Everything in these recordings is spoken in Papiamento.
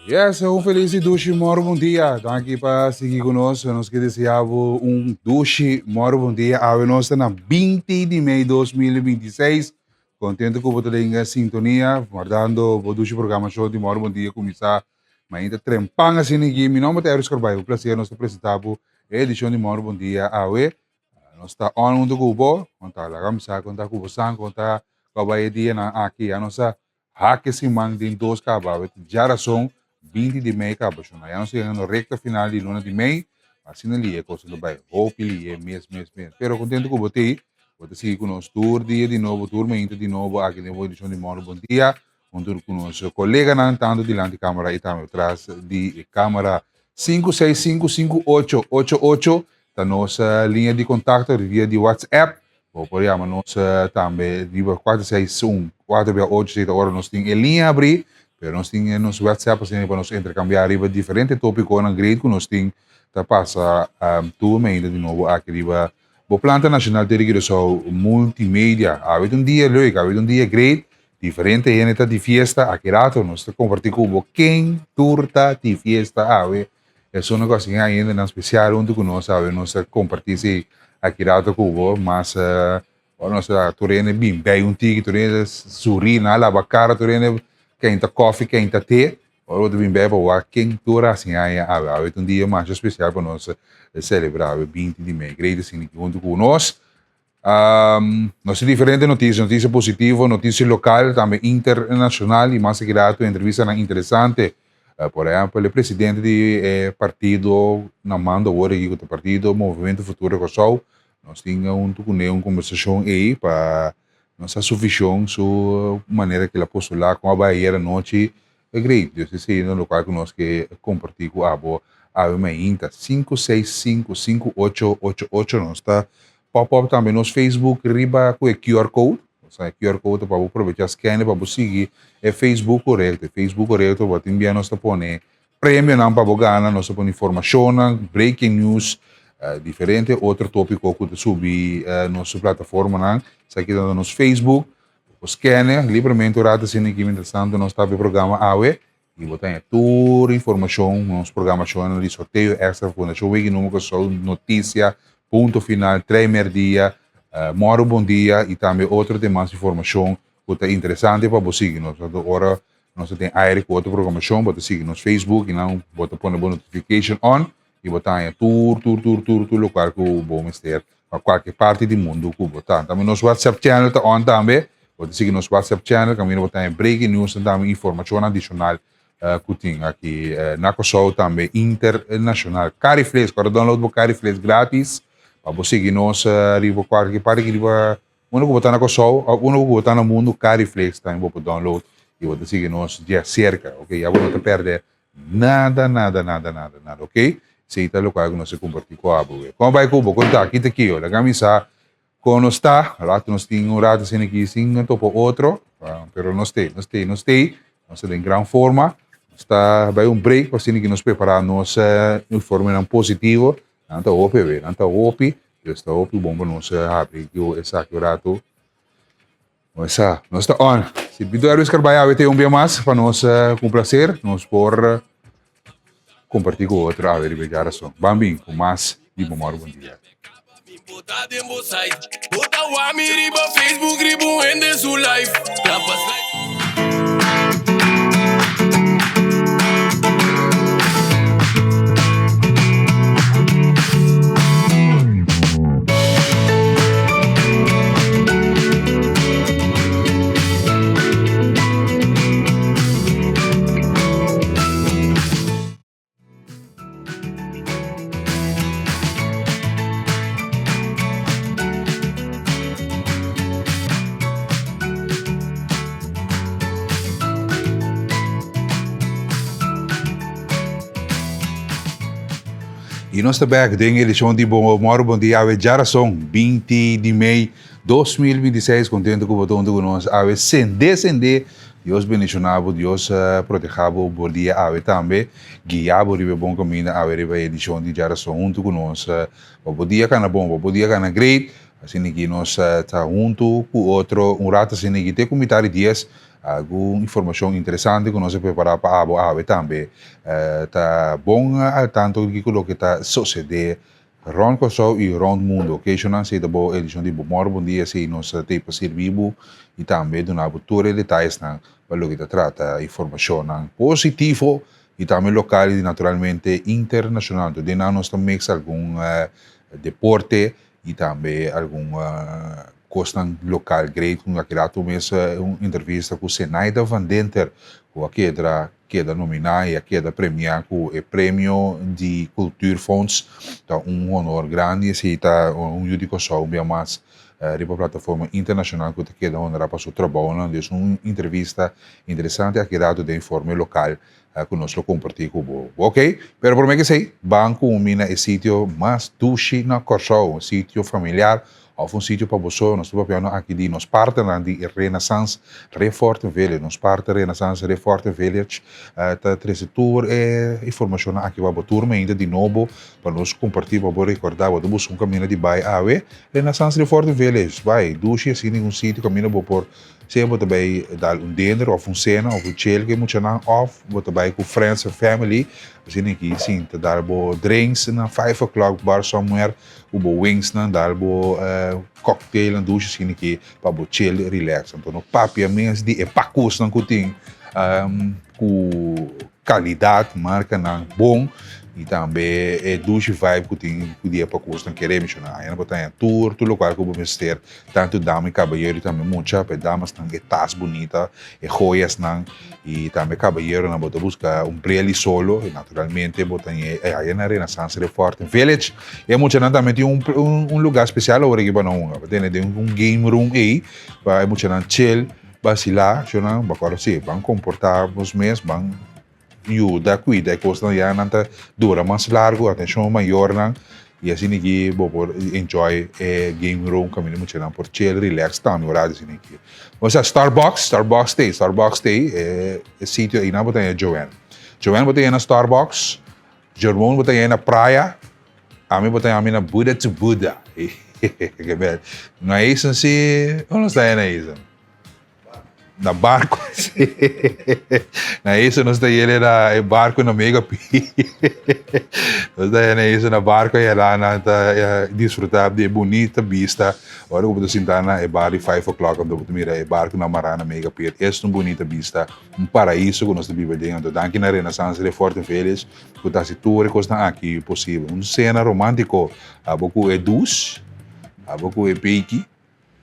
Yes, un felis i dushi moro bon dia. Danki pa sigui ku nos. Nos ke desea bo un dushi moro bon dia. Awe nos ta na 20 di mei 2026. Contento ku bo ta den sintonia, guardando bo dushi programacion di Moro Bon Dia kuminsá mainta trempan asina aki. Mi nomber ta Eris Corbay. Un placer nos ta presenta bo e edicion di Moro Bon Dia awe. Nos ta on hunto ku bo. Kon ta laga mi sa kon ta ku bo san kon ta ku bai e dianan aki. Ya nos a hak e siman den dos kaba. Awe ta djarason 20 di mei kaba shona. Ya nos ta yegando rekta final di luna di mei. Asina lihe kos ta bai. Hopi lihe mes mes mes. Pero kontento ku bo t'ei. Bo ta sigui ku nos tur dia di nobo, tur mainta di nobo aki den bo edishon di Mòru Bon Dia. Hunto ku nos koleganan tantu dilanti kamera i tambe tras di kamera. 5655888 ta nos liña di kontakto via di WhatsApp. Bo por yama nos tambe riba 461 4 8 7 ora nos tin e liña abrí, pero nos tin nos WhatsApp asina pa nos interkambiá riba diferente tópikonan great ku nos tin ta pasa tur mainta di nobo aki riba bo planta nashonal Tele Curaçao Multimedia. Awe ta un dia leuk, awe ta un dia great, diferente hende ta di fiesta, aki rato nos ta kompartí ku bo ken tur ta di fiesta awe. Esun ku a siña hendenan spesial huntu ku nos awe nos ta kompartí esei aki rato ku bo mas ora nos ta tur hende bin bei un tiki tur hende suri nan a laba kara tur hende keinta kòfi keinta te ora bo ta bin bei pa wak ken tur a siña awe awe ta un dia masha spesial pa nos selebrá awe binti di mei great asina aki huntu ku nos. Nos tin diferente noticia, noticia positivo, noticia local, tambe internacional y mas aki rato entrevistanan interesante. Por ehempel, e presidente di e partido na mando awor aki cu ta partido Movimento Futuro Kòrsou, nos tin hunto cune un conversacion ey pa nos sa su vision, su manera cu el a postula, con a bay ayer anochi. E great, Dios esey na locual cu nos ke comparti cu abo awe mainta. 5655888 nos ta pop up tambe nos Facebook riba cu e QR code. Osea e QR code ta pa bo probecha scan pa bo sigui e Facebook corecto. E Facebook corecto bo tin bia nos ta pone premionan pa bo gana, nos ta pone informacionnan, breaking news, diferente otro topico cu ta subi nos plataformanan. Esaki ta na nos Facebook. Bo scanne libremente un rato asina aki mientras tanto nos ta habri programa awe y bo ta haña tur informacion, nos programacionnan di sorteo extra, Fundacion Wiki Numero Kòrsou, noticia, punto final, Trei Merdia, Mòru Bon Dia y tambe otro demas informacion cu ta interesante pa bo sigui nos. Anto ora nos ta den aire cu otro programacion bo ta sigui nos Facebook y nan bo ta pone bo notification on y bo ta haña tur tur tur tur tur locual cu bo mester pa cualke parti di mundo cu bo ta. Tambe nos WhatsApp channel ta on tambe, bo ta sigui nos WhatsApp channel caminda bo ta haña breaking news tambe informacion adicional cu tin aki na Kòrsou tambe internacional. Cariflex, kòrda download bo Cariflex gratis pa bo sigui nos riba cualke parti riba unda cu bo ta na Kòrsou of unda cu bo ta na mundo Cariflex tambe bo por download y bo ta sigui nos dje cerca, ok, ya bo no ta perde Nada, nada, nada, nada, nada, ok? Esei ta lokual ku nos a kompartí ku abo. Kon bai ku bo? Kon ta? Kita kio? Laga mi sa kon nos ta. Rato nos tin un rato asina aki sin a topa otro, pero nos t'ei, nos t'ei, nos t'ei. Nos ta den gran forma. Nos ta bai un break pa asina ki nos prepará nos informenan positivo. Nan ta hopi awe, nan ta hopi. Pues ta hopi bon pa nos habri ku esaki un rato. Nos nos ta on. Sirbido Erwin Scarbay awe te un bia mas pa nos ku un placer nos por comparti ku otro awe riba e djarason. Ban bin ku mas di Bo Mòru Bon Dia. Y nos ta bek den edicion di Bo Moro Bon Dia awe djarason 20 di mei 2026. Kontentu ku bo ta huntu ku nos awe. Sende, sende. Dios bendishoná bo, Dios protehá bo bo dia awe tambe. Guiá bo riba e bon kaminda awe riba e edishon di Djarason huntu ku nos. Pa bo dia kana bon, pa bo dia kana great. Asina ki nos ta huntu ku otro un rato asina ki te ku mitar di dies. Algun informashon interesante ku nos a prepará pa abo awe tambe. Ta bon al tanto di kiko loke ta sosedé rònt Kòrsou i rònt mundu. Okeshonnan si ta bo edishon di Bo Mòrdu Bon Dia si nos ta tei pa sirbi bo i tambe duna bo tur e detayesnan pa loke ta trata informashonnan positivo i tambe lokal i naturalmente internashonal. Anto den nan nos ta mix algun deporte i tambe algun kosnan lokal great ku aki rato mes un entrevista ku Senaida van Dinter ku a keda keda nominá i a keda premiá ku e premio di Cultuurfonds. Ta un honor grandi esei ta un yu di Kòrsou un bia mas riba plataforma internashonal ku ta keda honorá pa su trabounan. Dus un entrevista interesante aki rato den Informe Lokal ku nos lo kompartí ku bo. Oke, pero promé k'esei, ban ku mi na e sitio mas dushi na Kòrsou, un sitio familiar òf un sitio pa bo so. Nos ta papiando aki di nos partnernan di Renaissance Reforte Village. Nos partner Renaissance Reforte Village ta trese tur e informashonnan aki pa bo tur mainta di nobo pa nos kompartí, pa bo rekordá. Bo ta buska un kaminda di bai awe, Renaissance Reforte Village, bai dushi asina un sitio kaminda bo por Sea bo ta bai dal un dinner of un cena of un chill ku e muchanan of bo ta bai ku friends and family asina aki sinta dal bo drinks na five o'clock bar somewhere ku bo wings nan dal bo cocktail nan dushi asina aki pa bo chill relax. Anto no papia mes di e pakusnan ku tin ku Kalidat, markanan bon i tambe e dushi vibe ku tin ku di e pakusnan kere menshoná. Aña bo ta haña tur tur lokual ku bo mester, tantu dama i kabayero i tambe mucha. Pa e damasnan e tas bunita, e joyasnan i tambe kabayeronan bo ta buska un bril di solo i naturalmente bo ta haña e aya na Renaissance Reforten Village. E muchanan tambe tin un un lugá spesial awor aki pa nan hunga. Bo tene den un game room ei pa e muchanan chill. Basilá, shonnan, bo acorda si, ban comportá nos mes, ban yuda cuida e cosnan ya nan ta dura mas largo, atencion mayornan, y asina aki bo por enjoy e game room caminda muchanan por chill, relax tambe ora asina aki. Osea Starbucks, Starbucks t'ey, Starbucks t'ey, e sitio eynan bo ta haña Joanne. Joanne bo ta haña na Starbucks, Jermon bo ta haña na Praia, Ami bo ta yama mi na Buddha to Buddha. Ke Na Eisen si, unda nos ta na Eisen? Na barco. Na Eisen nos ta yele na e barco na Mega P. Nos ta na Eisen na barco y ala nan ta disfruta di e bunita bista. Ora ku bo ta sinta na e bar di 5 o'clock anto bo ta mira e barco na mara na Mega Pier. Es un bunita bista, un paraiso ku nos ta biba den. Anto danki na Renaissance Reforte Village ku ta hasi tur e kosnan aki posibel. Un sena romántico, abo ku e dus, abo ku e peiki,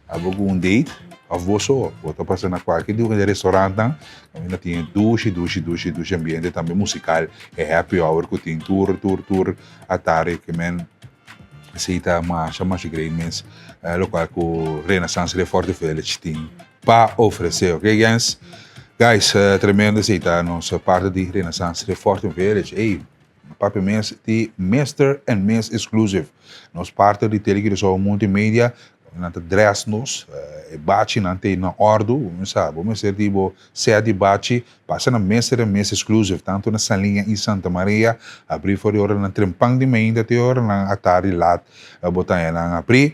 abo ku un date, òf bo so. Bo ta pasa na kualke di e restaurantnan, kaminda tin e dushi, dushi, dushi, dushi ambiente, tambe musikal, e happy hour ku tin tur, tur, tur atardi ke men esei ta masha, masha great mes, lokual ku Renaissance Reforte Village tin pa ofresé. Ok guys? Guys, tremendo esei ta nos parti di Renaissance Reforte Village. Ey, papia mes di Mister and Miss Exclusive. Nos parte di Tele Curaçao Multimedia, nan ta dress nos, e bachinan ta na ordu, bo sa, bo mester di bo set di bachi, pasa na Mister and Miss Exclusive, tanto na Saliña y Santa Maria, abri for di oranan trempan di mainta te oranan atardi lat, bo ta haña nan abri.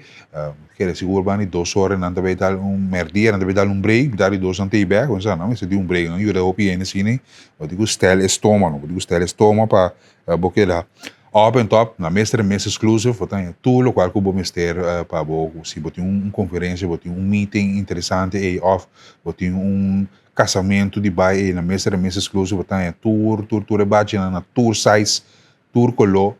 Kere sigur ban di dos ora nan ta bay dal un merdia, nan ta bay dal un break, mitad di dos nan ta bay bek, bo sa nan mester di un break, nan yuda hopi hende asina, bo tin ku stel e stoma, bo tin ku stel e stoma pa bo keda up and top. Na Mister and Miss Exclusive bo ta haña tur lokual ku bo mester pa bo, si bo tin un konferensia, bo tin un meeting interesante ei òf bo tin un kasamentu di bai ei na Mister and Miss Exclusive bo ta haña tur tur tur e bachinan na tur size, tur koló.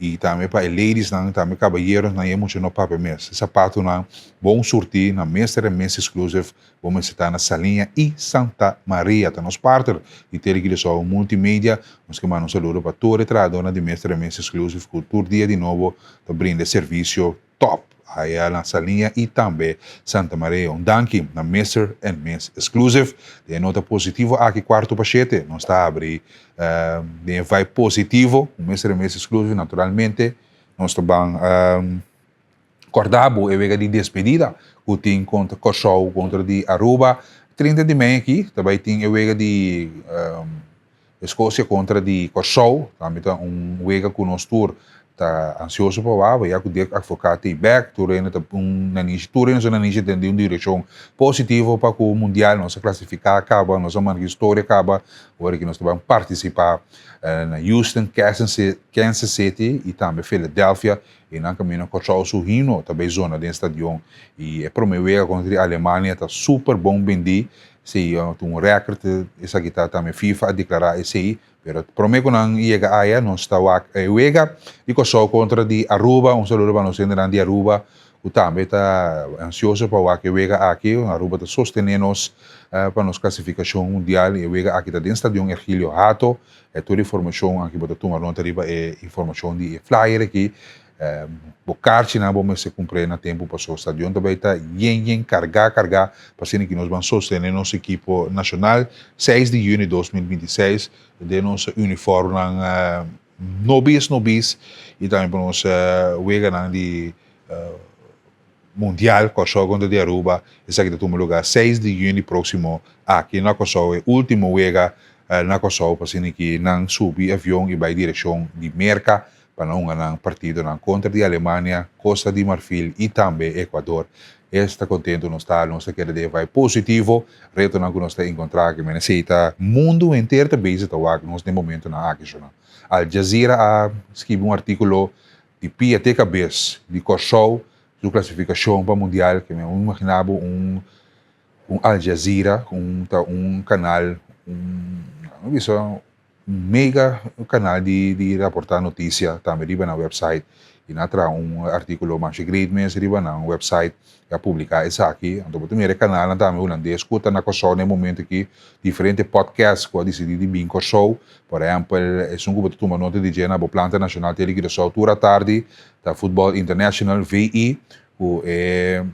I tambe pa e ladiesnan, tambe kabayeronan i e mucha no papia mes. E sapatonan bon surtí na Mister and Miss Exclusive bo mester ta na Saliña i Santa Maria. Ta nos partner di Tele Curaçao Multimedia. Nos ke manda un saludo pa tur e trahadornan di Mister and Miss Exclusive ku tur dia di nobo ta brinda e servisio top aya na Saliña i tambe Santa Maria. Un danki na Mister and Miss Exclusive. Den e nota positivo aki kuarto pa shete nos ta abri den e vibe positivo ku Mister and Miss Exclusive. Naturalmente nos ta ban. Kòrda bo e wega di despedida ku tin kontra Kòrsou kontra di Aruba. 30 di mei aki ta bai tin e wega di Eskosia kontra di Kòrsou. Tambe ta un wega ku nos tur ta ansioso pa wak, ya ku Dick Advocaat ta bèk. Tur hende ta un nanishi, tur hende su nanishi ta den un direkshon positivo pa ku mundial. Nos a klasifiká kaba, nos a marka historia kaba, ora ki nos ta bai partisipá na Houston, Kansas City i tambe Philadelphia. I nan kaminda Kòrsou su himno ta bay zona den stadion i e prome wega kontra di Alemania ta super bon bendí. Esei ta un rèkert, esaki ta tambe FIFA a deklará esei. Pero prome ku nan yega aya nos ta wak e wega di Kòrsou kontra di Aruba. Un saludo pa nos hendenan di Aruba ku tambe ta ansioso pa wak e wega aki. Aruba ta sostené nos pa nos klasifikashon mundial i e wega aki ta den stadion Ergilio Hato. E tur informashon aki bo ta tuma nota riba e informashon di e flyer aki. Bo karchinan bo mester kumpr'é na tempu paso stadion ta bai ta yen yen kargá kargá pa asina ki nos ban sostené nos ekipo nashonal 6 di yüni 2026 den nos uniformnan nobis nobis i tambe pa nos weganan di Mundial Kòrsou kontra di Aruba. Esaki ta tuma lugá 6 di yüni próksimo aki na Kòrsou. E último wega na Kòrsou pa asina ki nan subi avion i bai direkshon di Merka pa nan hunga nan partidonan kontra di Alemania, Kosta di Marfil i tambe Ekuador. Esta kontentu nos ta, nos ta kere den e bai positivo. Retonan ku nos ta enkontrá aki men esei ta mundu henter ta bezig ta wak nos den momentunan aki shona. Al Jazeera a skibi un artíkulo di pia te kabes di Kòrsou su klasifikashon pa mundial ke mi imaginá bo un un Al Jazeera un ta un kanal un mi bisa un mega kanal di di raportá notisia tambe riba nan website i nan a traha un artíkulo masha great mes riba nan website i a publiká esaki anto bo ta mira e kanalnan tambe hulandes ku ta na Kòrsou na e momento aki diferente podcast ku a disidí di bin Kòrsou. Por ehèmpel, esun ku bo ta tuma nota di dje na bo Planta Nashonal Tele Curaçao tur atardi ta Football International, VI, ku e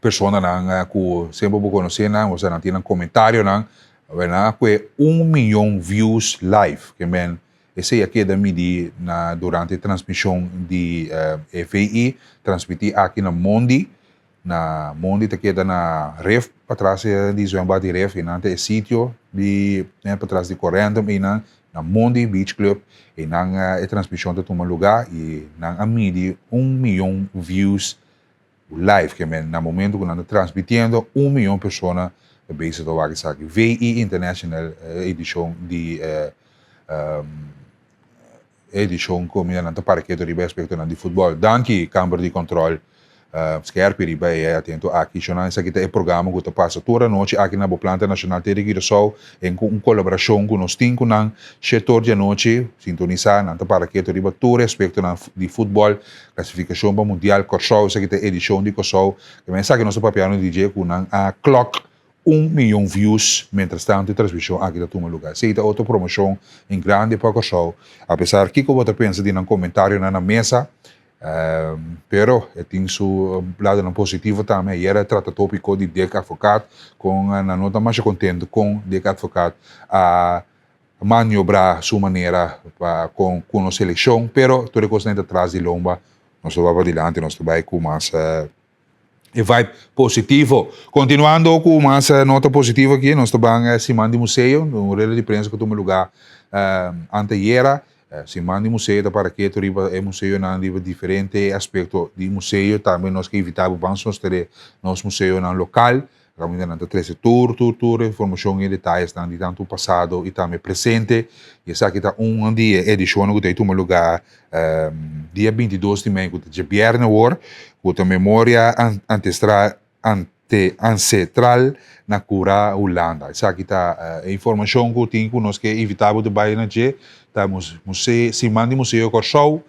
personanan ku semper bo konosé nan, osea nan tin nan komentarionan, awor nan a kue un miyon views live. Ke men esei a keda midi na durante e transmishon di e VI, transmití aki na Mondi. Na Mondi ta keda na Rif, patras di zwembad di Rif, einan ta e sitio di patras di Corendum einan, na Mondi Beach Club, einan e transmision ta tuma luga y nan a midi un miyon views live, ke men na momento ku nan ta transmitiendo un miyon persona ta bezig ta wak esaki. VI International edishon di E edishon ku mi nan ta para ketu riba e aspektonan di futbòl. Danki Kamber di Kòntròl skèrpi riba e atento aki. Shonnan esaki ta e programa ku ta pasa tur anochi aki na bo Planta Nashonal Tele Curaçao en ku un kolaborashon ku nos tin ku nan shetor di anochi. Sintonisá, nan ta para ketu riba tur e aspektonan di futbòl, klasifikashon pa Mundial Kòrsou, esaki ta e edishon di Kòrsou. Esaki nos ta papiando di dje ku nan a klòk Un miyon views mientras tanto e transmision aki ta tuma lugar. Esey ta otro promocion en grande pa Corsou. Apesar kico bo ta pensa di nan comentarionan na mesa, pero e tin su ladonan positivo tambe. Ayer a trata topico di Dick Advocaat con nan no ta masha contento con Dick Advocaat a maniobra su manera pa con cu nos seleccion, pero tur e cosnan ta tras di lomba. Nos ta bay padilanti, nos ta bay cu mas. E vibe positivo. Continuando cu mas nota positivo aki, nos ta ban Siman di Museo, un rueda di prensa cu tuma lugar antayera. Siman di Museo ta para keto riba e museonan riba diferente aspecto di museo. Tambe nos ke invita bo ban sostene nos museonan local. Kaminda nan ta trese tur tur tur informashon i detayesnan di tantu pasado i tambe presente. I esaki ta un di e edishonnan ku ta tuma lugá dia 22 di mei ku ta djabièrnè awor, ku ta Memoria Antestral Ante Ansetral na Kura, Hulanda. Esaki ta e informashon ku tin ku nos ke invitá bo ta bai na dje. Ta Museo Siman di Museo Kòrsou,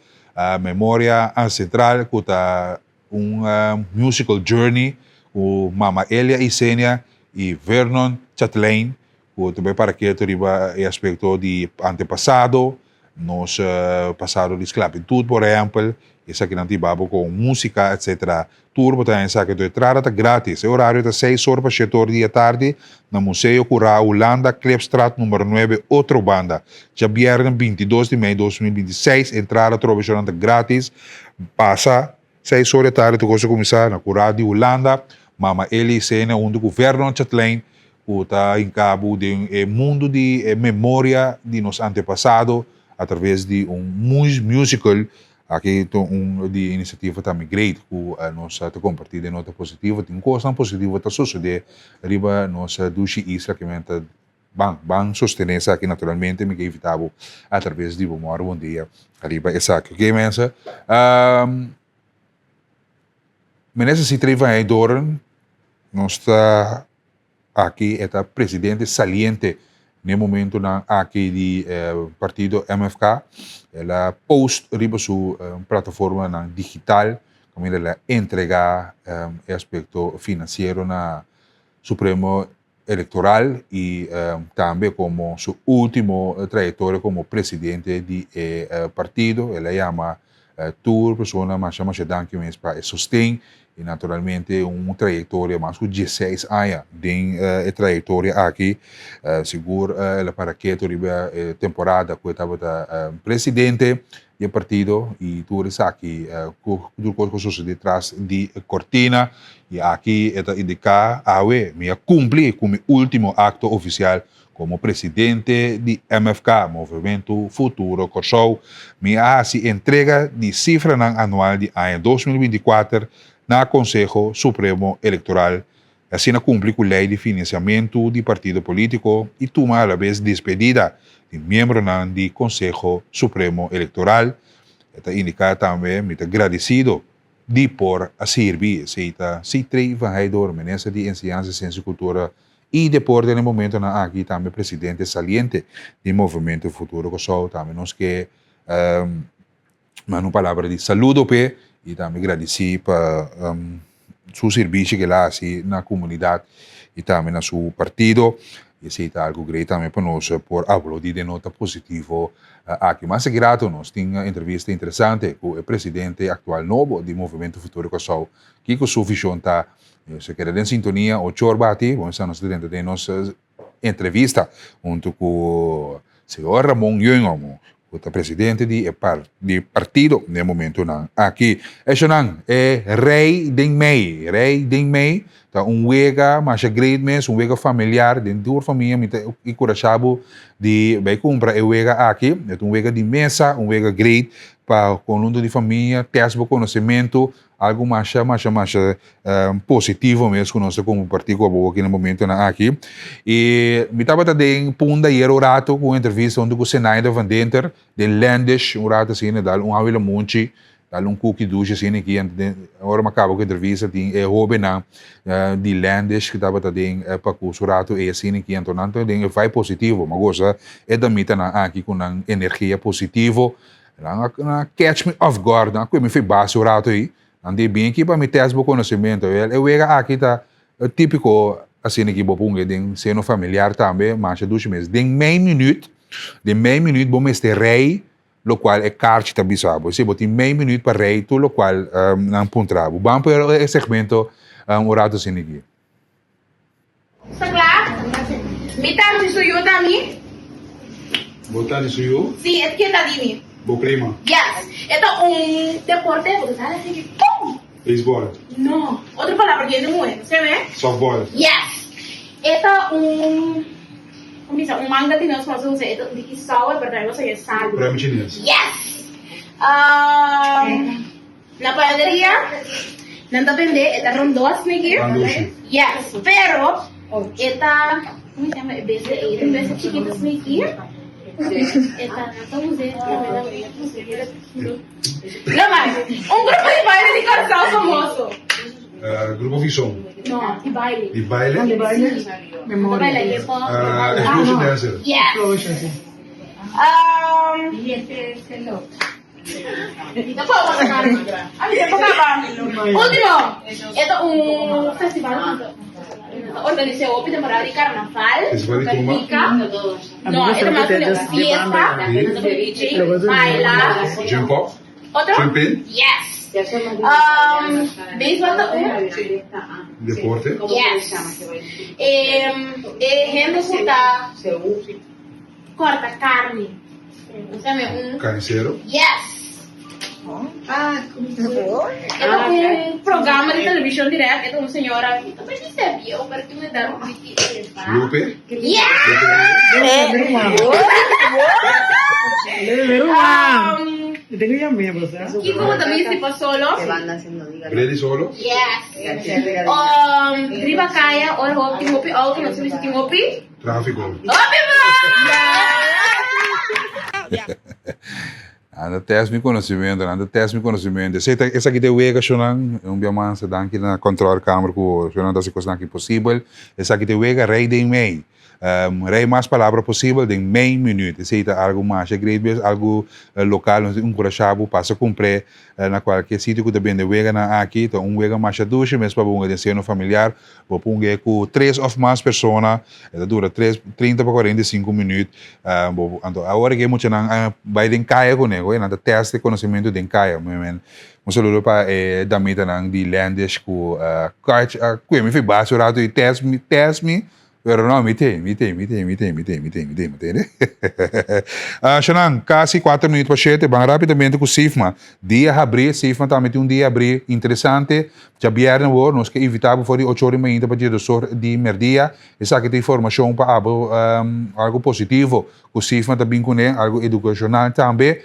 Memoria Ansetral ku ta Un musical journey ku Mama Elia Isenia i Vernon Chatelain ku ta bai para ketu riba e aspekto di antepasado, nos pasado di sklabitut por ehèmpel, esakinan ta hiba bo ku músika etsetera. Tur bo ta haña esaki. Enton entrada ta grátis. E orario ta seis or pa shete or di e tardi na Museo Kurá Hulanda, Klipstraat numero nuebe, Otrobanda. Djabièrnè 22 di mei 2026 entrada trobe shornan ta grátis. Pasa. Seis ora di tardi tur kos a kuminsá na Kurá di Hulanda. Mama Eli Sena huntu ku Vernon Chatlein ku ta hinká bo den e mundu di e memoria di nos antepasado atraves di un musical. Aki ta un di inisiativa tambe great ku nos ta kompartí den nota positivo. Tin kosnan positivo ta sosodé riba nos dushi isla ke men ta Ban, ban sostené esaki naturalmente, mi ke invitá bo atraves di bo mòrdu bon dia riba esaki. Oké mensen, um, Minister Sithree van Heydoorn, nos ta aki, e ta presidente saliente n'e momentonan aki di partido MFK. El a post riba su plataformanan digital kaminda el a entregá e aspekto finansiero na Supremo Electoral y tambe como su ultimo trayectoria como presidente di e partido. El a yama tur persona masha masha danki mes pa e sosten y naturalmente un trayectoria mas cu dieseis aña den e trayectoria aki. Sigur el a para keto riba e temporada cu e tabata presidente di e partido y tur esaki cu tur cos cu a sucede tras di cortina y aki e ta indica awe mi a cumpli cu mi ultimo acto oficial como presidente di MFK, Movemento Futuro Kòrsou. Mi a haci entrega di cifranan anual di aña 2024 na Conseho Supremo Electoral y asina cumpli cu ley di financiamento di partido politico y tuma alabes despedida di miembronan di Conseho Supremo Electoral. E ta indica tambe mi ta gradecido di por a sirbi. Esey ta Sithree van Heydoorn, Minister di Enseñansa, Ciencia, Cultura y Deporte na e momentonan aki y tambe presidente saliente di Movemento Futuro Kòrsou. Tambe nos ke Manda un palabra di saludo p'e y tambe gradici pa su sirbishi ke el a haci na comunidad y tambe na su partido. Y esey ta algo great tambe pa nos por aplaudi den nota positivo aki. Mas aki rato nos tin entrevista interesante cu e presidente actual nobo di Movimento Futuro Kòrsou. Kico su vision ta? Si a keda den sintonia ocho or bati, bo mester nos ta drenta den nos entrevista hunto cu señor Ramon Jungel, cu ta presidente di e di partido den e momentonan aki. Eshonan, e Rey den Mei, Rey den Mei ta un wega masha great mes, un wega familiar, den tur famia mi ta encurasha bo di bay cumpra e wega aki. E ta un wega di mesa, un wega great pa conhunto di famia, test bo conocemento, Algo masha, masha, masha positivo mes ku nos ta kompartí ku abo aki na momentonan aki. I mi tabata den Punda ayer un rato ku un entrevista huntu ku Zenaida van Denter den Lendish un rato asina, dal un awi lamunchi, dal un kuki dushi asina aki. Anto den ora mi a kaba ku entrevista tin e hobennan di Lendish ku tabata den pakus un rato ei asina aki. Anto nan ta den e vibe positivo. Mi a gosa e damitanan aki ku nan energia positivo. Nan a catch me off guard, nan a kue mi fei base un rato ei. Nan di, Bin aki pa mi test bo konosementu. Wel, e wega aki ta típiko asina ki bo pung'e den seno familiar tambe, masha dushi mes. Den mei minüt, den mei minüt bo mester rei lokual e karchi ta bisa bo. Esei, bo tin mei minüt pa rei tur lokual nan puntra bo. Ban por e segmento un rato asina aki. Sta kla? Mi tanti su yu ta mi. Bo tanti su yu? Si, e ta keda di mi. Bo prima? Yes. E ta un deporte bo ta dal así pum! Beisbòl? No. Otro palabra ku hende muhé no sebe? Softbòl? Yes. E ta un, kon bisa, un manga di nos ku nos ta usa, e ta un tiki sour pero tambe nos ta haña salu. Premi chines? Yes. Na panaderia nan ta bende e ta rondos negi. Randushi. Yes, pero e ta, como se llama e bese ei? E bese chikito sniki. E ta nan ta use tambe nan Lo mas, un grupo di baile di Kòrsou famoso. Grupo Vison. No, di baile. Di baile? Di baile? Si. Nan ta baila hip hop. Explosion Dancer. Yes. Ultimo, e ta un festival ku ta organisá hopi temporada di karnaval. Festival di tumba? No, e ta mas un fiesta, baila. Jump up? Otro? Jump in? Yes. Beisbòl ta un. Deporte? Yes. E hende ku ta kòrta karni. Carnicero? Yes! E ta un programa di televishon direct, e ta un señora, mi ta bai bisa bieu, pero tin un edad un poquito elevá. Lupe? Yeah! Kiko bo ta bisti pa solo? Bredi solo? Yes. Riba kaya ora hopi tin hopi auto, nos ta bisa tin hopi? Tráfiko. Hopi bus! Nan ta test mi conocimiento, nan ta test mi conocimiento. Esey ta, esaki ta e wega shownan, un bia mas danki na control kamer cu shownan ta haci cosnan aki posibel. Esaki ta e wega Rey den Mei. Rey mas palabra posibel den mei minuut. Esey ta algo masha great bes, algo local, nos ta encurasha bo pasa cumpr'e na cualkier sitio cu ta bende weganan aki. Ta un wega masha dushi mes pa bo hunga den seno familiar. Bo pung'e ku tres òf mas persona, e ta dura tres, trinta pa 45 minüt. Bo, anto awor ke muchanan a bai den kaya kuné, oye, nan ta tèst e konosementu den kaya. Mi men, un saludo pa e damitanan di Lendish ku a kach a kue mi fi bas un ratu i tèst mi, tèst mi, pero no, mi tei, mi tei, mi tei, mi tei, mi tei, mi tei, mi tei, mi tei. Shanan, kasi kuater minüt pa shete, ban rápidamente ku Sifma. Dia habrí, Sifma tambe tin un dia habrí interesante. Djabièrnè awor nos ke invitá bo for di ocho ora i mainta pa diesdos or di merdia. Esaki ta informashon pa abo algu positivo ku Sifma ta bin kuné, algu edukashonal tambe.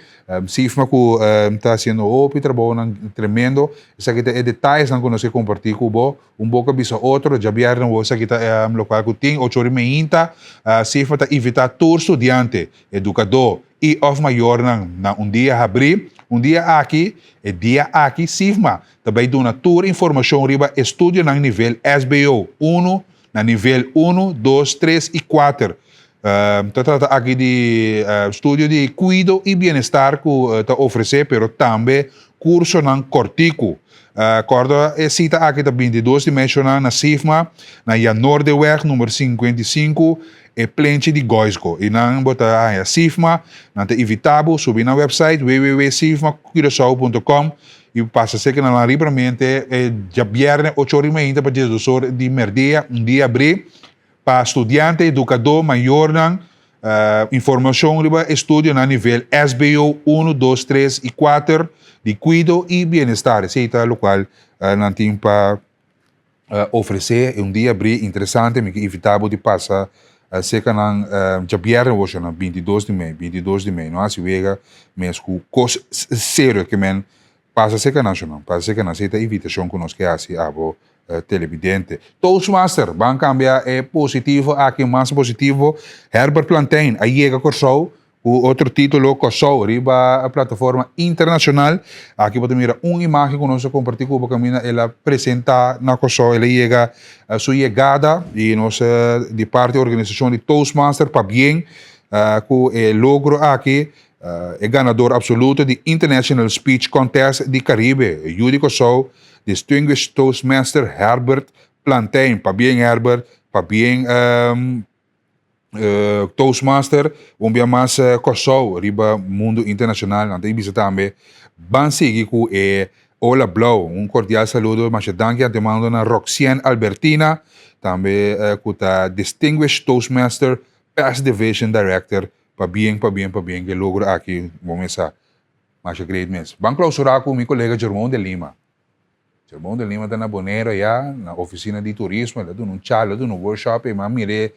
Sifma ku ta hasiendo hopi trabounan tremendo. Esaki ta e detayesnan ku nos ke kompartí ku bo. Un boka bisa otro. Djabièrnè awor esaki ta lokual ku tin, ocho ora i mainta. Sifma ta invitá tur studiante, edukadó i òf mayornan na un dia habrí. Un dia aki, e dia aki Sifma Ta bai duna tur informashon riba estudionan nivel SBO unu na nivel unu, dos, tres i kuater. Ta trata aki di studio di kuido i bienestar ku ta ofresé pero tambe kursonan kòrtiku. Kòrda e sita aki ta 22 di mei-shonnan na Sifma na Janoordeweg number 55 e plenchi di Goisco. I nan bo ta haña Sifma, nan ta invitá bo subi nan website www.sifmacuraçao.com I pasa seke na lan libramente e djabierne ocho ora i meinta pa diesdos or di merdia, un dia abrí pa studiante, edukadó, mayornan, informashon riba estudio na nivel SBO unu, dos, tres i kuater di kuido i bienestar. Esei ta lokual nan tin pa ofresé. E un dia abrí interesante, mi ke invitá bo di pasa serka nan djabièrnè wosha nan 22 di mei, 22 di mei. No hasi wega mes ku kos serio ke men pasa serka nan shonnan, pasa serka nan. Esei ta invitashon ku nos ke hasi abo televidente. Toastmaster, ban kambia e positivo aki mas positivo. Herbert Plantijn a yega Kòrsou Ku otro título Kòrsou riba plataforma internashonal. Aki bo ta mira un imágen ku nos a kompartí ku bo kaminda el a presentá na Kòrsou. El a yega su yegada i nos di parti organisashon di Toastmaster pabien ku e logro aki e ganador apsoluto di International Speech Contest di Karibe, yu di Kòrsou, Distinguished Toastmaster Herbert Plantijn. Pabien Herbert, pabien. Toastmaster, un bia mas Kòrsou riba mundu internashonal. Nan ta bisa tambe ban sigui ku e ola blou. Un kordial saludo, masha danki antemano na Roxienne Albertina, tambe ku ta Distinguished Toastmaster Past Division Director. Pabien, pabien, pabien ku e logro aki bo mesa. Masha great mes. Ban klausurá ku mi kolega Jermon de Lima. Jermon de Lima ta na Bonaire ya, na oficina di turismo, el a duna un charla, el a duna un workshop y mi a mir'é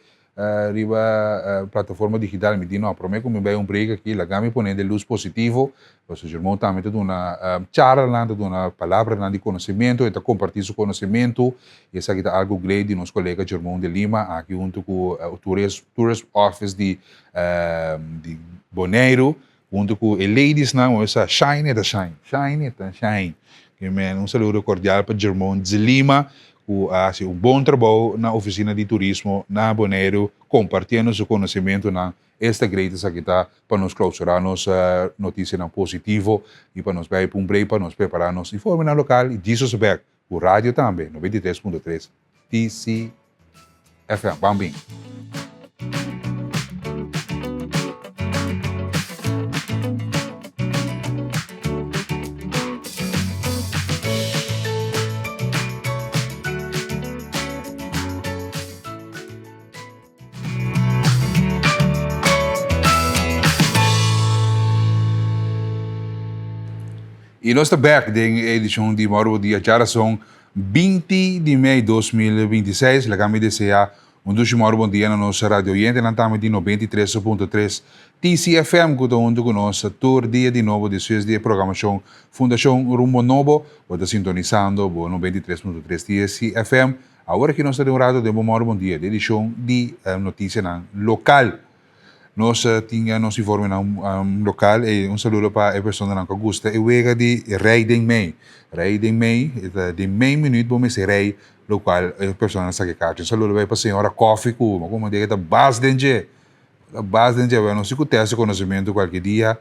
riba plataforma digital, mi di no, prome cu mi bay un break aki, laga mi pone den luz positivo, pasobra Jermon tambe ta duna charlanan, ta duna palabranan di conocimento, e ta comparti su conocimento y esaki ta algo great di nos colega Jermon de Lima aki hunto cu Tourist Office di Bonaire. Hunto cu e ladiesnan bo sa shine e ta shine, shine e ta shine. Ke men un saludo cordial pa Jermon Zlima cu a haci un bon trabou na oficina di turismo na Boneiru compartiendo su conocimentonan. Esta great esaki ta pa nos clausura nos noticianan positivo y pa nos bay pa un break pa nos prepara nos informenan local y Jesus bek cu radio tambe 93.3 TCFM. Ban bin. I nos ta bek den e edishon di Mòru Bo Dia djarason 20 di mei 2026. Laga mi deseá un dushi mòru bon dia na nos radio oyentenan tambe di 93.3 TCFM ku ta huntu ku nos tur dia di nobo despues di e programashon Fundashon Rumbo Nobo. Bo ta sintonisando bo 93.3 TCFM. Awor aki nos ta den un rato den bo mòru bon dia di edishon di notisianan lokal. Nos tin nos informenan lokal e un saludo pa e personanan ku a gusta e wega di rei den mei. Rei den mei e ta den mei minuut bo mester rei lokual e personanan saka e kachi. Un saludo bai pa señora Koffie ku bo komo dje ta bas den dje. Ta bas den dje. Nos si ku tèst e konosementu kualke dia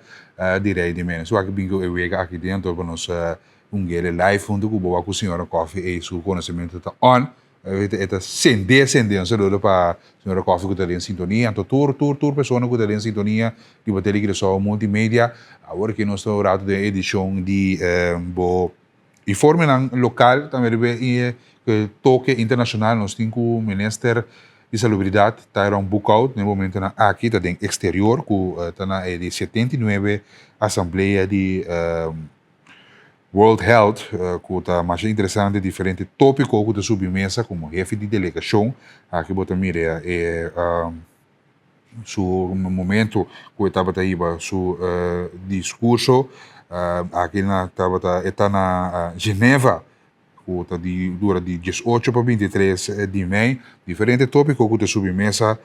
di rei den mei. Nos wak bin ku e wega aki den anto pa nos un gele live huntu ku bo wak ku señora Koffie ei su konosementu ta on. E ta sende sende. Un saludo pa señora Koffie ku ta den sintonia. Anto tur tur tur persona ku ta den sintonia riba Tele Curaçao Multimedia. Awor aki nos ta un rato den edishon di bo informenan lokal tambe riba e toke internashonal. Nos tin ku Minister di Salubridat Tyrone Boekhoudt den e momentonan aki ta den eksterior ku ta na e di 79 asamblea di World Health, ku ta masha interesante diferente tópiko ku ta subi mesa komo hefe di delegashon. Aki bo ta mira e su momento ku e tabata hiba su diskurso. Aki na tabata e ta na Geneva ku ta di dura di 18 pa 23 di mei. Diferente tópiko ku ta subi mesa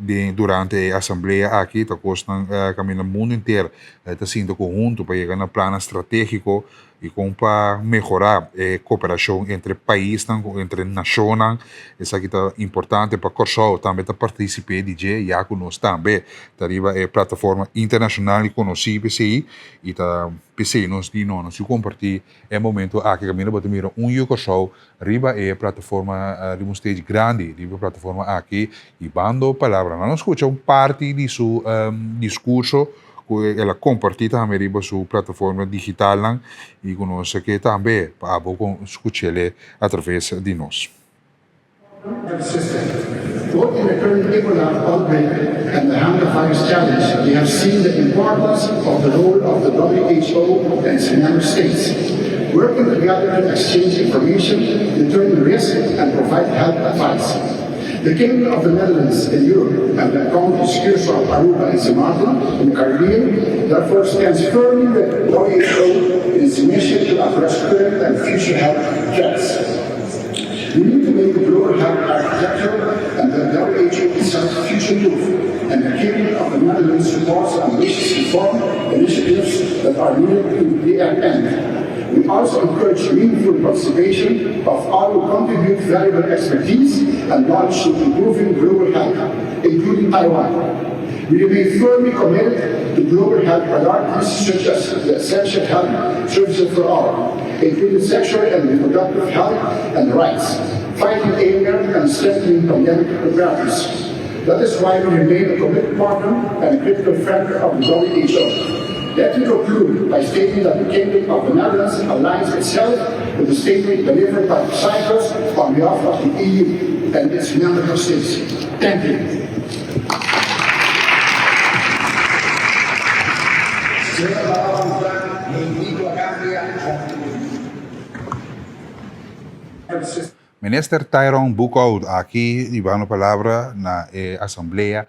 den durante e asamblea aki ta kosnan kaminda mundu henter ta sinta konhunto pa yega na plannan stratégiko i kon pa mehorá e koperashon entre paisnan ku entre nashonnan. Esaki ta importante pa Kòrsou tambe ta partisip'é di dje ya ku nos tambe ta riba e plataforma internashonal i konosí p'esei i ta p'esei nos di no nos yu kompartí e momento aki kaminda bo ta mira un yu Kòrsou Riba e plataforma, riba un stage grandi, riba e plataforma aki, i bando palabra. Nan a scucha un parti di su discurso cu el a comparti tambe riba su plataforma digitalnan i cu nos a ke tambe pa abo con scuchele a traves di nos. System. Both in the current Ebola outbreak and the Hantavirus challenge, we have seen the importance of the role of the WHO and its member states, working together to exchange information, determine risk, and provide health advice. The Kingdom of the Netherlands in Europe and the countries Curaçao, Aruba, and Sint Maarten in the Caribbean therefore stands firmly with WHO in its mission to address current and future health threats. We need to make the global health architecture and the WHO itself future-proof, and the Kingdom of the Netherlands supports ambitious reform initiatives that are needed to that end. We also encourage meaningful participation of all who contribute valuable expertise and knowledge to improving global health, including Taiwan. We remain firmly committed to global health priorities such as the essential health services for all, including sexual and reproductive health and rights, fighting anger and strengthening pandemic preparedness. That is why we remain a committed partner and a critical friend of the WHO. Let me conclude by stating that the Kingdom of the Netherlands aligns itself with the statement delivered by Cyprus on behalf of the EU and its member states. Thank you. Minister Tyrone Boekhoudt aki hibando palabra na e asamblea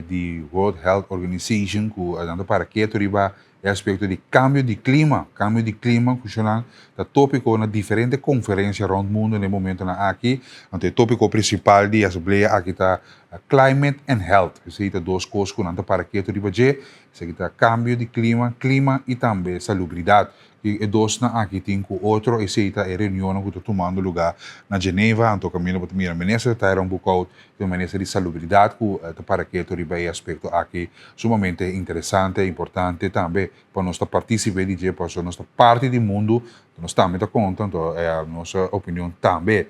di World Health Organization ku nan ta para ketu riba e aspekto di kambio di klima. Kambio di klima ku shonnan ta topiko na diferente konferensia rònt mundu na e momentonan aki. Anto e topiko prinsipal di e asamblea aki ta Climate and Health. Esei ta dos kos ku nan ta para ketu riba dje. Esaki ta kambio di klima, klima i tambe salubridat. I e dosnan aki tin ku otro, esei ta e reunionnan ku ta tumando lugá na Geneva. Anto kaminda bo ta mira Minister Tyrone Boekhoudt ku e Minister di Salubridat ku ta para ketu riba e aspekto aki sumamente interesante, importante tambe pa nos ta partisipe di dje pasobra nos ta parti di mundu, nos tambe ta konta, anto nos opinion tambe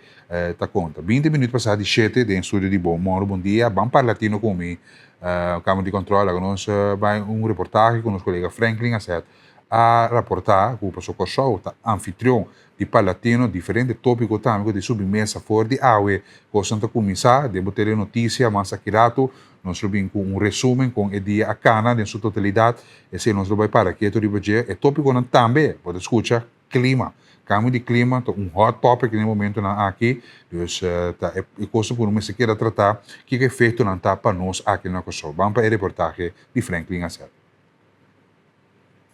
ta konta. 20 minüt pasá di shete den studio di Bo Mòru Bon Dia, ban parla tino ku mi, Kamer di Kòntròl, laga nos bai un reportahe ku nos kolega Franklin a sèt. A raportá ku paso Kòrsou ta anfitrion di Parlatino diferente tópiko tambe ku ta subi mesa for di awe. Kosnan ta kuminsá den bo telenotisia mas aki ratu nos lo bin ku un resúmen kon e dia a kana den su totalidat. Esei nos lo bai para ketu riba dje. E tópikonan tambe bo ta skucha klima. Kambio di klima ta un hot topic den e momentunan aki. Dus ta e kosnan ku no mester keda tratá kiko efektonan ta pa nos aki na Kòrsou. Ban pa e reportahe di Franklin Asel.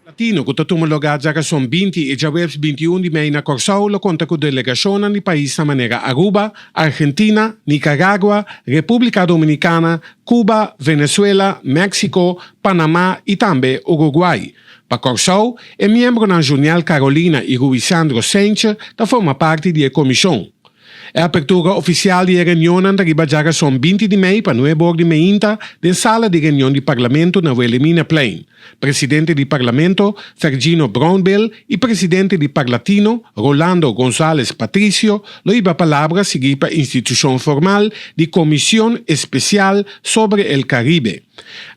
Latino ku ta tuma lugá djarason 20 i djaweps 21 di mei na Kòrsou lo konta ku delegashonnan di paisnan manera Aruba, Argentina, Nicaragua, Repúblika Dominikana, Cuba, Venezuela, Mexico, Panamá i tambe Uruguay. Pa Kòrsou, e miembronan Juniel Carolina i Ruisandro Seintje ta forma parti di e komishon. E apertura ofisial di e reunionnan ta riba djarason 20 di mei pa nuebe or di meinta den sala di reunion di Parlamento na Wilhelminaplein. Presidente di Parlamento, Fergino Brownbill i presidente di Parlatino, Rolando Gonzalez Patricio lo hiba palabra sigui pa institushon formal di Comision Especial sobre el Caribe.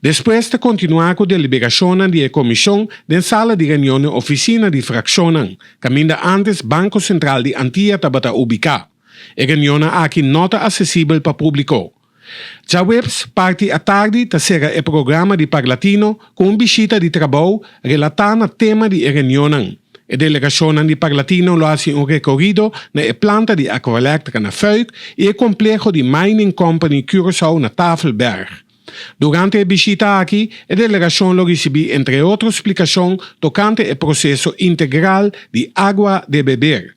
Despues ta kontinuá ku deliberashonnan di e komishon den sala di reunion den ofisina di frakshonnan. Kaminda ántes Banko Sentral di Antia tabata ubiká. E reunionnan aki no ta asesibel pa públiko. Djaweps parti atardi ta sera e programa di Parlatino ku un bishita di trabou relatá na tema di e reunionnan. E delegashonnan di Parlatino lo hasi un rekorido na e planta di Aqualectra na Fuik i e kompleho di Mining Company Curaçao na Tafelberg. Durante e bishita aki, e delegashon lo risibí entre otro splikashon tokante e proseso integral di Agua de Beber.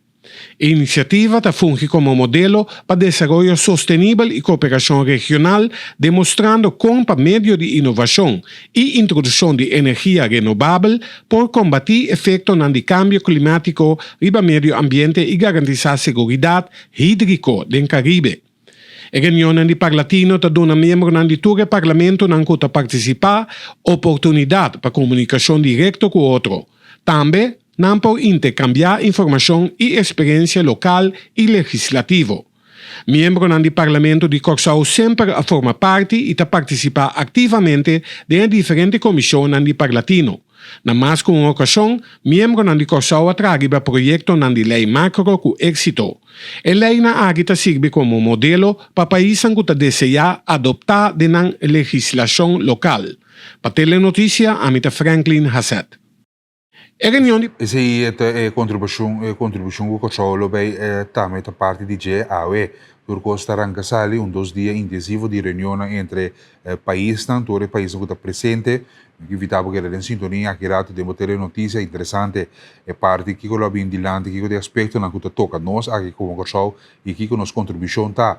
E inisiativa ta fungi komo modelo pa desaroyo sostenibel i kooperashon regional, demostrando kon pa medio di inovashon i introdukshon di energia renobabel por kombatí efektonan di kambio klimátiko riba medio ambiente i garantisá seguridat hídriko den Karibe. E reunionnan di Parlatino ta duna miembronan di tur e parlamentonan ku ta partisipá oportunidat pa komunikashon direkto ku otro. Tambe nan por interkambiá informashon i eksperensia lokal i legislativo. Miembronan di Parlamento di Kòrsou semper a forma parti i ta partisipá aktivamente den e diferente komishonnan di Parlatino. Na mas ku un okashon, miembronan di Kòrsou a traha riba proyektonan di lei makro ku éksito. E leinan aki ta sirbi komo modelo pa paisnan ku ta deseá adoptá den nan legislashon lokal. Pa Telenotisia, ami ta Franklin Haseth. E reunion di. Esei ta e kontribushon e kontribushon ku Kòrsou lo bai tambe ta parti di dje awe. Tur kos ta ranka sali un dos dia intensivo di reunionnan entre paisnan, tur e paisnan ku ta presente. Mi ke invitá bo keda den sintonia aki rato den bo telenotisia interesante e parti kiko lo a bin dilanti, kiko ta e aspektonan ku ta toka nos aki komo Kòrsou i kiko nos kontribushon ta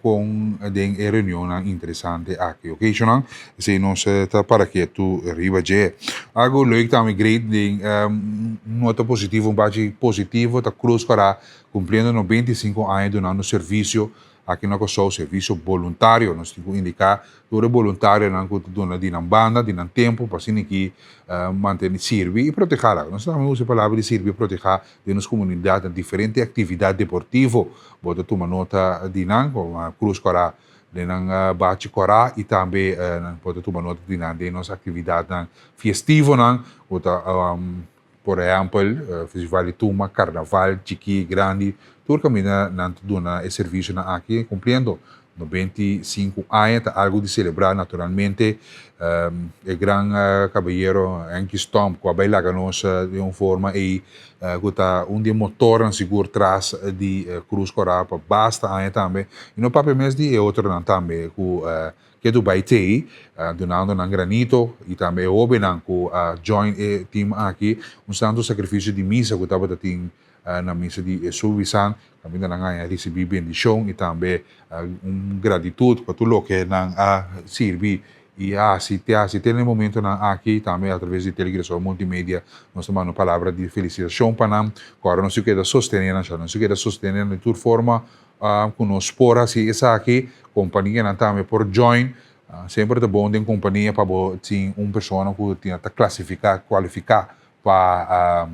kon den e reunionnan interesante aki. Ok shonnan, esei nos ta para ketu riba dje. Algo leuk tambe great den nota positivo, un bachi positivo ta Cruz Kora cumpliendo 95 aña dunando servicio aki na Kòrsou, servicio boluntario. Nos tin ku indiká tur e boluntarionan ku ta duna di nan banda, di nan tempu pa asina ki mantene sirbi i protehá. Laga nos tambe usa e palabra di sirbi i protehá den nos komunidat na diferente aktividat deportivo. Bo ta tuma nota di nan, komo Krus Kòrá den nan bachi kòrá i tambe bo ta tuma nota di nan den nos aktividatnan fiestivonan ku ta por ehèmpel festival di Tuma, karnaval chikí, grandi, tur kaminda nan ta duna e servisionan aki kumpliendo 95 aña ta algu di selebrá naturalmente. E gran kabayero Henky Stomp ku a bai laga nos den un forma ei ku ta un di e motornan sigur tras di Cruz Cora pa basta aña tambe. I no papia mes di e otronan tambe ku ketu bai tei dunando nan granito i tambe e hobennan ku a join e team aki. Un santu sakrifisio di misa ku tabata tin na misa di e Subisan, kaminda nan a risibí bendishon i tambe un gratitut pa tur loke nan a sirbi i a hasi te hasi te na e momentonan aki. Tambe atraves di Telegresor Multimedia nos ta manda un palabra di felisitashon pa nan ku ora nos tin keda sostené nan, nos tin keda sostené nan di tur forma ku nos por hasi esaki. Kompanianan tambe por join. Semper ta bon den kompania pa bo tin un persona ku ta klasifiká, kualifiká pa.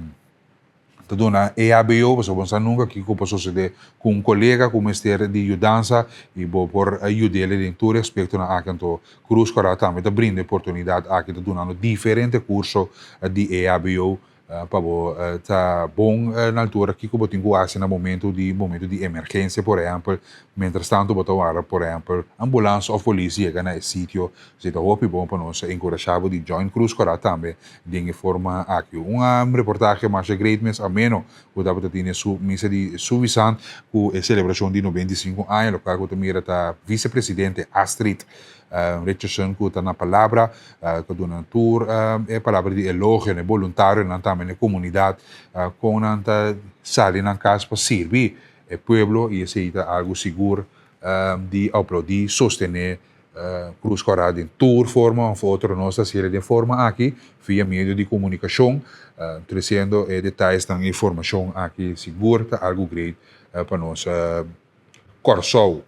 Ta duna EHBO, pasobra bo no sa nunka kiko por sosodé ku un kolega ku mester di yudansa i bo por yud'el den tur e aspektonan aki. Anto Krus Kòrá tambe ta brinda e oportunidat aki, ta dunando diferente kurso di EHBO Pa bo ta bon na altura kiko bo tin ku hasi na momento di momento di emergensia, por ehèmpel, mientras tanto bo ta warda por ehèmpel ambulans òf polis yega na e sitio. Esei ta hopi bon pa nos enkurashá bo di join Cruz Kòrá tambe den e forma aki. Un reportahe masha great mes ameno ku tabata tene su misa di Suffisant ku e selebrashon di 95 aña, lokual ku ta mira ta Visepresidente Astrid Richardson ku ta na palabra ku duna tur e palabra di elogio na e boluntarionan tambe na e komunidat kon nan ta sali nan kas pa sirbi e pueblo i esei ta algu sigur di aplaudí, sostené Cruz Kòrá den tur forma òf otro. Nos ta hasiel den forma aki via medio di komunikashon tresiendo e detayesnan i informashon aki sigur ta algu great pa nos Kòrsou.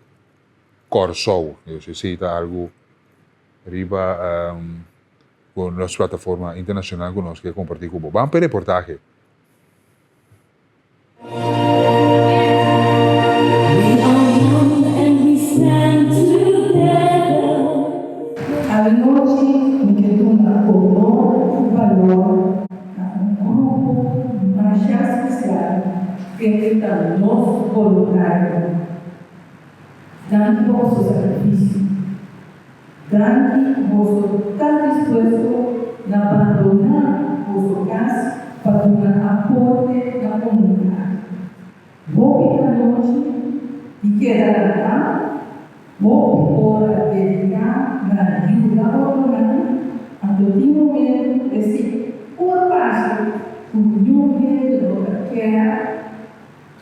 Kòrsou. Esei ta algu riba ku nos plataforma internashonal ku nos ke kompartí ku bo. Ban pa e reportahe. Anochi mi ke duna honor i balor na un grupo masha spesial kende ta nos boluntarionan. Danki pa boso sakrifisio. Danki ku boso ta dispuesto na bandoná boso kas pa duna aporte na komunidat. Hopi anochi di keda lantá, hopi ora dediká na yuda otronan, anto tin momentu ku esei por parse ku niun hende no ta kèr.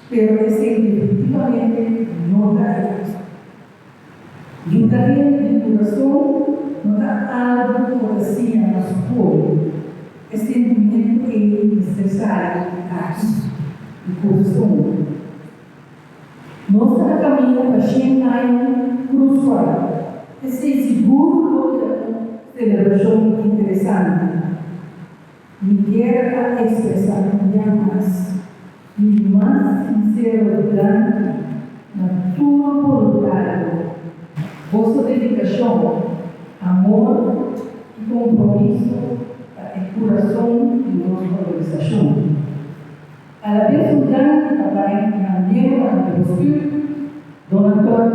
Pero esei definitivamente no ta e kaso. Yuda hende di kurason no ta algu ku bo ta siña na skol. E sentimentu ei mester sali aki, di kurason. Nos ta na kaminda pa shen aña Krus Kòrá. Esei sigur lo bira un selebrashon interesante. Mi kier a expresa un bia mas mi mas sincero danki na tur boluntario. Boso dedicacion, amor y compromiso ta e curason di nos organisacion. Alabes un danki ta bai na miembronan di bestuur, donator,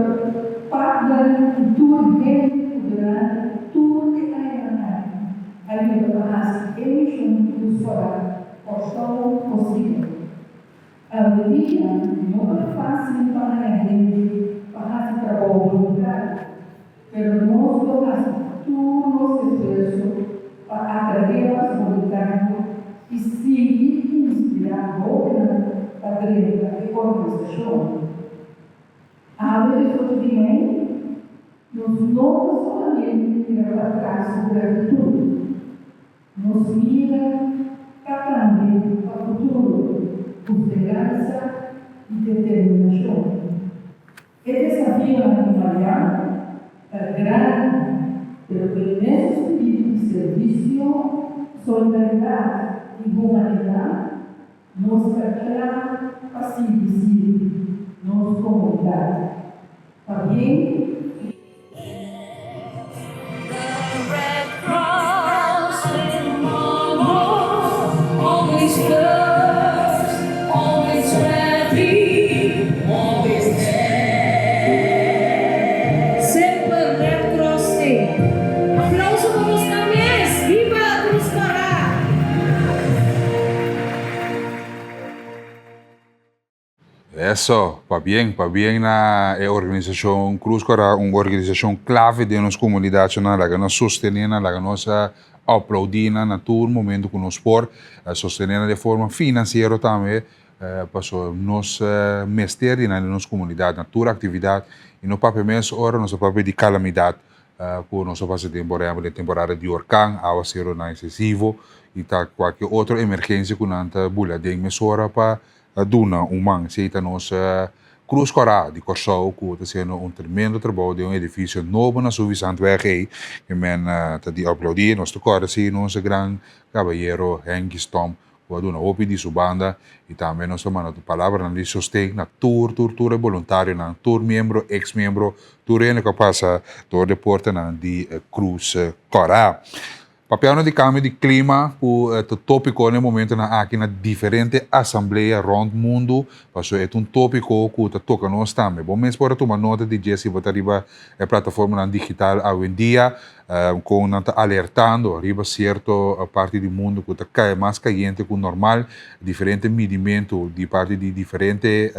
partnernan i tur hende ku durante tur e añanan aki a yuda pa hasi e mishon di Cruz Kòrá Kòrsou posibel. Awendia no ta fásil pa haña hende pa hasi trabou boluntario, pero nos lo hasi tur nos esfuerso pa atraé mas boluntario i sigui inspirá hóbennan pa drenta e organisashon. Awe 18 di mei, nos no ta solamente mira patras ku gratitut, nos mira ta tambe pa futuro ku speransa i determinashon. E desafionan di mañan ta grandi, pero ku e mesun spiritu di servisio, solidaridat i humanidat, nos ta kla pa sigui sirbi nos komunidat. Pabien! Semper Red Cross te. Aplauso pa nos nan mes! Biba Cruz Cora! Eso, pabien, pabien na e organisacion Cruz Cora, un organisacion clave den nos comunidad nan, laga nos sostene nan, laga nos aplaudi nan na tur momento cu nos por, sostene nan den forma financiero tambe, paso nos mester di nan den nos comunidad na tur actividad y no papia mes ora nos ta papia di calamidad cu nos a pasa den por ehempel den temporada di orkan, awaceronan excesivo y ta cualkier otro emergencia cu nan ta bula den mesora pa a duna un man. Esei ta nos Cruz Kòrá di Kòrsou ku ta hasiendo un tremendo trabou den un edifisio nobo na Suffisantweg ei. E men ta di aplaudí. Nos ta kòrda si nos gran kabayero Henky Stomp. ku a duna hopi di su banda i tambe nos ta manda palabranan di sosten na tur tur tur e boluntarionan, tur miembro, eks miembro, tur hende ku a pasa dor di e portanan di Krus Kòrá. Papiando di kambio di klima ku ta tópiko na e momentonan aki na diferente asamblea rònt mundu, pasobra e ta un tópiko ku ta toka nos tambe. Bo mes por a tuma nota di dje si bo ta riba e plataformanan digital awendia, kon nan ta alertando riba sierto parti di mundu ku ta kai mas kayente ku normal, diferente midimentu di parti di diferente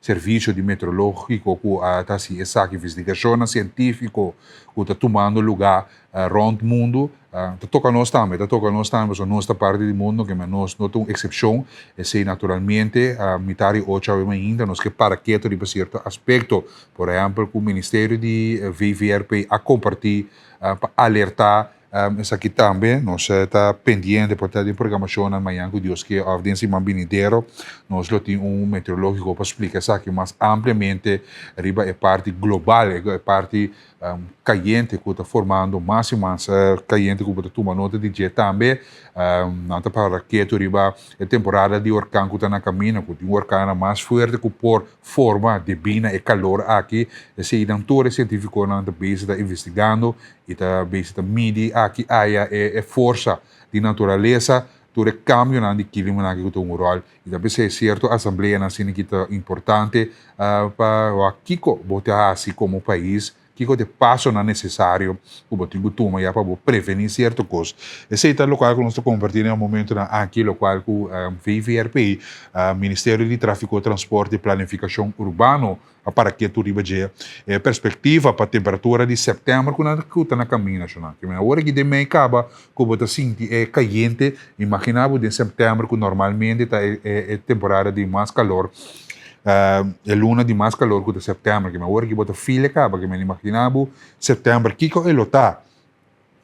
servisio di meteorológiko ku a ta hasi esaki, investigashonnan sientífiko ku ta tumando lugá Rond mundu ta toca nos tambe, ta toca nos tambe pasobra nos ta parti di mundo ke nos no ta un excepcion. Esey naturalmente mitar di ocho awe mainta nos ke para keto riba cierto aspecto. Por ehempel cu Ministerio di VVRP a comparti pa alerta esaki tambe. Nos ta pendiente por ta den programacionnan mañan cu Dios ke of den siman binidero nos lo tin un meteorologico pa splica esaki mas ampliamente riba e parti global, e parti Kayente ku ta formando mas i mas kayente ku bo ta tuma nota di dje tambe. Nan ta para ketu riba e temporada di orkan ku ta na kaminda, ku tin orkannan mas fuerte ku por forma debí na e kalor aki. Eseinan tur e sientífikonan ta bezig ta investigando i ta bezig ta midi aki aya e forsa di naturalesa, tur e kambionan di kilimanan aki ku ta un ròl. I ta p'esei sierto asambleanan asina ki ta importante pa wak kiko bo ta hasi komo pais, kiko ta e pasonan nesesario ku bo tin ku tuma ya pa bo prevení sierto kos. Esei ta lokual ku nos ta kompartí na e momentunan aki, lokual ku VVRP, Ministerio di Tráfiko, Transporte i Planifikashon Urbano, A para ketu riba dje e perspektiva pa temperatura di sèptèmber ku nan ku ta na kaminda shona. Ke men awor aki den mei kaba ku bo ta sinti e kayente, imaginá bo den sèptèmber ku normalmente ta e e temporada di mas kalor, e luna di mas kalor ku ta sèptèmber. Ke men awor aki bo ta feel e kaba. Ke men imaginá bo sèptèmber kiko e lo ta.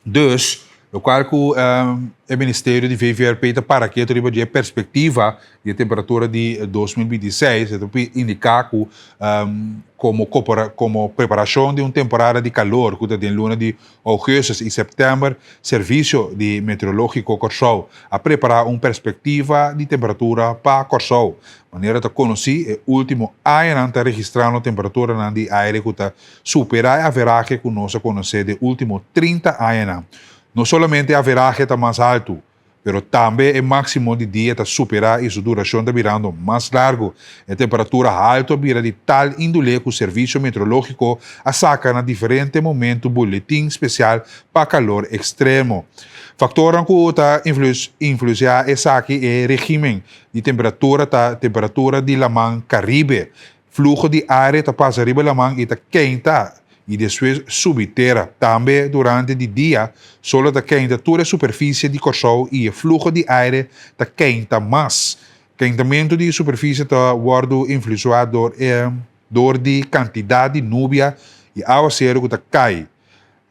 Dus, lokual ku e ministerio di VVRP ta para ketu riba dje perspektiva di e temperatura di 2026, e ta indiká ku komo komo preparashon di un temporada di kalor ku ta den luna di ougùstus i sèptèmber, Servisio di Meteorológiko Kòrsou a prepará un perspektiva di temperatura pa Kòrsou. Manera ta konosí, e último añanan ta registrando temperaturanan di aire ku ta Superá e averahe ku nos a konosé den último 30 añanan. No solamente e averahe ta mas haltu, pero tambe e máksimo di dia ta superá i su durashon ta birando mas largu. E temperatura haltu a bira di tal índole ku Servisio Meteorológiko a saka na diferente momentu buletin spesial pa kalor ekstremo. Faktornan ku ta influensiá esaki e regimen di temperatura ta temperatura di laman Karibe, Fluho di aire ta pasa riba laman i ta keinta i despues subi tera. Tambe durante di dia solo ta keinta tur e superfisie di Kòrsou i e fluho di aire ta keinta mas. Keintamentu di superfisie ta wòrdu influensiá dor e dor di kantidat di nubia i awaseru ku ta kai.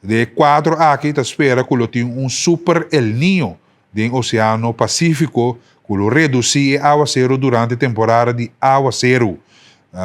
Den e kuadro aki ta spera ku lo tin un super El Niño den Oseano Pasífiko ku lo redusí e awaseru durante temporada di awaseru.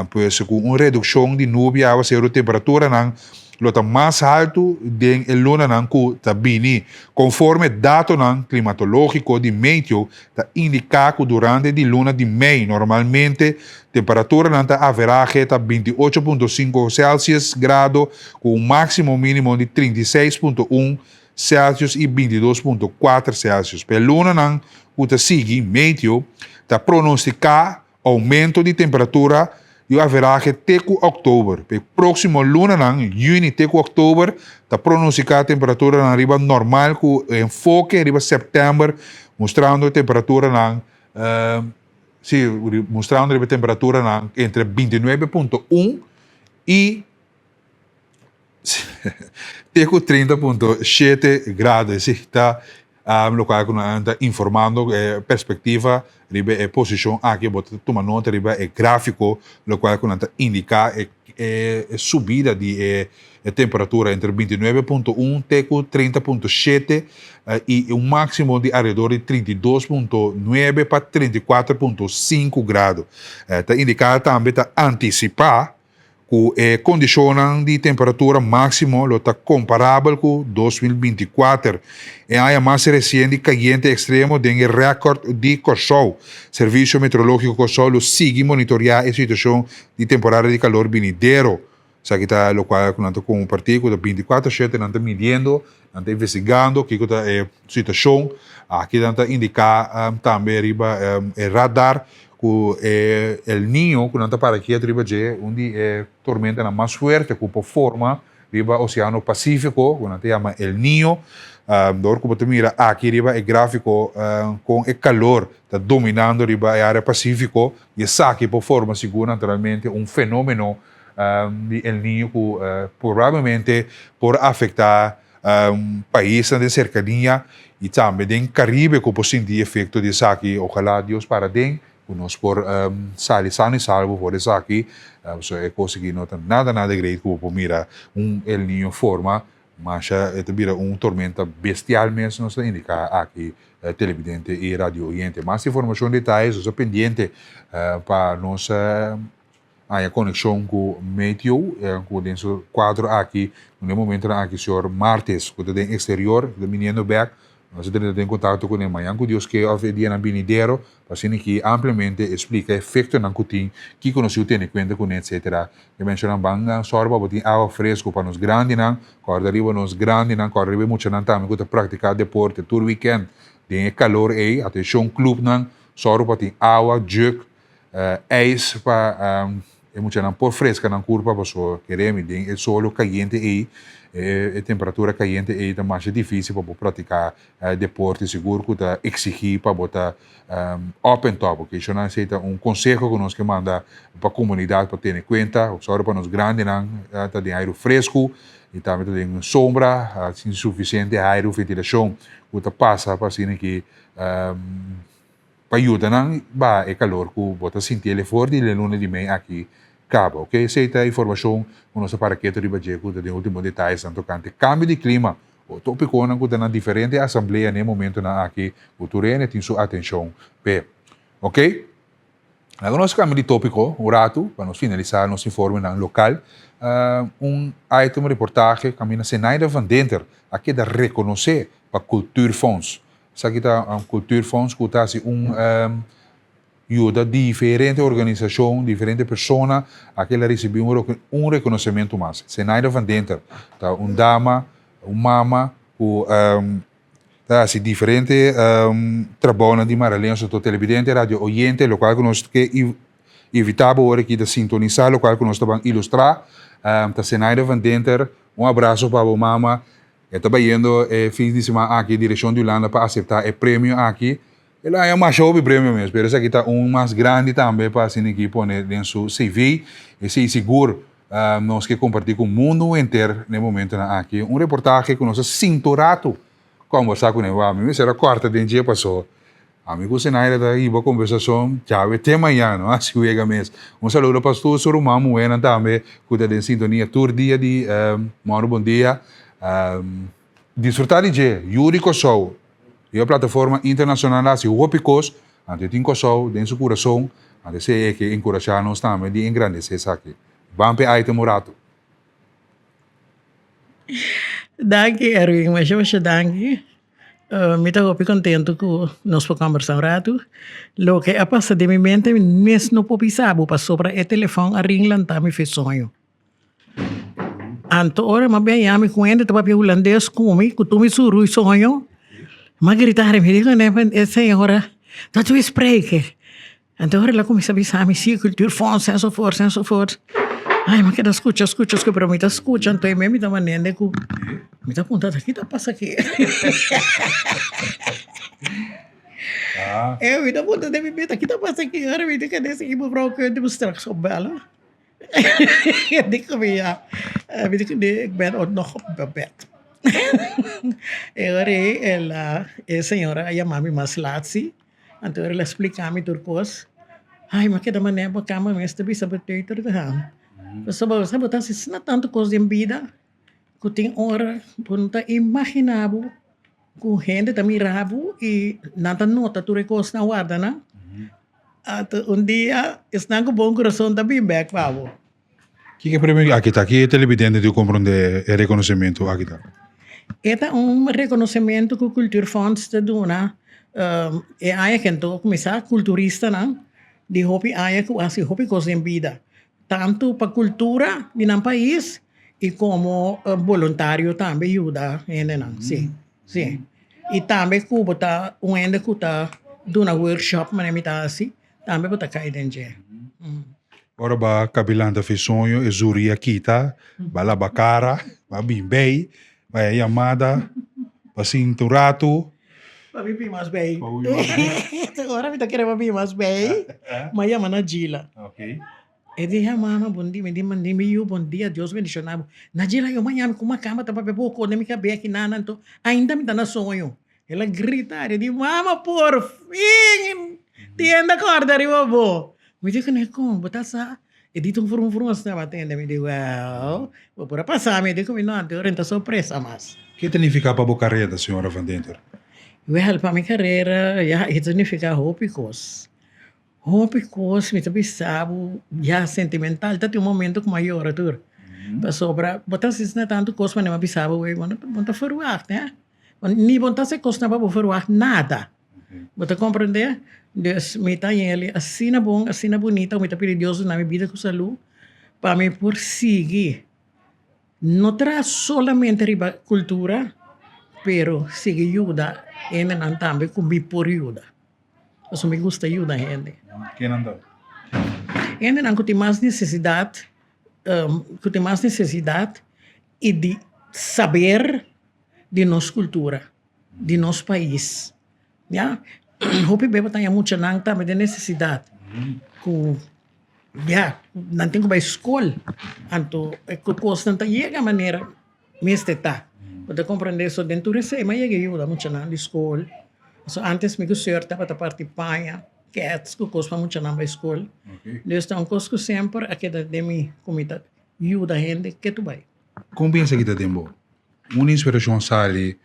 Pues ku un redukshon di nubia awaseru temperaturanan lo ta mas haltu den e lunanan ku ta bini. Konforme datonan klimatológiko di meteo ta indiká ku durante di luna di mei normalmente temperaturanan ta averahe ta 28.5 Celsius grado ku un máksimo mínimo di 36.1 Celsius i 22.4 Celsius. Pa e lunanan ku ta sigui, meteo ta pronostiká oumento di temperatura di un averahe te ku òktober. Pa e próksimo lunanan, yüni te ku òktober, ta pronostiká temperaturanan riba normal ku enfoke riba sèptèmber, mustrando temperaturanan si, mustrando riba temperaturanan entre 29.1 i Te ku 30.7 grado, esei ta lokual ku nan ta informando e perspektiva riba e posishon aki. Bo ta tuma nota riba e grafiko lokual ku nan ta indiká e e subida di e temperatura entre 29.1 te ku 30.7 i un máksimo di alrededor di 32.9 pa 34.5 grado. Ta indiká tambe ta antisipá. ku e kondishonnan di temperatura máksimo lo ta komparabel ku 2024, e aña mas resien di kayente ekstremo den e rèkòrt di Kòrsou. Servisio Meteorológiko Kòrsou lo sigui monitoriá e situashon di temporada di kalor binidero. Esaki ta lokual ku nan ta kompartí ku ta bintikuater shete nan ta midiendo, nan ta investigando kiko ta e situashon. Aki nan ta indiká tambe riba e radar ku e El Niño ku nan ta para kieto riba dje, un di e tormentanan mas fuerte ku por forma riba Oseano Pasífiko ku nan ta yama El Niño. Dor ku bo ta mira aki riba e gráfiko kon e kalor ta dominando riba e área Pasífiko i esaki por forma sigur naturalmente un fenómeno di El Niño ku probablemente por afektá paisnan den serkania i tambe den Karibe ku por sinti efekto di esaki. Ojalá Dios para den ku nos por sali sano i salvo for esaki. Pasobra e kos aki no ta nada nada great ku bo por mira un El Niño forma Masha e ta bira un tormenta bestial mes nos ta indica aki televidente y radio oyente. Mas informacion detaye nos ta pendiente pa nos haña conexion cu Meteo cu den su cuadro aki den e momentonan aki señor Martes cu ta den exterior ta biniendo bek nos ta drenta den contacto cune mañan cu Dios ke of e dianan binidero pa asina ki ampliamente e splica efectonan cu tin kico nos yu tene cuenta cune etcetera. E menshonan ban sòru pa bo tin awa fresco pa nos grandinan kòrda riba nos grandinan kòrda riba e muchanan tambe cu ta practica deporte tur weekend den e calor ey atencion clubnan sòru pa tin awa jug Ijs pa e muchanan por freska nan kurpa pasobra kere mi den e solo kayente ei, e temperatura kayente ei ta masha difisil pa bo pratiká deporte sigur ku ta eksigí pa bo ta up en top. Oke, shona esei ta un konseho ku nos ke manda pa komunidat pa tene kuenta, sòru pa nos grandinan ta den airu fresku i tambe ta den sombra, tin sufisiente airu, ventilashon ku ta pasa pa asina ki Pa yuda nan baha e kalor ku bo ta sinti el e for di e luna di mei aki kaba. Oke, esei ta informashon ku nos ta para ketu riba dje ku ta den ultimo detayesnan tokante kambio di klima o topikonan ku ta na diferente asamblea na e momentonan aki ku tur hende tin su atenshon p'e. Oke, laga nos kambia di topiko un ratu pa nos finalisá nos informenan lokal. Un item reportahe kaminda Zenaida van Denter a keda rekonosé pa Cultuurfonds. Esaki ta un Cultuurfonds ku ta hasi un yuda diferente organisashon, diferente persona a keda risibí un rekonosementu mas. Zenaida van Denter ta un dama, un mama ku ta hasi diferente trabounan di Maralenso. To televidente, radio oyente, lokual ku nos ke invitá bo ora aki ta sintonisá lokual ku nos ta ban ilustrá ta Zenaida van Denter. Un abraso pa bo mama. E ta bayendo e fin di siman aki direccion di Hulanda pa acepta e premio aki. El a haña masha hopi premio mes, pero esaki ta un mas grandi tambe pa asina ki pone den su CV. Esey sigur nos ke comparti cu mundo henter na e momentonan aki. Un reportahe cu nos a sinto rato combersa cune. Wao, mi mester a corta den dje paso ami cu Zenaida ta hiba combersacion djawe te mañana, no haci wega mes. Un saludo pa tur su ruman muhernan tambe cu ta den sintonia tur dia di Moro Bon Dia. Disfruta di dje, yu di Kòrsou riba plataforma internacional a haci hopi cos, anto e tin Kòrsou den su curason, anto esey e ke encurasha nos tambe di engrandece esaki. Ban p'e item un rato. Danki Erwin, masha masha danki. Mi ta hopi contento cu nos por conversa un rato. Loke a pasa den mi mente mi mes no por bisa bo pasobra e telefon a ring lanta mi fe soño. Anto ora mi a bin haña mi cu hende ta papia hulandes cu mi cu tur mi suru y soño mi a grita mi di e señora dat we spreken. Anto ora el a cuminsa bisa mi si cultuurfonds enzovoorts enzovoorts ay mi a keda scucha scucha scucha pero mi ta scucha anto e mi ta manende cu mi ta puntra ta ki ta pasa aki e mi ta puntra den mi mente ki ta pasa aki ora mi ta keda si mevrouw kunt u me straks opbellen di ya mi di ik ben ook nog op bed e ora el a e señora a yama mi mas laat si. Anto el a spliká mi tur kos. Ai, mi a keda manera bo kama mes ta bisa bo teuter ta han. Pasobra bo sa bo ta hasi asina tantu kos den bida ku tin ora bo no ta imaginá bo ku hende ta mira bo i nan ta nota tur e kosnan warda nan. Anto un dia esnan ku bon kurason ta bin bèk pa bo. Kiko e premio aki ta? Ki e televidente di komprondé e rekonosementu aki ta? E ta un rekonosementu ku Cultuurfonds ta duna e aña ku a kuminsá kulturistanan di hopi aña ku hasi hopi kos den bida, tantu pa kultura di nan pais i komo boluntario tambe yuda hendenan, si, si. I tambe ku bo ta un hende ku ta duna workshop manera mi ta hasi tambe bo ta kai den dje. Ora ba kabilanta fi soño e zuri a kita, ba laba kara, ba bin bei, ba e yamada, ba sinta un ratu. Pa mi bin mas bei. Ora mi ta kere pa bin mas bei, mi a yama Najila. E di, ya mama, bon dia. Mi di, mi yu, bon dia, Dios bendiciona bo. Najila, yo mañana mi kuma kama ta papia bo kos den mi kabes aki nan anto ainda mi ta na soño. El a grita, el di, Mama, por fin tienda corda riba bo. Mi di kuné, Kon? Bo ta sa? E di ta un frum frum asina bo a tende. Mi di, Well, bo por a pasa mi. E di ku mi, No, anto ora ta sorpresa mas. Ke ta nifiká pa bo karera, señora Van Denter? Well, pa mi karera, ya, e ta nifiká hopi kos. Hopi kos mi ta bisa bo ya sentimental ta tin un momento ku mi a yora tur. Pasobra bo ta asina tantu kos manera mi a bisa bo wey bo no ta ferwagt he. Ni bo no ta hasi kosnan pa bo ferwagt nada. Bo ta komprende? Dus mi ta yeli asina bon asina bunita mi ta pidi Dios duna mi bida ku salu pa mi por sigui no traha solamente riba kultura pero sigui yuda hendenan tambe ku mi por yuda. Pasobra mi gusta yuda hende. Kennan ta? Hendenan ku tin mas nesesidat, ku tin mas nesesidat i di saber di nos kultura, di nos pais, ya. Hopi bes bo ta haña muchanan tambe den nesesidat ku ya nan tin ku bai skol, anto e kosnan ta yega manera Mester ta. Bo ta comprende? So den tur esei mi a yega yuda muchanan di school. So antes mi cu seur tabata parti paña, kets cu cos pa muchanan bay school. Dus ta un cos cu semper a keda den mi cu mi ta yuda hende ke tu bay. Con pensa ki ta den bo? Un inspiracion sali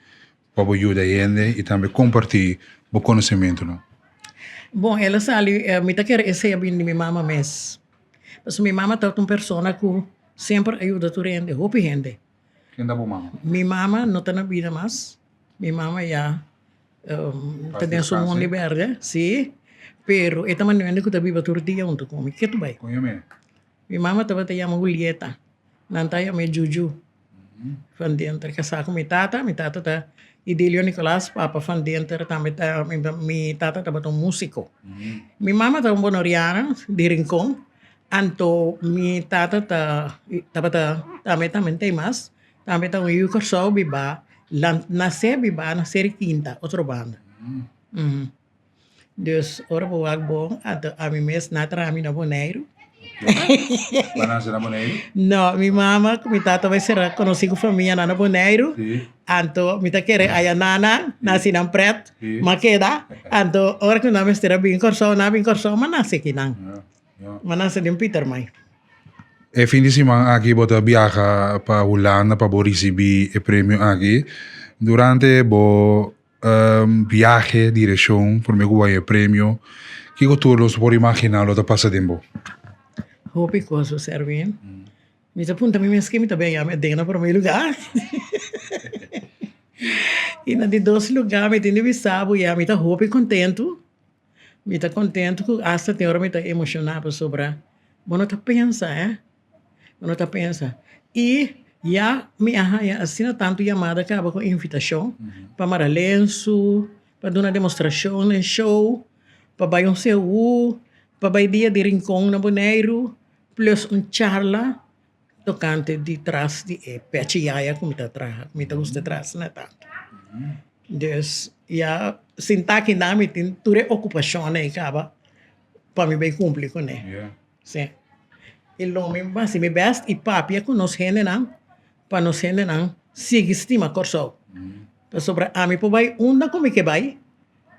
pa bo yuda hende y tambe comparti bo conocimentonan? Bon, el a sali, mi ta kere esei a bini di mi mama mes. Pasobra mi mama tabata un persona cu Semper a yuda tur hende, hopi hende. Ken ta bo mama? Mi mama no ta na bida mas. Mi mama ya ta den su mundo berde, si. Pero e ta manera ku ta biba tur dia huntu ku mi. Ke tu bai? Kon yam'é? Mi mama tabata yama Julieta. Nan ta yam'é Juju. Van Denter kasá ku mi tata. Mi tata ta Idilio Nicolas, papa Van Denter tambe ta, mi tata tabata un músiko. Mi mama ta un bonoriana di Rincon. Anto mi tata ta tabata tambe tambe t'ei mas, tambe ta un yu Kòrsou bibá, nasé bibá na Seri Kinta, otro banda. Dus ora bo wak bon anto ami mes na traha mi na Boneiru. Bo a nase na Boneiru? No, mi mama ku mi tata bai sera konosí ku famianan na Boneiru, anto mi ta kere aya nana nasi nan prèt, m'a keda, anto ora ku nan mester a bin Kòrsou, nan a bin Kòrsou, m'a nase akinan. M'a nase den Pietermaai. E fin di siman aki bo ta biaha pa Hulanda pa bo risibí e premio aki. Durante bo biahe direkshon promé ku bo haña e premio, kiko tur nos por imaginá lo ta pasa den bo? Hopi kos, José Erwin. Mi ta puntra mi mes ke mi ta bin yama e den na prome lugar. I na di dos lugar mi tin di bisa bo ya mi ta hopi kontentu. Mi ta kontentu ku asta tin ora mi ta emoshoná pasobra bo no ta pensa eh, bo no ta pensa. I ya mi a haña asina tantu yamada kaba ku invitashon pa mara lensu, pa duna demostrashon den show, pa bai un seú, pa bai dia di Rincon na Boneiru, plus un charla tokante di tras di e pechi yaya ku mi ta traha, ku mi ta gusta traha asina tantu. Dus ya sintá kinan mi tin tur e okupashonnan ei kaba pa mi bai kumpli kuné. Sí. I lo mi hasi mi bèst i papia ku nos hendenan pa nos hendenan sigui stima Kòrsou. Pasobra ami por bai unda ku mi ke bai,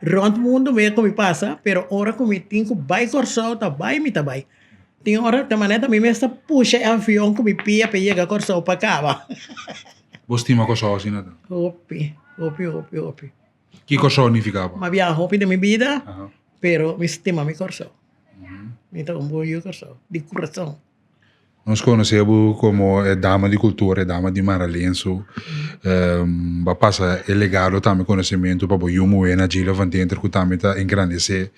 rònt mundu mi ku mi pasa, pero ora ku mi tin ku bai Kòrsou ta bai mi ta bai. Tin ora ta manera mi mes ta pusha e avion ku mi pia pa e yega Kòrsou pa kaba. Bo stima Kòrsou asina ta? Hopi, hopi, hopi, hopi. Ki Kòrsou nifiká bo? Mi a biaha hopi den mi bida, pero mi stima mi Kòrsou. Mi ta un bon yu Kòrsou, di kurason. Nos konosé bo komo e dama di kultura, e dama di Maralensu. Bo a pasa e legado tambe konosementu pa bo yu muhé Najila van Denter ku tambe ta engrandesé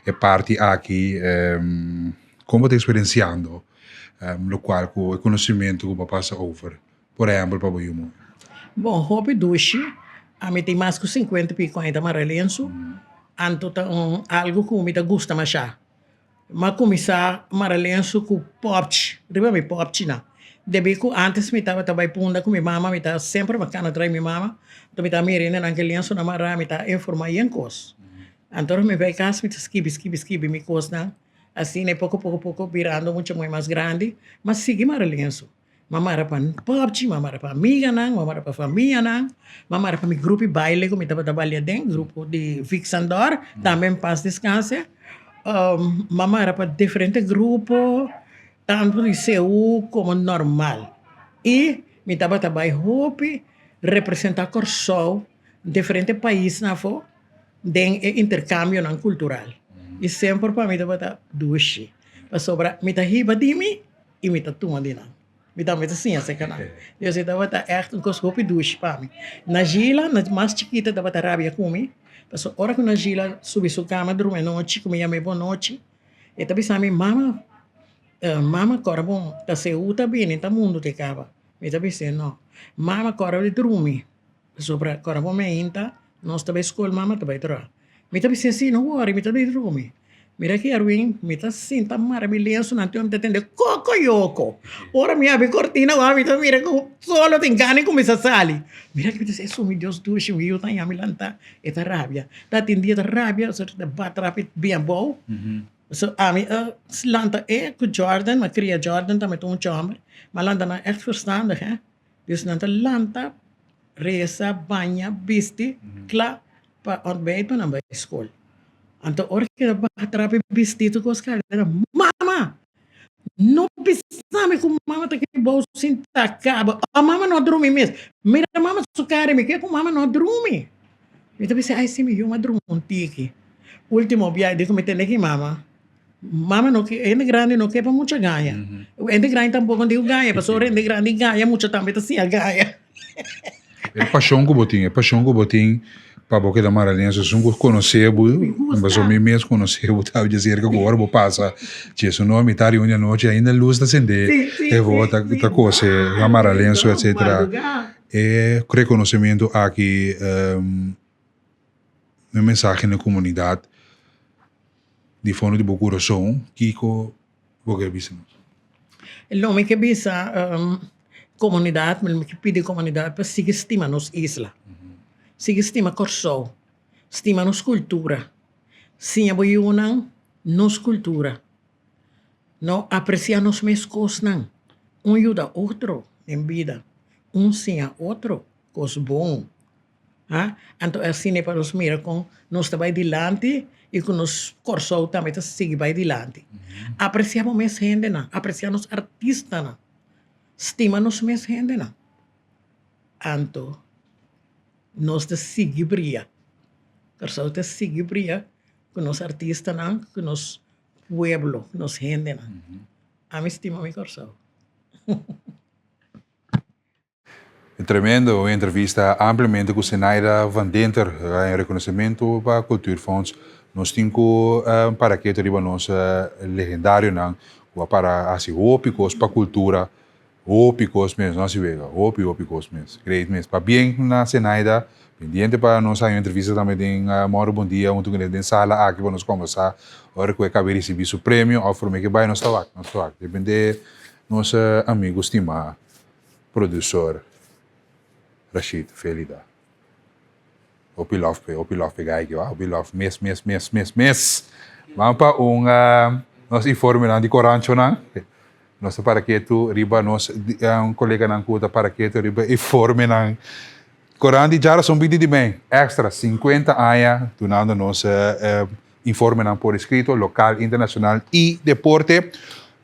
e parti aki. Kon bo ta eksperensiando lokual ku e konosementu ku bo a pasa over, por ehèmpel pa bo yu muhé? Bon, hopi dushi. Ami tin mas ku sinkuenta i piko aña ta Maralensu. Anto ta un algu ku mi ta gusta mashá. M'a kuminsá mara lensu ku pòpchi, riba mi pòpchinan. Debí ku ántes mi tabata bai punda ku mi mama, mi ta semper a kana trai mi mama, anto mi ta mira hendenan ku e lensunan mará, mi ta informá yen kos. Anto ora mi bai kas mi ta skibi, skibi, skibi mi kosnan, asina i poko poko poko birando mucha muhé mas grandi, m'a sigui mara lensu. M'a mara pa pòpchi, m'a mara pa amiganan, m'a mara pa famianan, m'a mara pa mi grupo di baile ku mi tabata balia den, grupo di Vic Sandor, tambe en pas deskanse. M'a mara pa diferente grupo, tantu di seú komo normal. I mi tabata bai hopi representá Kòrsou diferente paisnan afó den e interkambionan kultural. I semper pa mi tabata dushi, pasobra mi ta hiba di mi. I mi ta tuma di nan. Mi tambe ta siña aserka nan. Dios e tabata ègt un kos hopi dushi pa mi. Najila, na mas chikito tabata rabia ku mi, pasobra ora ku Najila subi su kama drumi anochi ku mi yam'é bonochi, e ta bisa mi, Mama, mama kòrda bon, ta seú ta bini, ta mundu ta e kaba. Mi ta bis'é, No. Mama kòrda di drumi. Pasobra kòrda bo meinta, nos ta bai skol, mama ta bai traha. Mi ta bisa si, no wòri, mi ta bai drumi. Mira ki Erwin, mi ta sinta mara mi lensunan te mi ta tende kokoyoko. Ora mi habri kortina wou mi ta mira ku solo tin gana di kuminsá sali. Mira ki mi ta bisa, esun mi Dios dushi, mi yu ta haña mi lantá. E ta rabia. Ta tin dia ta rabia, pasobra ta bat rapi bien abou. So ami a lanta e ku Jordan, mi a kria Jordan tambe ta un chòmber. Mi a lanta nan ègt verstandig, hè. Dus nan ta lanta, resa, baña, bisti, kla pa ontbijt pa nan bai skol. Anto ora ku nan baha trapi bisti tur kos kaba, nan ta Mama! No bisa mi ku mama ta keda bou sinta kaba. O mama no a drumi mes. Mira mama su kara, mi ke ku mama no a drumi. Mi ta bisa, ay si mi yu a drumi un tiki. Ultimo biaha di ku mi tende ki mama. Mama no ke, hende grandi no ke pa mucha gaña. Hende grandi tampoco no tin ku gaña, pasobra hende grandi gaña, mucha tambe ta siña gaña. E pasion ku bo tin, e pasion ku bo tin pa bo keda maralense, esun ku konosé bo, pasobra mi mes konosé bo ta dje serka ku ora bo pasa dje su no mitad di un di anochi ainda lus ta sende e bo ta ta kose na maralense etcetera. E rekonosementu aki. Un mensahe na komunidat di fondo di bo kurason, kiko bo ke bisa nos? Lo mi ke bisa komunidat, mi ke pidi komunidat pa sigui stima nos isla, sigui stima Kòrsou, stima nos kultura, siña bo yunan nos kultura, no apresiá nos mes kosnan, un yuda otro den bida, un siña otro kos bon. Ha? Anto asina e pa nos mira kon nos ta bai dilanti i ku nos Kòrsou tambe ta sigui bai dilanti. Apresiá bo mes hendenan, apresiá nos artistanan, stima nos mes hendenan. Anto nos ta sigui bria, Kòrsou ta sigui bria ku nos artistanan, ku nos pueblo, ku nos hendenan. Ami stima mi Kòrsou. Tremendo, un entrevista ampliamente cu Zenaida van Denter, en reconocimento pa Cultuurfonds. Nos tin cu para keto riba nos legendarionan cu a para haci hopi cos pa cultura, hopi cos mes, no haci wega, hopi hopi cos mes. Great mes. Pabien na Zenaida, pendiente pa nos haña un entrevista tambe den Moro Bon Dia hunto cu den sala aki pa nos conversa ora cu e caba di ricibi su premio of prome ke bay nos ta wak, nos ta wak. Depende nos amigo stima. Produsor Rashid Felida. Hopi love p'e, hopi love p'e guy aki wak, hopi love mes mes mes mes mes. Ban pa un nos informenan di koranchonan. Nos ta para ketu riba nos koleganan ku ta para ketu riba informenan. Korant di djarason binti di mei, extra sinkuenta aña dunando nos informenan por eskrito, lokal, internashonal i deporte.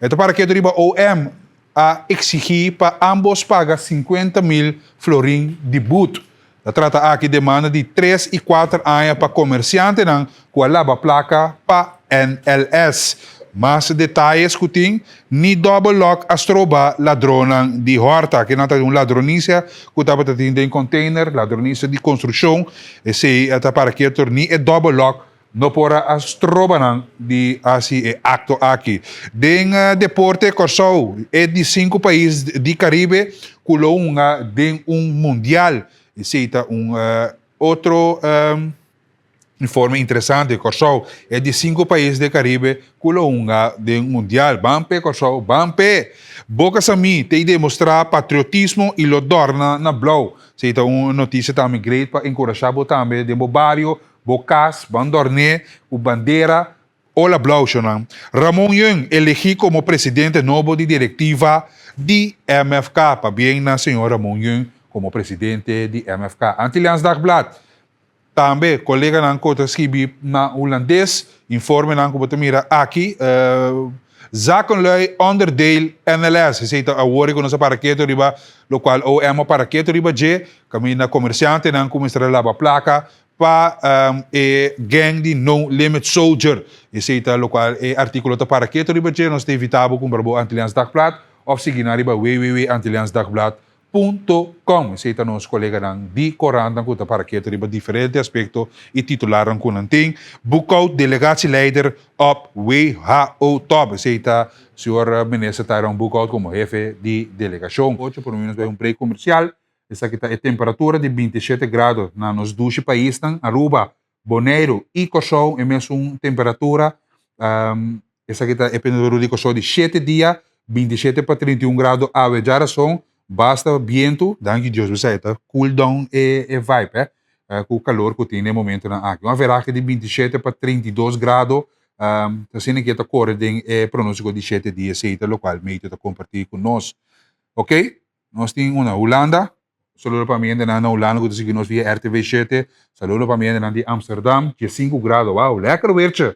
E ta para ketu riba OM. A exigí pa ambos paga 50 mil florin di but. Ta trata aki demanda di tres i kuater aña pa komersiantenan ku a laba plaka pa NLS. Mas detayes ku tin, Ni double lock a stroba ladronnan di hòrta. Kinan ta un ladronisia ku tabata tin den container, ladronisia di konstrukshon. Esei ta para keter ni e double lock no por a stroba nan di hasi e akto aki. Den deporte Kòrsou e di sinku pais di Karibe ku lo hunga den un mundial. Esei ta un otro Informe interesante, Kòrsou e di sinku pais den Karibe ku lo hunga den Mundial. Ban p'e Kòrsou, ban p'e! Boka Samí ta demostrá patriotismo i lo dòrna na blou. Esei ta un notisia tambe great pa enkurashá bo tambe den bo bario, bo kas, ban dòrn'é ku bandera Ola blou, shonnan. Ramon Yeung elegí komo presidente nobo di direktiva di MFK. Pabien na señor Ramon Yeung komo presidente di MFK. Antilliaans Dagblad. Tambe koleganan ku ta skibi na hulandes, informenan ku bo ta mira aki, Zakenlui onderdeel NLS, esei ta awor ku nos a para ketu riba lokual OM a para ketu riba dje, kaminda komersiantenan ku mester a laba plaka pa e gang di No Limit Soldier. Esei ta lokual e artíkulo ta para ketu riba dje. Nos ta invitá bo kumpra bo Antilliaans Dagblad òf sigui nan riba www.antilliaansdagblad Punto com. Esei ta nos koleganan di korantnan ku ta para ketu riba diferente aspekto i titularnan ku nan tin. Boekhout delegatieleider op WHO top. Esei ta señor Minister Tyrone Boekhout komo hefe di delegashon. Ocho por menos bai un break komersial. Esaki ta e temperatura di 27 grado na nos dushi paisnan Aruba, Boneiru i Kòrsou e mesun temperatura. Esaki ta e temperatura di Kòrsou di shete dia, 27 pa 31 grado awe djarason, basta bientu, danki Dios bisa e ta cool down e e vibe eh, ku kalor ku tin den e momentonan aki. Un averahe di 27 pa 32 grado, ta asina ke ta kore den e pronostiko di shete dia, esei ta lokual Meteo ta kompartí ku nos. Oke, nos tin una Hulanda. Saludo pa mi hendenan na Hulanda ku ta sigui nos via RTV shete. Saludo pa mi hendenan di Amsterdam, diesinku grado, wow, lekker weertje.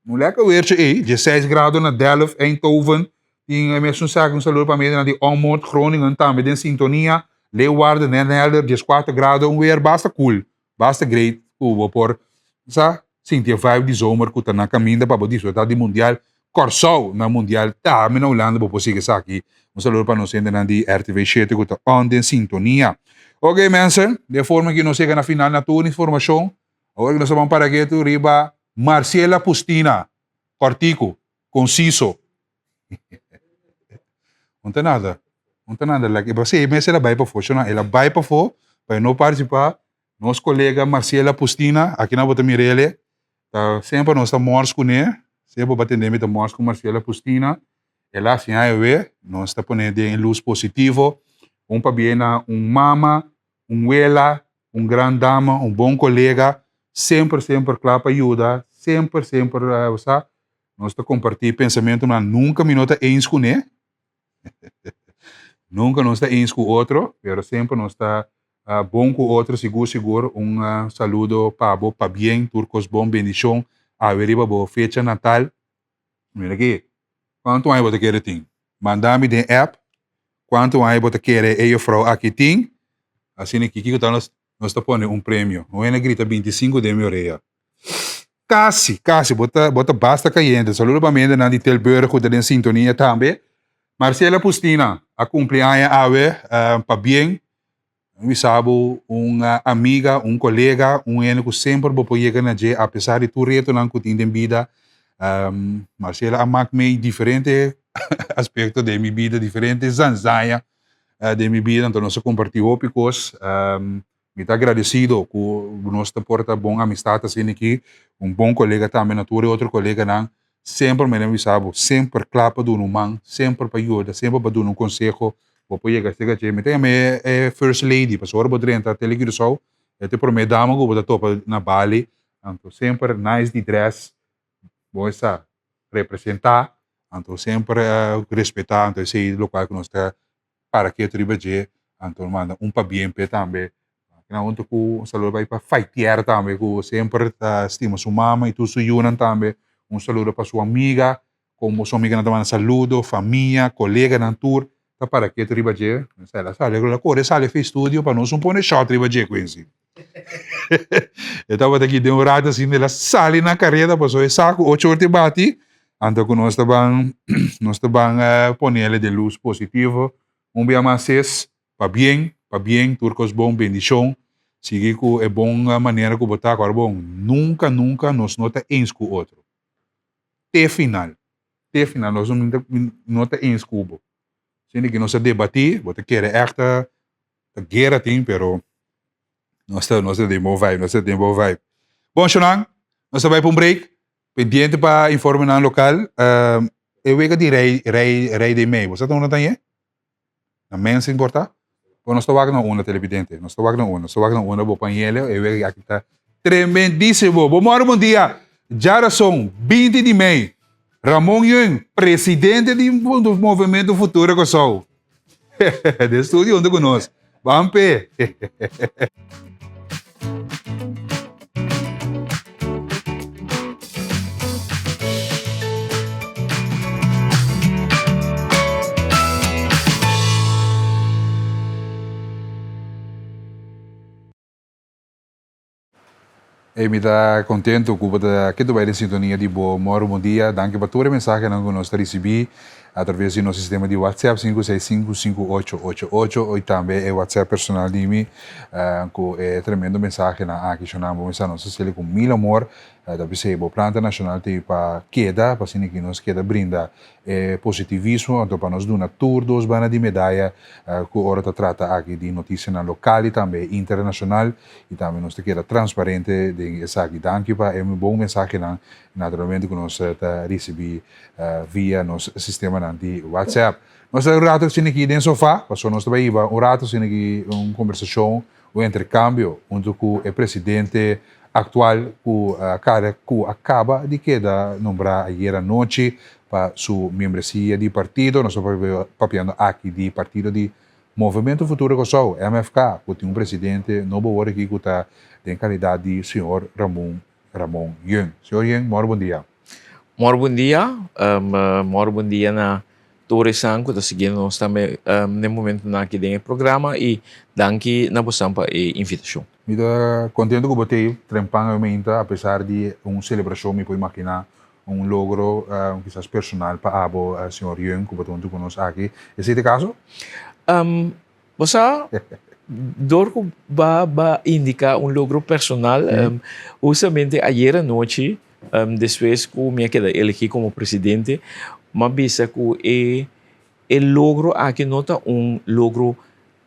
Un lekker weertje ei, dieseis grado na Delft, Eindhoven. Tin e mesun saki, un saludo pa mi hendenan di Ommoord, Groningen tambe den sintonia. Leeuwarden, Den Helder, dieskuater grado, un weer basta cool, basta great ku bo por sa sinti e vibe di zomer ku ta na kaminda pa bo disfruta di mundial Kòrsou na mundial tambe na Hulanda bo por sigui esaki. Un saludo pa nos hendenan di RTV shete ku ta on den sintonia. Ok mensen, den forma ki nos yega na final na tur informashon, awor ki nos ta ban para ketu riba Marciela Pustina, kòrtiku, konsiso. No ta nada, no ta nada, like, e mester a bai pafó, shona, el a bai pafó pa e no partisipá. Nos kolega Marciela Pustina, aki nan bo ta mir'el, ta semper nos ta mors kuné, semper bo a tende mi ta mors ku Marciela Pustina, el a siña awe, nos ta pone den e lus positivo, un pabia na un mama, un wela, un gran dama, un bon kolega, semper semper kla pa yuda, semper semper bo sa, nos ta kompartí pensamentunan, nunka mi no ta eens kuné, Nunca nos ta eens cu otro, pero semper nos ta bon cu otro, sigur sigur. Un saludo pa bo, pabien, tur cos bon, bendicion awe riba bo fecha natal. Mira aki, cuanto aña bo ta kere tin? Manda mi den app cuanto aña bo ta kere e juffrouw aki tin. Asina aki, kico ta nos, nos ta pone un premio. Un hende a grita 25 den mi orea. Casi, casi, bo ta, bo ta basta cayente. Saludo pa mi hendenan di Tilburg cu ta den sintonia tambe. Marcela Pustina a cumpli aña awe, pabien. Mi sa bo un amiga, un colega, un hende cu semper bo por yega na dje apesar di tur retonan cu tin den bida. Marcela a mak mei diferente aspecto den mi bida, diferente zanzaña den mi bida, anto nos a comparti hopi cos. Mi ta agradecido cu nos ta por ta bon amistad asina aki, un bon colega tambe na tur e otro coleganan. Semper mi a bisa bo, semper cla pa duna un man, semper pa yuda, semper pa duna un conseho, bo por yega cerca dje. Mi ta yama e e first lady, pasobra ora bo drenta Tele Curaçao, e ta e prome dama cu bo ta topa na Bali, anto semper nice di dress, bo sa representa, anto semper respeta, anto esey locual cu nos ta para ketu riba dje, anto manda un pabien p'e tambe. Kina huntu ku un saludo bai pa Faitier tambe ku semper ta stima su mama i tur su yunan tambe. Un saludo pa su amiga, komo su amiganan ta manda saludo, famia, koleganan tur ta para ketu riba dje. El a sali, el a kore sali for e studio pa nos no pone shòt riba dje Quincy. E tabata aki den un rato asina, el a sali na kareda pasobra e sa ku ocho or ta bati. Anto ku nos ta ban nos ta ban ponele den lus positivo. Un bia mas es, pabien, pabien, tur kos bon, bendishon. Sigui ku e bon manera ku bo ta. Kòrda bon, nunka, nunka nos no ta eens ku otro. Te final, te final nos no ta eens ku bo. Sinti ku nos a debatí, bo ta kere ègt ta guera tin, pero nos ta nos ta den bon vibe, nos ta den bon vibe. Bon shonnan, nos ta bai pa un break. Pendiente pa informenan lokal, e wega di rei rei rei den mei, bo sa ta unda ta ñe? Na mens importa? Bo nos ta wak na unda televidente, nos ta wak na unda, nos ta wak na unda bo pañele, e wega aki ta tremendísimo. Bo mòru bon dia, djarason 20 di mei, Ramon Yeung, presidente di Movemento Futuro Kòrsou, den studio huntu ku nos. Ban p'e! Ey mi ta contento cu bo ta keda bay den sintonia di bo Moro Bon Dia. Danki pa tur e mensahenan cu nos ta ricibi a traves di nos sistema di WhatsApp sinku seis sinku sinku ocho ocho ocho y tambe e WhatsApp personal di mi cu e tremendo mensahenan aki. Shonnan bo mester nos ta seli cu mil amor. Ta bisey bo planta nacional tin pa keda pa asina ki nos keda brinda e positivismo anto pa nos duna tur dos banda di medaya cu ora ta trata aki di noticianan local y tambe internacional y tambe nos ta keda transparente den esaki. Danki pa e bon mensahenan naturalmente cu nos ta ricibi via nos sistemanan di WhatsApp. Nos ta un rato asina aki den sofa pasobra nos ta bay hiba un rato asina aki un conversacion, un intercambio hunto cu e presidente actual cu cu a caba di keda nombra ayer anochi pa su miembresia di partido. Nos ta papiando aki di partido di Movemento Futuro Kòrsou, MFK, ku tin un presidente nobo awor aki ku ta den kalidat di señor Ramon Ramon Yeung. Señor Yeung, mòru bon dia. Mòru bon dia. Mòru bon dia na tur esnan ku ta siguiendo nos tambe na e momentunan aki den e programa i danki na bosan pa e invitashon. Mi ta kontento ku bo t'ei trempan awe meinta apesar di un selebrashon mi por imaginá Un logro kisas personal pa abo, señor Yeung, ku bo ta huntu ku nos aki. Esei ta e kaso? Bo sa, dor ku ba ba indiká un logro personal, hustamente ayer anochi, despues ku mi a keda elegí komo presidente, mi a bisa ku e e logro aki no ta un logro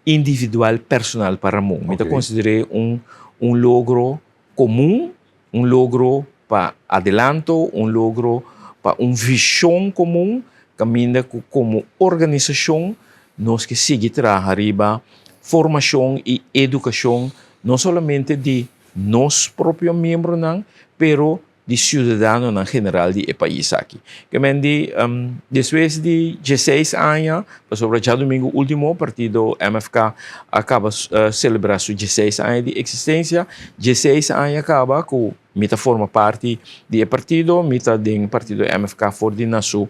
individual personal pa Ramon. Mi ta konsider'é un un logro komun, un logro pa adelanto, un logro pa un vishon komun kaminda ku komo organisashon nos ke sigui traha riba formashon i edukashon no solamente di nos propio miembronan pero di siudadanonan general di e pais aki. Ke men di despues di dieseis aña, pasobra djadumingu ultimo partido MFK a kaba selebrá su dieseis aña di eksistensia, dieseis aña kaba ku mi ta forma parti di e partido, mi ta den partido MFK for di na su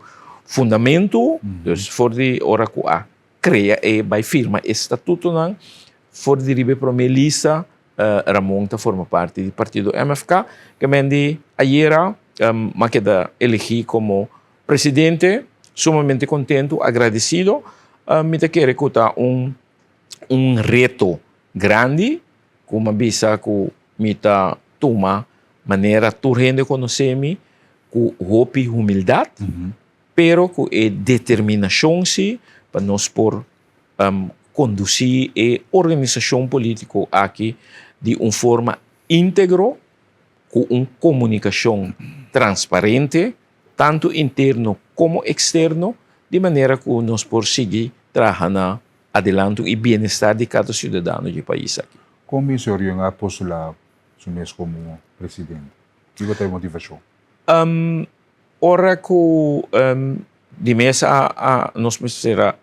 fundamentu, dus for di ora ku a krea e bai firma e statutonan, for di riba e promé lista Ramon ta forma parti di partido MFK. Ke men di ayera m'a keda elegí komo presidente. Sumamente kontentu, agradesido. Mi ta kere ku ta un un reto grandi ku m'a bisa ku mi ta tuma manera tur hende konosé mi ku hopi humildat, pero ku e determinashon si pa nos por kondusí e organisashon polítiko aki di un forma íntegro, ku un komunikashon transparente, tantu interno komo eksterno, di manera ku nos por sigui traha na adelanto i bienestar di kada siudadano di e pais aki. Kon bin señor Young a postulá su mes komo presidente? Kiko ta e motivashon? Ora ku di mes a nos mester a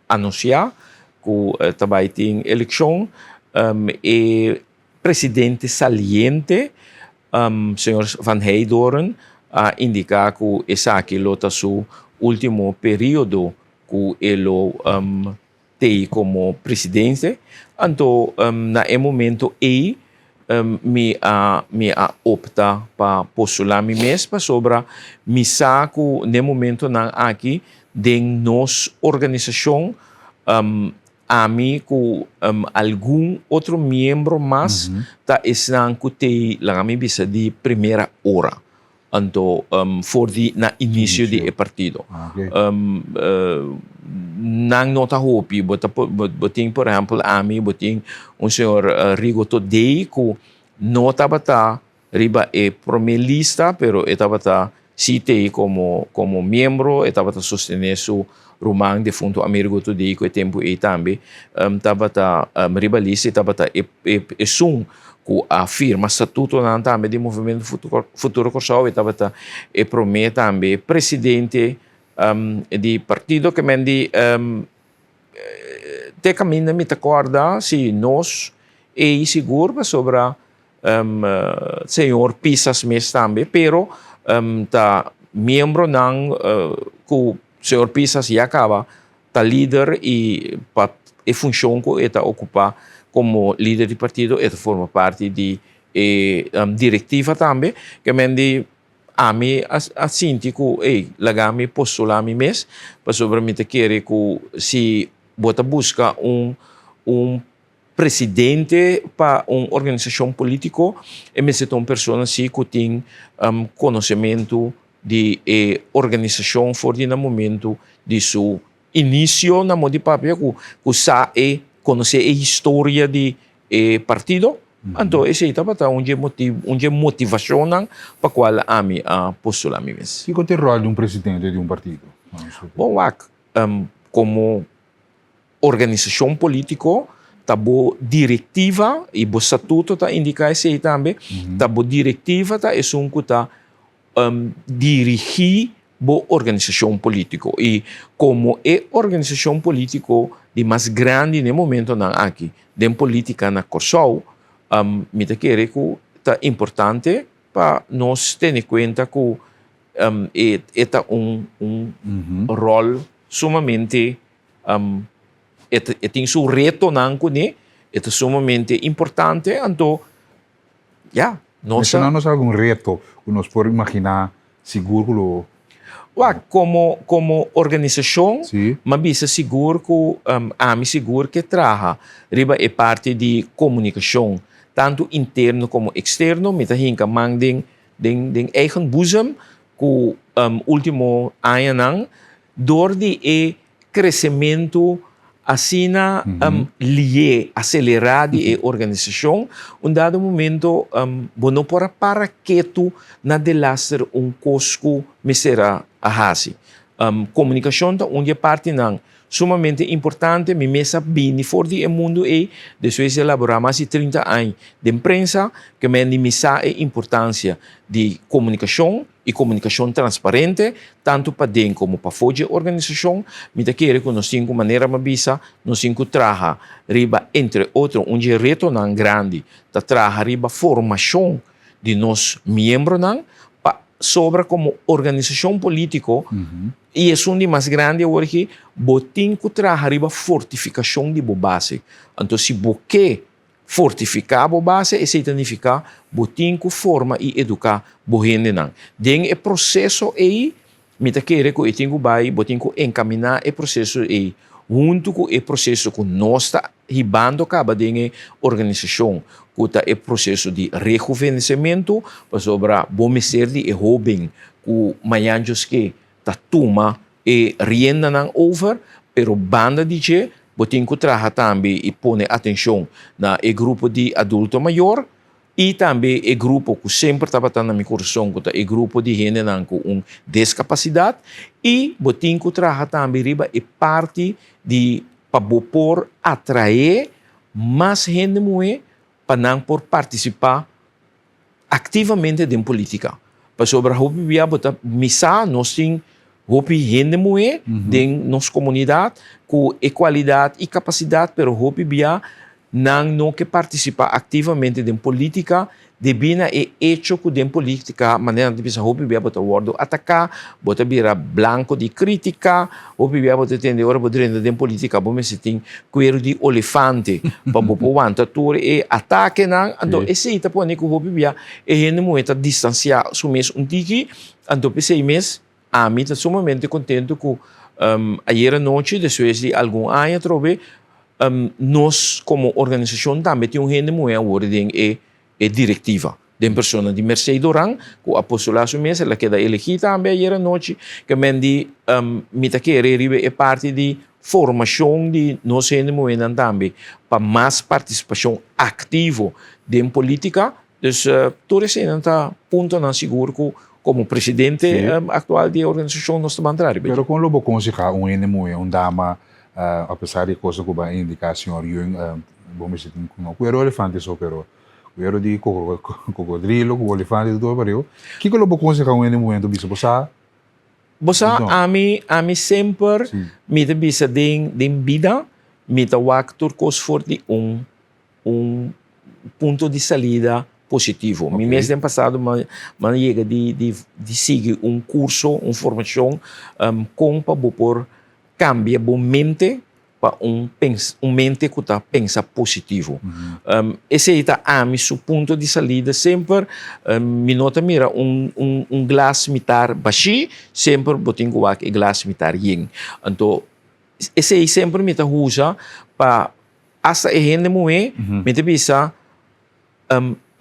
anunsiá ku ta bai tin elekshon, e presidente saliente, señor Van Heydoorn, a indiká ku esaki lo ta su último periodo ku e lo tei komo presidente. Anto na e momento ei. Mi a mi a opta pa postulá mi mes pasobra mi sa ku n'e momentonan aki den nos organisashon ami ku algun otro miembro mas ta esnan ku t'ei laga mi bisa di primera ora. Anto for di na inicio di e partido. Nan no ta hopi, bo ta bo tin por ehempel ami, bo tin un señor Rigo Todey cu no tabata riba e prome lista pero e tabata si tey como como miembro, e tabata sostene su ruman defunto Amerigo Todey cu e tempo ey tambe tabata riba lista y tabata e esun ku a firma statutonan tambe di Movementu Futuro Kòrsou, e tabata e promé tambe presidente di partido ke men di te kaminda mi ta kòrda si nos ei sigur pasobra señor Pisas mes tambe pero ta miembronan ku señor Pisas ya kaba ta lider y pa e funcion cu e ta ocupa como lider di partido e ta forma parti di e directiva tambe. Ke men di ami a sinti cu ey laga mi postula mi mes pasobra mi ta kere cu si bo ta busca un un presidente pa un organisacion politico e mester ta un persona si cu tin conocemento di e organisashon for di na momentu di su inisio na modo di papia ku ku sa e konosé e historia di e partido, anto esei tabata un dje motibu un dje motivashonnan pa kual ami a postulá mi mes. Kiko ta e ròl di un presidente di un partido? Bon wak, komo Organisashon polítiko ta bo direktiva i bo statuto ta indiká esei tambe, ta bo direktiva ta esun ku ta dirigí bo organisashon polítiko. I komo e organisashon polítiko di mas grandi na e momentonan aki den polítika na Kòrsou, mi ta kere ku ta importante pa nos tene kuenta ku e ta un ròl sumamente E tin su retonan kuné, e ta sumamente importante, anto ya, nos a. Menshoná nos algun reto ku nos por imaginá sigur ku lo. Wak, komo komo organisashon, mi a bisa sigur ku ami sigur ke traha riba e parti di komunikashon, tantu interno komo eksterno, mi ta hinka man den den den eigen boezem ku último añanan Dor di e kresementu asina lié, aselerá di e organisashon, un dado momento bo no por a para ketu na delaster un kos ku mester a hasi. Komunikashon ta un di e partinan sumamente importante. Mi mes a bini for di e mundu ei despues di a laborá mas di 30 aña den prensa, ke men di mi sa e importansia di komunikashon. i komunikashon transparente, tantu paden komo pafó dje organisashon. Mi ta kere ku nos tin ku, manera mi a bisa, nos tin ku traha riba, entre otro, un dje retonan grandi ta traha riba formashon di nos miembronan pa sobra komo organisashon polítiko i esun di mas grandi awor aki, bo tin ku traha riba fortifikashon di bo base. Anto si bo ke Fortifiká bo base, esei ta nifiká bo tin ku forma i eduká bo hendenan. Den e proseso ei, mi ta kere ku e tin ku bai, bo tin ku enkaminá e proseso ei huntu ku e proseso ku nos ta hibando kaba den e organisashon, ku ta e proseso di rehuvenesementu, pasobra bo mester di e hóben ku mañan djoske ta tuma e riendanan over, pero banda di dje bo tin ku traha tambe i pone atenshon na e grupo di adulto mayor i tambe e grupo ku semper tabata na mi kurason ku ta e grupo di hendenan ku un deskapasidat i bo tin ku traha tambe riba e parti di pa bo por atraé mas hende muhé pa nan por partisipá aktivamente den politika. Pasobra hopi bia bo ta misa nos tin hopi hende muhé den nos komunidat ku e kualidat i kapasidat pero hopi bia. Nan no ke partisipá aktivamente den polítika debí na e echo ku den polítika, manera nan ta bisa, hopi bia bo ta wòrdu ataká, bo ta bira blanko di krítika, hopi bia bo ta tende ora bo drenta den polítika bo mester tin kueru di olefante pa bo por wanta tur e atakenan. Anto esei ta pone ku hopi bia e hende muhé ta distansiá su mes un tiki, anto p'esei mes Ami ta sumamente contento cu ayer anochi, despues di algun aña atrobe, nos como organisacion tambe tin un hende muhe awor den e e directiva, den persona di Mercey Doran, cu a postula su mes, el a keda elegi tambe ayer anochi, ke men di mi ta kere riba e parti di formacion di nos hende muhenan tambe pa mas participacion activo den politica. Dus tur eseinan ta puntonan sigur ku komo presidente aktual di e organisashon nos ta ban traha riba dje. Pero kon lo bo konsehá un hende muhé, un dama, apesar di e kosnan ku bo a indiká señor Jung, bo mester tin no kuero olefante so pero kuero di kokodrilo ku olefante tur pariu, kiko lo bo konsehá un hende muhé anto bisa bo sa? Bo sa ami ami semper mi ta bisa den den bida mi ta wak tur kos for di un un punto di salida positivo. Mi mes den pasado m'a yega di di sigui un curso, un formacion con pa bo por cambia bo mente pa un un mente cu ta pensa positivo. Esey ta ami su punto di salida semper. Mi no ta mira un un glas mitar bashi, semper bo tin cu wak e glas mitar yen. Anto esey semper mi ta usa pa Asta e hende muhé, mi ta bisa,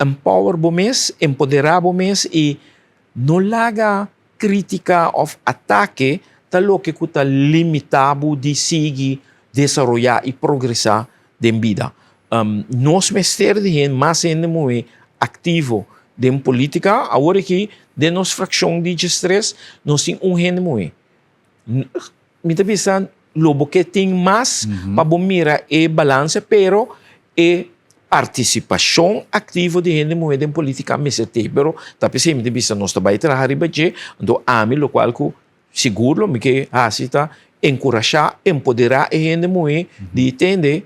empower bo mes, empoderá bo mes i no laga krítika òf atake ta loke ku ta limitá bo di sigui desaroyá i progresá den bida. Nos mester di hende, mas hende muhé aktivo den polítika. Awor aki den nos frakshon di Diestres nos tin un hende muhé. Mi ta bisa lo bo ke tin mas pa bo mira e balanse, pero e partisipashon aktivo di hende muhé den politika mester tei. Pero ta p'esei mi ta bisa nos ta bai traha riba dje, anto ami lokual ku sigur lo mi ke hasi ta enkurashá, empoderá e hende muhé di tende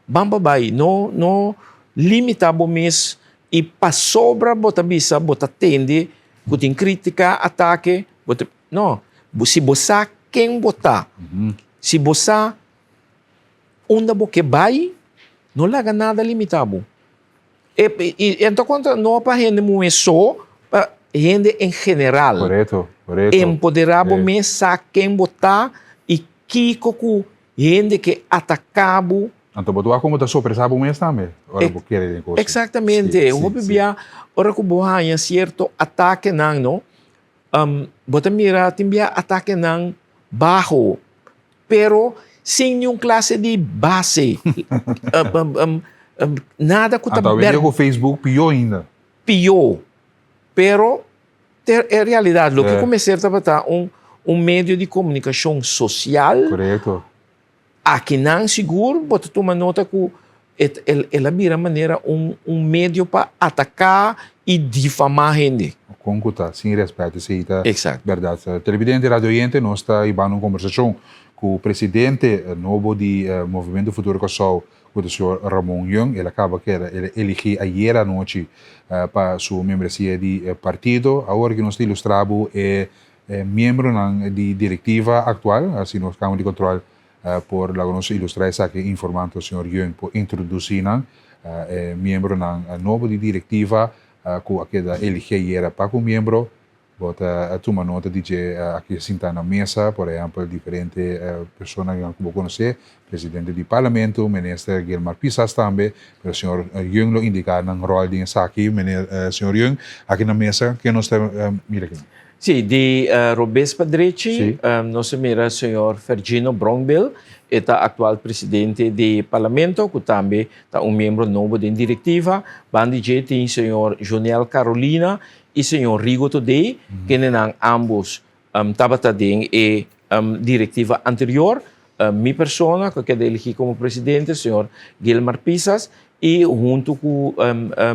Ban pa bai, no no limita bo mes y pasobra bo ta bisa bo ta tende cu tin critica, atake, bo ta, no, si bo sa ken bo ta, si bo sa unda bo ke bai, no laga nada limita bo. E y e ta conta no pa hende muhe so, pa hende en general. Corecto, corecto. Empodera bo mes, sa ken bo ta y kico cu Hende ke ataká bo. Anto bo ta wak komo ta sorpresá bo mes tambe ora bo kere den kos. Eksaktamente. Hopi bia ora ku bo haña sierto atakenan no, bo ta mira tin bia atakenan baho, pero sin niun klase di base. Nada ku ta. Anto awendia ku Facebook pió ainda. Pió. Pero Ter e realidad, loke ku mester tabata un un medio di komunikashon sosial. Korekto. Akinan sigur bo ta tuma nota ku el el a bira manera un un medio pa ataká i difamá hende. Kon ku ta, sin rèspèt, esei ta bèrdat. Televidente, radio oyente, nos ta hibando un kombersashon ku presidente nobo di Movementu Futuro Kòrsou, ku ta señor Ramon Young. El a kaba keda eligí ayera anochi pa su membresia di partido. Awor ki nos ta ilustrá bo e miembronan di direktiva aktual, si nos Kamer di Kontrol por laga nos ilustrá esaki informando señor Young por introdusí nan e miembronan nobo di direktiva ku a keda eligí ayera pa ku miembro. Bo ta tuma nota di dje aki sintá na mesa, por ehèmpel diferente personanan ku bo konosé, presidente di parlamento, minister Gilmar Pisas tambe, pero señor Yeung lo indiká nan ròl den esaki. Meneer, señor Yeung, aki na mesa ken nos ta mira aki? Sí, di robes pa drechi nos ta mira señor Fergino Brownbill, e ta aktual presidente di parlamento ku tambe ta un miembro nobo den direktiva. Banda di dje tin señor Jonel Carolina i señor Rigo Todey, kendenan ambos tabata den e directiva anterior. Mi persona cu a keda eligi como presidente, señor Gilmar Pisas, i hunto cu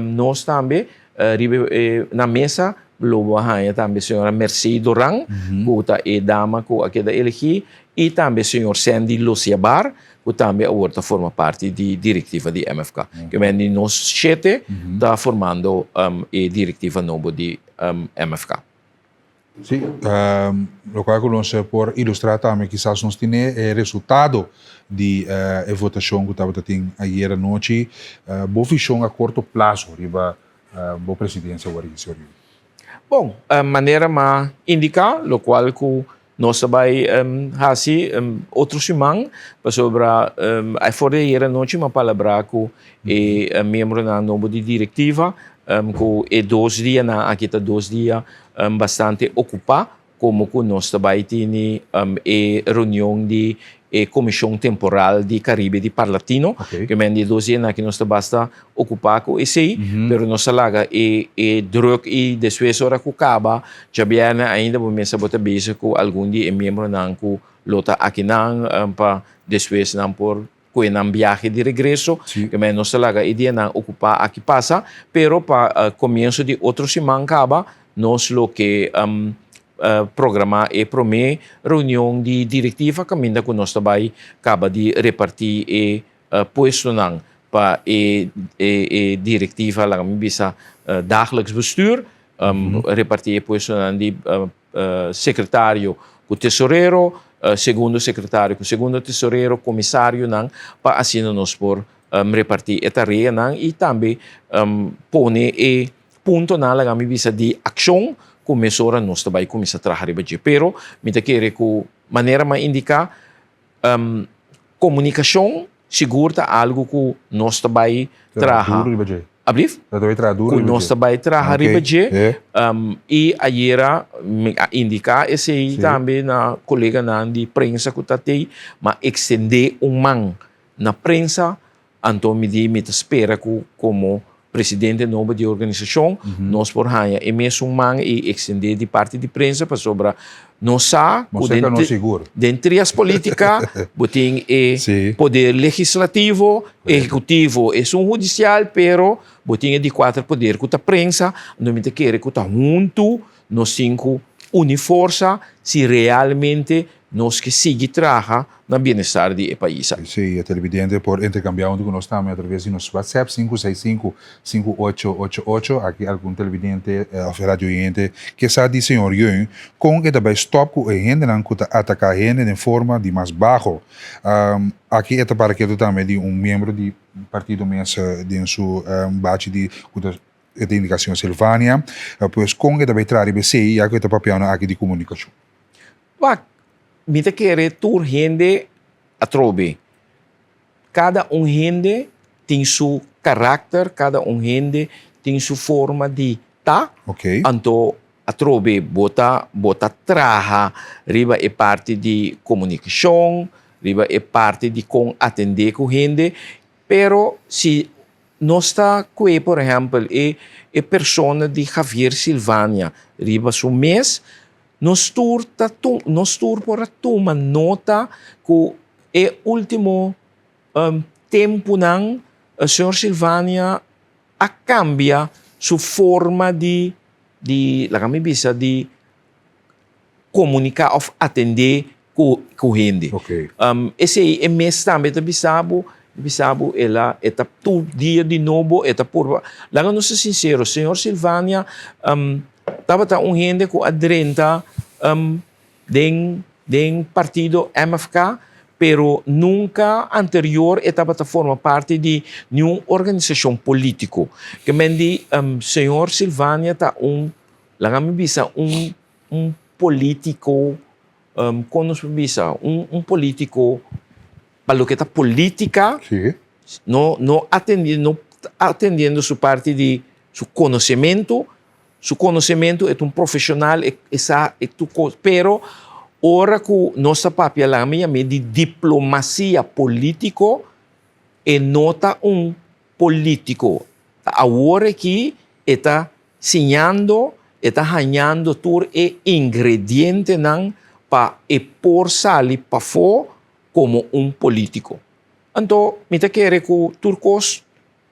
nos tambe riba na mesa. lo bo haña tambe señora Mercé Doran, ku ta e dama ku a keda elegí, i tambe señor Sandy Losiabar, ku tambe awor ta forma parti di direktiva di MFK. Ke men di nos shete ta formando e direktiva nobo di MFK. Sí, lokual ku nos por ilustrá tambe kisas nos tene e resultado di e votashon ku tabata tin ayer anochi. Bo vishon a korto plaso riba bo presidensia awor aki, señor Yu? Bon, manera m'a indiká, lokual ku nos ta bai hasi otro siman, pasobra for di ayer anochi m'a palabrá ku e miembronan nobo di direktiva ku e dos dianan aki ta dos dia bastante okupá komo ku nos ta bai tini e reunion di e komishon temporal di Karibe di Parlatino. Ke men di e dos dianan aki nos ta basta okupá ku esei, pero nos ta laga e e drùk i despues ora ku kaba djabièrnè ainda bo mester bo ta bezig ku algun di e miembronan ku lo ta akinan pa despues nan por ku e nan biahe di regreso, ke men nos ta laga e dianan okupá aki pasa, pero pa komienso di otro siman kaba nos lo ke programá e promé reunion di direktiva kaminda ku nos ta bai kaba di repartí e puestonan pa e e direktiva, laga mi bisa dagelijks bestuur, repartí e puestonan di sekretario ku tesorero, segundo sekretario ku segundo tesorero, komisarionan, pa asina nos por repartí e tareanan i tambe pone e puntonan, laga mi bisa, di akshon ku mesora nos ta bai kuminsá traha riba dje. Pero mi ta kere ku manera mi a indiká, Komunikashon sigur ta algu ku nos ta bai traha. Duru riba dje. Ablief? Ta bai traha duru Ku riba dje. nos ta bai traha riba dje. I ayera mi a indiká esei tambe na koleganan di prensa ku ta tei, m'a ekstendé un man na prensa. Anto mi di mi ta spera ku komo presidente nobo di e organisashon nos por haña e mesun man i ekstendé di parti di prensa pasobra nos sa ku den trias politika bo tin e poder legislativo, ehekutivo, esun hudisial pero bo tin e di kuater poder ku ta prensa. Anto mi ta kere ku ta huntu nos tin ku uni forsa si realmente Nos ke sigui traha na bienestar di e pais aki. Sí, e televidente por interkambiá huntu ku nos tambe atraves di nos WhatsApp sinku seis sinku, sinku ocho ocho ocho. Aki algun televidente òf radio oyente ke sa di señor Yeun kon e ta bai stòp ku e hendenan ku ta ataká hende den forma di mas baho. Aki e ta para ketu tambe di un miembro di partido mes den su bachi di ku ta e ta indiká señor Silvania. Pues kon e ta bai traha riba esei ya ku e ta papiando aki di komunikashon. Wak, mi ta kere tur hende atrobe. Kada un hende tin su karakter, kada un hende tin su forma di ta. Anto atrobe bo ta bo ta traha riba e parti di komunikashon, riba e parti di kon atendé ku hende, pero si Nos ta kue por ehèmpel e e persona di Javier Silvania riba su mes, nos tur ta nos tur por a tuma nota ku e último tempunan señor Silvania a kambia su forma di di laga mi bisa di komuniká òf atendé ku ku hende. Esei e mes tambe ta bisa bo, bisa bo el a e ta tur dia di nobo e ta purba. Laga nos ser sinsero, señor Silvania tabata un hende ku a drenta den den partido MFK, pero nunka anterior e tabata forma parti di niun organisashon polítiko. Ke men di señor Silvania ta un Laga mi bisa un un politico con nos por bisa un un politico pa loke ta politica no no atendi no atendiendo su parti di su conocemento su conocemento e ta un profesional e e sa e tur cos pero ora cu nos ta papia laga mi yam'e di diplomacia politico e no ta un politico ta awor aki e ta Siñando, e ta hañando tur e ingredientenan pa e por sali pafó komo un polítiko. Anto mi ta kere ku tur kos,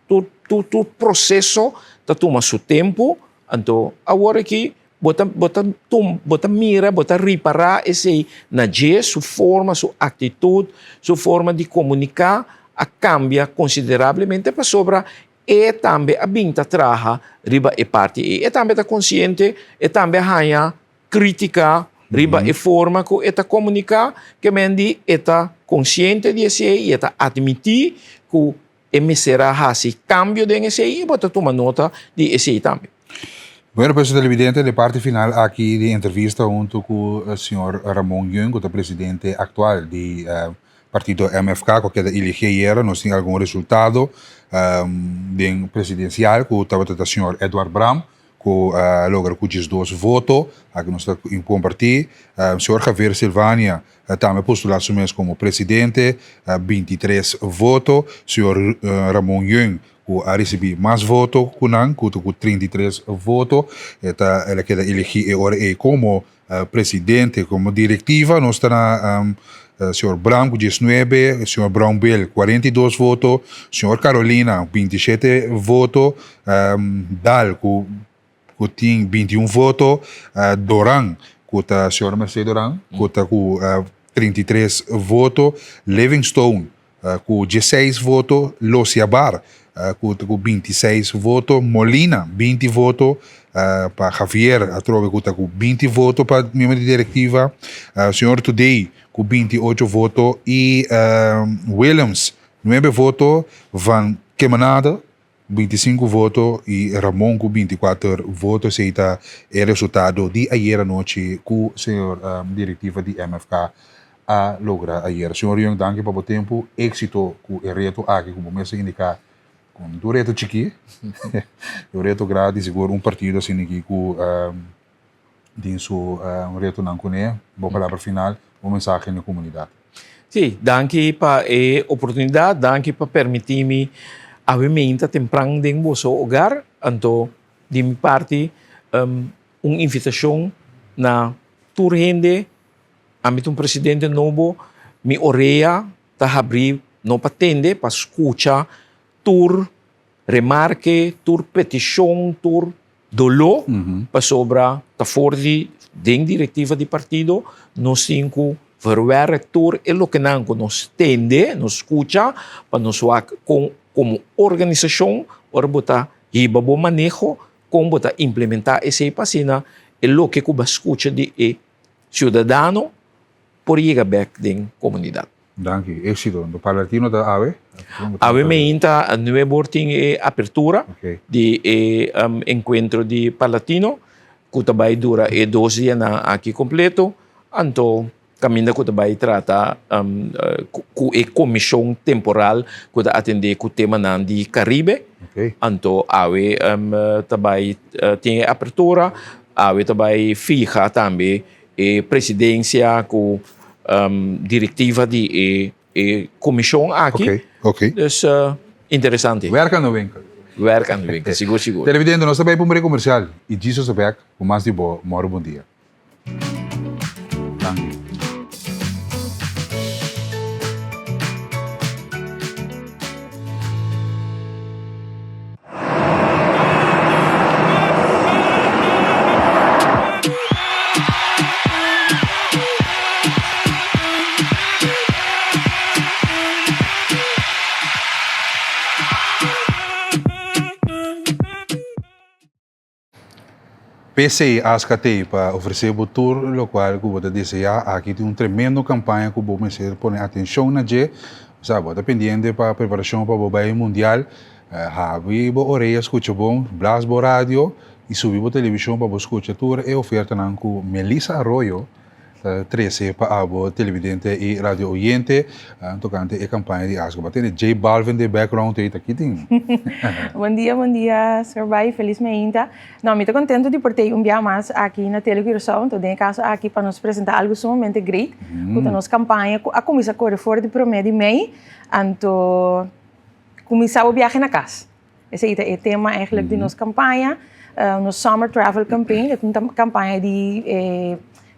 tur tur tur proseso ta tuma su tempu. Anto awor aki bo ta bo ta tum bo ta mira bo ta ripará esei na dje, su forma, su aktitut, su forma di komuniká a kambia konsiderablemente pasobra e tambe a bin ta traha riba e parti ei. E tambe ta konsiente, e tambe a haña krítika riba e forma ku e ta komuniká, ke men di e ta konsiente di esei i e ta atmití ku E mester a hasi kambio den esei i bo ta tuma nota di esei tambe. Bueno pues televidente de parti final aki di entrevista hunto cu señor Ramon Yeung cu ta presidente actual di partido MFK cu a keda eligi ayera. Nos tin algun resultado den presidencial cu tabata ta señor Edward Bram ku a logra ku diesdos voto. Aki nos ta kompartí. Señor Javier Silvania tambe a postulá su mes komo presidente, bintitres voto. Señor Ramon Yeung ku a risibí mas voto ku nan, ku ta ku trintitres voto. E ta el a keda eligí e ora ei komo presidente. Komo direktiva nos ta na Señor Bram ku diesnuebe, señor Brownbill 42 voto, señor Carolina 27 voto, Dal ku ku tin 21 voto, Doran ku ta señora Mercedes Doran ku ta ku 33 voto, Livingstone ku diesseis voto, Losiabar ku ta ku bintiseis voto, Molina binti voto, pa Javier atrobe ku ta ku binti voto pa miembro di direktiva, señor Today ku binti ocho voto i Willems nuebe voto, Van Kemenade 25 voto y Ramon cu 24 voto. Esey ta e resultado di ayer anochi cu señor directiva di MFK a logra ayer. Señor Young, danki pa bo tempo. Exito cu e reto aki cu bo mes a indica con un reto chiki, un reto grandi, sigur un partido asina aki cu tin su retonan cune. Bo palabra final, bo mensahe na e comunidad. Sí, danki pa e oportunidad, danki pa permití mi awe meinta tempran den boso hogar. Anto di mi parti un invitashon na tur hende, ami ta un presidente nobo, mi orea ta habrí no pa tende, pa skucha tur remarke, tur petishon, tur Doló pasobra ta for di den direktiva di partido nos tin ku verwerk tur e lokenan ku nos tende, nos skucha pa nos wak kon komo organisashon ora bo ta hiba bo maneho kon bo ta implementá esei pa asina e loke ku bo a skucha di e siudadano por yega bèk den komunidat. Danki. Éxito. Ento Parlatino ta awe? Awe meinta nuebe or tin e apertura di e encuentro di Parlatino cu ta bay dura e dos dianan aki completo. Anto caminda cu ta bay trata cu e comision temporal cu ta atende cu temanan di Caribe. Anto awe ta bay tin e apertura, awe ta bay fiha tambe E presidencia cu directiva di e e comision aki. Ok, ok. Dus interesante. Werk aan de winkel. Werk aan de winkel, sigur sigur. Televidente, nos ta bay pa un break comercial y Jesus ta bek cu mas di bo. Moro bon dia. Danki. P'esei ASKT pa ofresé bo tur lokual ku bo ta deseá. Aki tin un tremendo kampaña ku bo mester pone atenshon na dje. Sa bo ta pendiente pa preparashon pa bo bai mundial. Habri bo orea skucha bon, blas bo radio i subi bo televishon pa bo skucha tur e ofertanan ku Melissa Arroyo ta trese pa abo televidente i radio oyente tokante e kampaña di Asko. Bo a tende J Balvin den background ei ta kitin? Bon dia, bon dia Sir Bai, felis meinta. No, mi ta contento di por tei un bia mas aki na Tele Curaçao, anto den e caso aki pa nos presenta algo sumamente great, cu ta nos campaña cu a cuminsa core for di prome di mei, anto cuminsa bo biahe na cas. Esei ta e tema eigenlijk di nos campaña, nos Summer Travel Campaign, e ta un campaña di e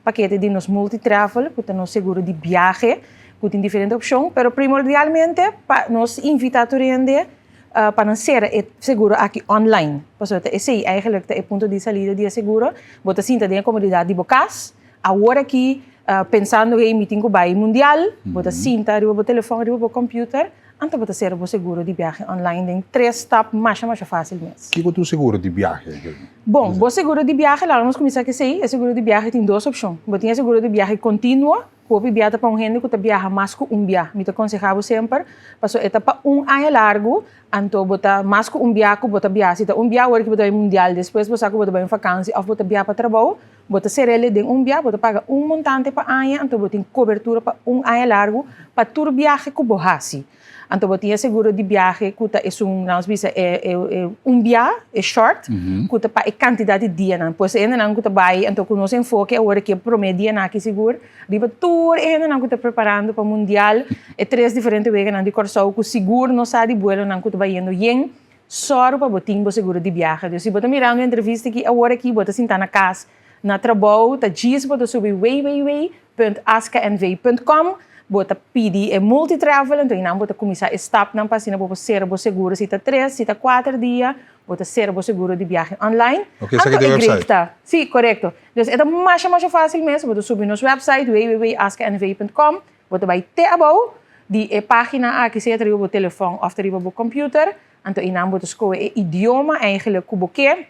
pakete di nos Multi Travel, cu ta nos seguro di biahe, cu tin diferente opcion, pero primordialmente pa nos invita tur hende. pa nan sera e seguro aki online. Pasobra ta esei eigenlijk ta e punto di salida di e seguro. Bo ta sinta den e komodidat di bo kas, awor aki pensando hey mi tin ku bai mundial, bo ta sinta riba bo telefòn, riba bo computer, anto bo ta sera bo seguro di biahe online den tres stap masha masha fásil mes. Kiko ta un seguro di biahe? Bon, bo seguro di biahe, laga nos kuminsá ku esei, e seguro di biahe tin dos opshon. Bo tin e seguro di biahe kontinuo, Ku hopi bia ta pa un hende ku ta biaha mas ku un bia. Mi ta konsehá bo semper, pasobra e ta pa un aña largu, anto bo ta mas ku un bia ku bo ta biaha. Si ta un bia awor ku bo ta bai mundial, despues bo sa ku bo ta bai un fakansi òf bo ta biaha pa trabou, bo ta ser'el den un bia, bo ta paga un montante pa aña, anto bo tin kobertura pa un aña largu pa tur biahe ku bo hasi. Anto bo tin e seguro di biahe ku ta esun, lanos bisa, e e un bia, e short, ku ta pa e kantidat di dianan. Pues e hendenan ku ta bai, anto ku nos enfoke awor aki e promé dianan aki sigur, riba tur e hendenan ku ta preparando pa mundial, e tres diferente weganan di Kòrsou ku sigur no sa di buelonan ku ta bayendo yen, sòru pa bo tin bo seguro di biahe. Dus si bo ta mirando e entrevista aki awor aki, bo ta sinta na kas, na trabou, ta djis bo ta subi www punt asknv punt com, bo ta pidi e multi travel, anto einan bo ta kuminsá e stapnan pa asina bo por sera bo seguro si ta tres, si ta kuater dia, bo ta sera bo seguro di biahe online. Ok, esaki Anto ta e e website. great ta. Sí, korekto. Dus e ta masha masha fásil mes, bo ta subi nos website www.asknv punt com, bo ta bai te abou di e página aki, sea ta riba bo telefòn òf ta riba bo computer, anto einan bo ta skohe e idioma eigenlijk ku bo ke,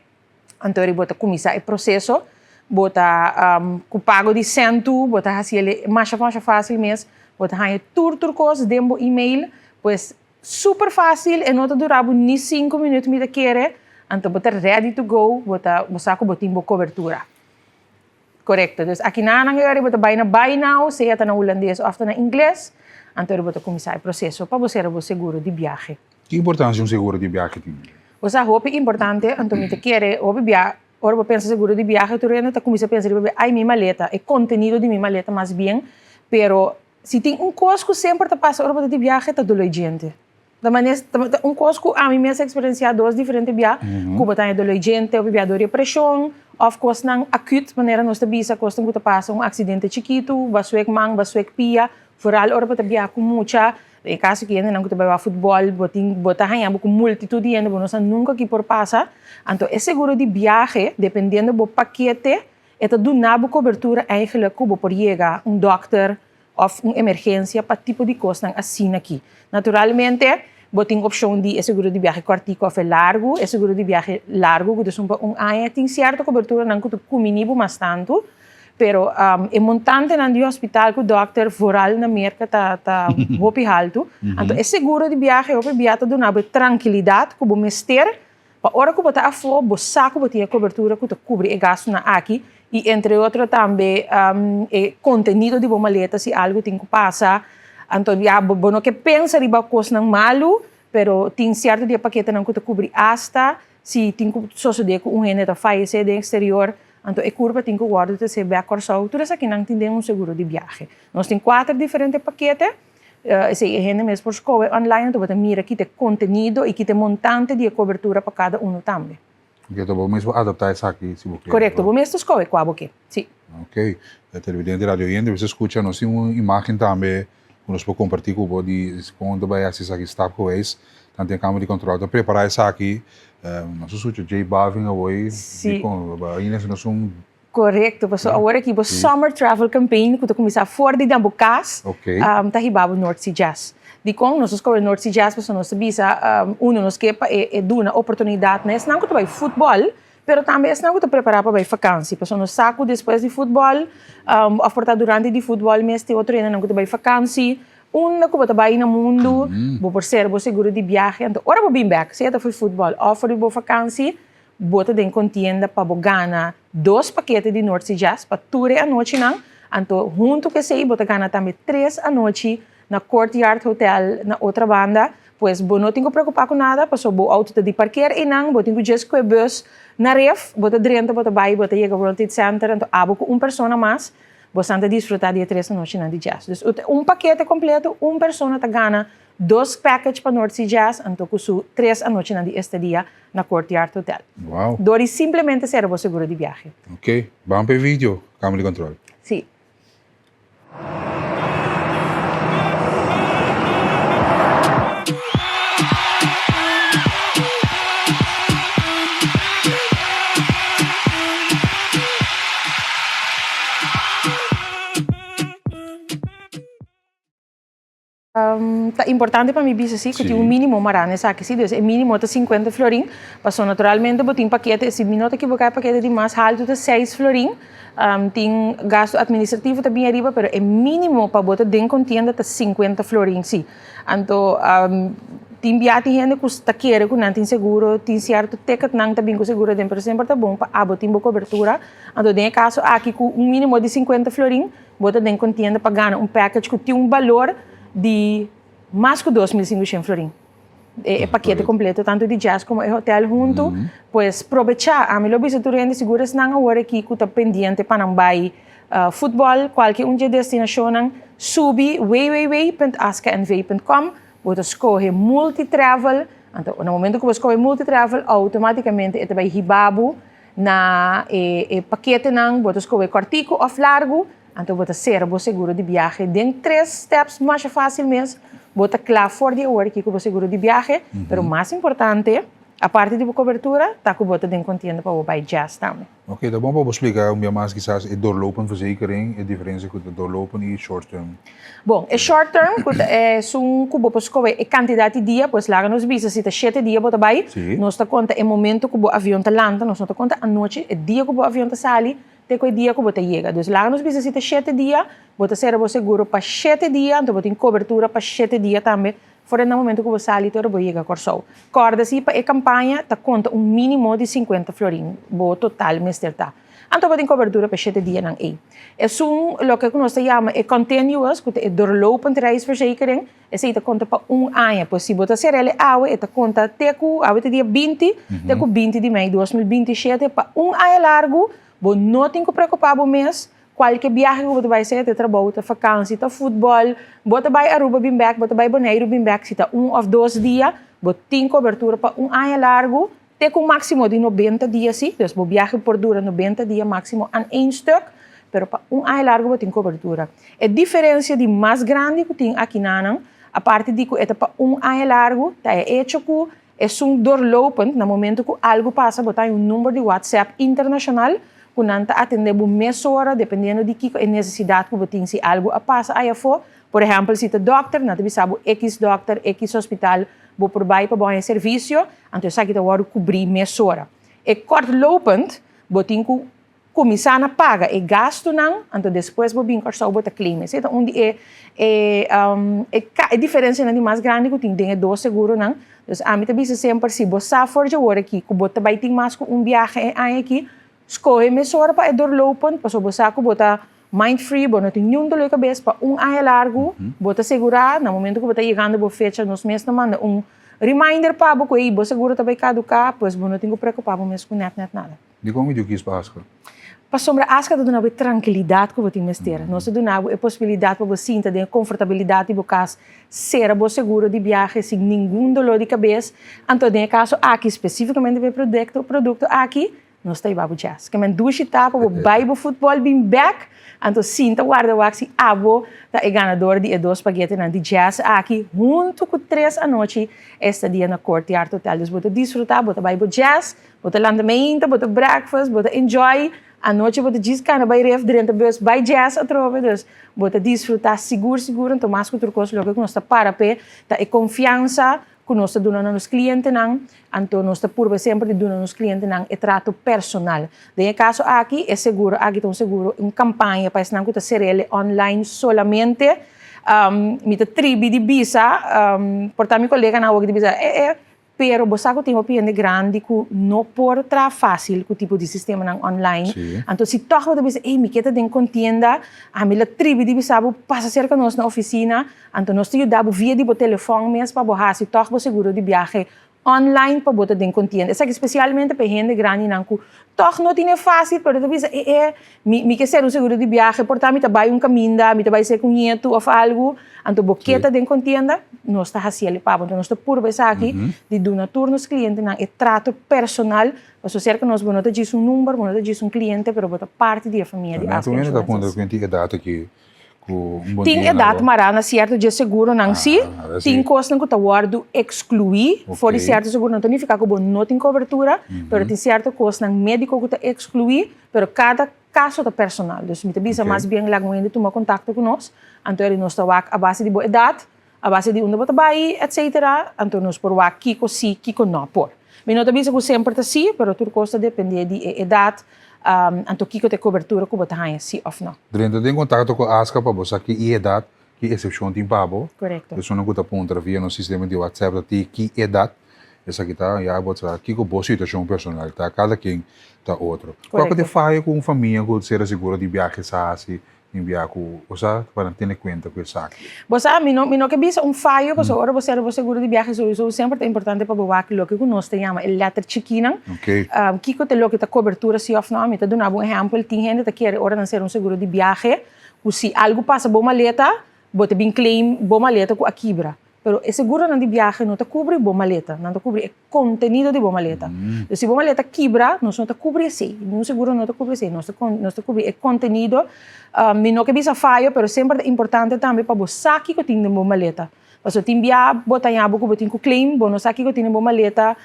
Anto eri bo ta kuminsá e proseso, bo ta ku pago di sentu, bo ta hasi el masha masha fásil mes, bo ta haña tur tur kos den bo email, pues super fásil, e no ta dura bo ni sinku minüt mi ta kere, anto bo ta ready to go, bo ta bo sa ku bo tin bo kobertura. Korekto, dus akinanan eri bo ta bai na buy now, sea ta na hulandes òf ta na ingles, anto eri bo ta kuminsá e proseso pa bo sera bo seguro di biahe. Ki importansia un seguro di biahe tin? Bo sa hopi importante, anto mi ta kere hopi bia ora bo pensa seguro di biahe tur hende ta kuminsá pensa riba ai mi maleta, e kontenido di mi maleta mas bien, pero si tin un kos ku semper ta pasa ora bo ta di biahe ta doloi djente. Ta manera ta un kos ku ami mes a eksperensiá dos diferente bia ku bo ta haña doloi djente, hopi bia dor di preshon òf kosnan akut manera nos ta bisa kosnan ku ta pasa un aksidente chikitu, bo a suek man, bo a suek pia, Vooral ora bo ta biaha ku mucha, den e kaso ku hendenan ku ta bai wak futbòl, bo tin bo ta haña bo ku multitut di hende, bo no sa nunka ki por pasa. Anto e seguro di biahe, dependiendo bo pakete, e ta duna bo kobertura eigenlijk ku bo por yega un dòkter òf un emergensia pa tipo di kosnan asina aki. Naturalmente, bo tin opshon di e seguro di biahe kòrtiku òf e largu. E seguro di biahe largu ku ta esun pa un aña tin sierto koberturanan ku ta kuminí bo mas tantu. Pero e montantenan di hospital ku dòkter vooral na Merka ta ta hopi haltu. Anto e seguro di biahe hopi bia ta duna bo e trankilidat ku bo mester pa ora ku bo ta afó bo sa ku bo tin e kobertura ku ta kubri e gastunan aki i entre otro tambe e kontenido di bo maleta si algu tin ku pasa. Anto ya bo no ke pensa riba kosnan malu pero tin sierto di e paketenan ku ta kubri asta si tin ku sosodé ku un hende ta fayesé den eksterior. Anto e kurpa tin ku wòrdu tresé bèk Kòrsou. Tur esakinan tin den un seguro di biahe. Nos tin kuater diferente pakete. Esei e hende mes por skohe online anto bo ta mira kita e kontenido i kita e montante di e kobertura pa kada unu tambe. Oke, anto bo mes por adaptá esaki si bo ke. Korekto, bo mes ta skohe kua bo ke, si. Oke, televidente i radio oyente mester skucha nos tin un imágen tambe ku nos por kompartí ku bo di kon ta bai hasi esaki stapgewijs. Tantu e Kamer di Kontrol ta prepará esaki. Nos a sucha J Balvin awor Sí. Dikon? Ainda si nos un. Korekto, pasobra awor aki bo summer travel campaign ku ta kuminsá for di den bo kas ta hiba bo North Sea Jazz. Dikon nos a skohe North Sea Jazz? Pasobra nos ta bisa, uno, nos ke pa e duna oportunidat na esnan ku ta bai futbòl, pero tambe esnan ku ta prepará pa bai fakansi. Pasobra nos sa ku despues di futbòl òf por ta durante di futbòl mes tin otro hendenan ku ta bai fakansi. Unda ku bo ta bai na mundu, bo por sera bo seguro di biahe. Anto ora bo bin bèk, sea ta for futbòl òf for di bo fakansi, bo ta den kontienda pa bo gana dos pakete di North Sea Jazz pa tur e anochinan. Anto huntu ku esei bo ta gana tambe tres anochi na Courtyard Hotel na Otrabanda. Pues bo no tin ku preokupá ku nada, pasobra bo outo ta di parker einan, bo tin ku djes kue bus na ref, bo ta drenta, bo ta bai, bo ta yega World Trade Center, anto abo ku un persona mas. Bosan ta disfruta di e tres anochinan di jazz. Dus un pakete kompleto, un persona ta gana dos package pa North Sea Jazz anto ku su tres anochinan di estadia na Courtyard Hotel. Wow. Dor di simplemente sera bo seguro di biahe. Ok, ban pa e video, Kamer di Control. Si. Ta importante pa mi bisa si ku tin un mínimo mará na esaki si. Dus e mínimo ta 50 florin. Paso naturalmente bo tin pakete, si mi no ta ekiboká e pakete di mas haltu ta 6 florin. Tin gasto administrativo ta bin ariba, pero e mínimo pa bo ta den kontienda ta 50 florin si. Anto tin bia tin hende ku ta kere ku nan tin seguro, tin sierto ticketnan ta bin ku seguro aden, pero semper ta bon pa abo tin bo kobertura. Anto den e kaso aki ku un mínimo di 50 florin, Bo ta den kontienda pa gana un package ku tin un balor di mas ku 2500 florin. E pakete kompleto, tantu di jazz komo e hotel huntu. Pues probechá. Ami lo bisa tur hende, sigur esnan awor aki ku ta pendiente pa nan bai futbòl, kualke un dje destinashonnan, subi www.asknv.com, bo ta skohe multi-travel. Anto na momento ku bo skohe multi-travel, outomátikamente e ta bai hiba bo Na e paketenan bo ta skohe kòrtiku òf largu, anto bo ta sera bo seguro di biahe den tres steps masha fásil mes. Bo ta kla for di awor aki ku bo seguro di biahe, pero mas importante, aparte di bo kobertura, ta ku bo ta den kontienda pa bo bai jazz tambe. Oké, ta bon pa bo splika un bia mas kisas e doorlopend verzekering, e diferensia ku ta doorlopend i short term. Bon, e short term ku ta esun ku bo por skohe e kantidat di dia, pues laga nos bisa si ta shete dia bo ta bai, nos ta konta e momento ku bo avion ta lanta, nos no ta konta anochi, e dia ku bo avion ta sali te ku e dia ku bo ta yega. Dus laga nos bisa si ta shete dia, bo ta sera bo seguro pa shete dia, anto bo tin kobertura pa shete dia tambe for di na momento ku bo sali te ora bo yega Kòrsou. Kòrda si pa e kampaña ta konta un mínimo di 50 florin bo total mester ta. Anto bo tin kobertura pa e shete dianan ei. Esun loke ku nos ta yama e continuous, ku ta e doorlopend reisverzekering, esei ta konta pa un aña. Pues si bo ta sera el e awe, e ta konta te ku, awe ta dia 20, te ku 20 di mei 2027, pa un aña largu bo no tin ku preokupá bo mes kualke biahe ku bo ta bai, sea ta trabou, ta fakansi, ta futbòl, bo ta bai Aruba bin bèk, bo ta bai Boneiru bin bèk, si ta un òf dos dia, bo tin kobertura pa un aña largu. Te ku un máksimo di 90 dia sí, dus bo biahe por dura 90 dia máksimo aan één stuk, pero pa un aña largu bo tin kobertura. E diferensia di mas grandi ku tin akinanan, aparte di ku e ta pa un aña largu, ta e echo ku esun doorlopend, na momento ku algu pasa bo ta haña un number di WhatsApp internashonal ku nan ta atendé bo mesora dependiendo di kiko e nesesidat ku bo tin si algu a pasa ayafó. Por ehèmpel si ta dòkter, nan ta bisa bo ekis dòkter, ekis hospital bo por bai pa bo haña servisio, anto esaki ta wòrdu kubrí mesora. E kortlopend, bo tin ku kuminsá na paga e gastunan, anto despues bo bin Kòrsou bo ta claim. Esei ta un di e e e diferensianan di mas grandi ku tin den e dos seguronan. Dus ami ta bisa semper si bo sa for dje aki ku bo ta bai tin mas ku un biahe e aña aki, skohe mesora pa e doorlopend, pasobra bo sa ku bo ta Mind free, bo no tin niun dolor di kabes pa un aña largu, bo ta segurá na momento ku bo ta yegando bo fecha nos mes ta manda un reminder pa bo ku ey bo seguro ta bai kaduká, pues bo no tin ku preokupá bo mes ku nèt nèt nada. Dikon mi dio kis pa Aska? Pasobra Aska ta duna bo e trankilidat ku bo tin mester. Nos ta duna bo e posibilidat pa bo sinta den e konfortabilidat di bo kas, sera bo seguro di biahe sin ningun dolor di kabes. Anto den e kaso aki, spesífikamente pa e produkto produkto aki, Nos ta hiba bo jazz. Ke men dushi ta pa bo bai bo futbol bin bek, anto sinta warda wak si abo ta e ganador di e dos paketenan di jazz aki huntu ku tres anochi estadia na Courtyard Hotel. Dus bo ta disfruta, bo ta bai bo jazz, bo ta lanta meinta, bo ta breakfast, bo ta enjoy, anochi bo ta djis kana bai ref drenta bus bai jazz atrobe. Dus bo ta disfruta sigur sigur, anto mas ku tur kos loke ku nos ta para p'e ta e konfiansa ku nos ta duna na nos klientenan, anto nos ta purba semper di duna nos klientenan e trato personal. Den e kaso aki, e seguro aki ta un seguro, un kampaña pa esnan ku ta serele online solamente. Mi ta tribi di bisa, por ta mi koleganan awor di bisa, e e, pero bo sa ku tin hopi hende grandi ku no por traha fásil ku tipo di sistemanan online. Anto si tòg bo ta bisa, ey, mi ke ta den kontienda, ami la tribi di bisa bo pasa serka nos na ofisina, Anto nos ta yuda bo via di bo telefòn mes pa bo hasi tòg bo seguro di biahe online pa bo ta den kontienda. Esaki spesialmente pa e hende grandinan ku tòg no tin e fásil pero ta bisa e e mi mi ke ser un seguro di biahe por ta mi ta bai un kaminda, mi ta bai ser ku ñetu òf algu. Anto bo ke ta den kontienda, nos ta hasi el pa bo. Anto nos ta purba esaki di duna tur nos klientenan e trato personal pasobra serka nos bo no ta djis un number, bo no ta djis un kliente pero bo ta parti di e famia di Aska Insurances. Tin edat mará na sierto dje seguronan sí, tin kosnan ku ta wòrdu ekskluí for di sierto seguro. No ta nifiká ku bo no tin kobertura, pero tin sierto kosnan médiko ku ta ekskluí, pero kada kaso ta personal. Dus mi ta bisa mas bien laga un hende tuma kontakto ku nos, anto eri nos ta wak a base di bo edat. A base di unda bo ta bai, etc. Anto nos por wak kiko si, kiko no por. Mi no ta bisa ku semper ta si, pero tur kos ta depende di e edat, anto kiko ta e kobertura ku bo ta haña si òf no. Drenta den kontakto ku ASCA pa bo sa ki i edat, ki eksepshon tin pa bo. Korekto. Personanan ku ta puntra via nos sistema di WhatsApp ta tin ki edat, esaki ta ya bo sa kiko bo situashon personal ta, kada ken ta otro. Kua ku ta e fayo ku un famia ku sera seguro di biahe sa hasi Tin bia ku bo sa pa nan tene kuenta ku esaki. Bo sa, mi no, mi no ke bisa un fayo, pasobra ora bo sera bo seguro di biahe souiso semper ta importante pa bo wak loke ku nos ta yama e letter chikinan. Kiko ta loke ta kobertura si òf no. Mi ta duna bo un ehèmpel, tin hende ta kere ora nan sera un seguro di biahe ku si algu pasa bo maleta, bo ta bin claim bo maleta ku a kibra. Pero e seguronan di biahe no ta kubri bo maleta, nan ta kubri e kontenido di bo maleta. Dus si bo maleta kibra, nos no ta kubri esei. Niun seguro no ta kubri esei. Nos ta nos ta kubri e kontenido. Mi no ke bisa fayo, pero semper ta importante tambe pa bo sa kiko tin den bo maleta. Pasobra tin bia bo ta haña bo ku bo tin ku claim, bo no sa kiko tin den bo maleta,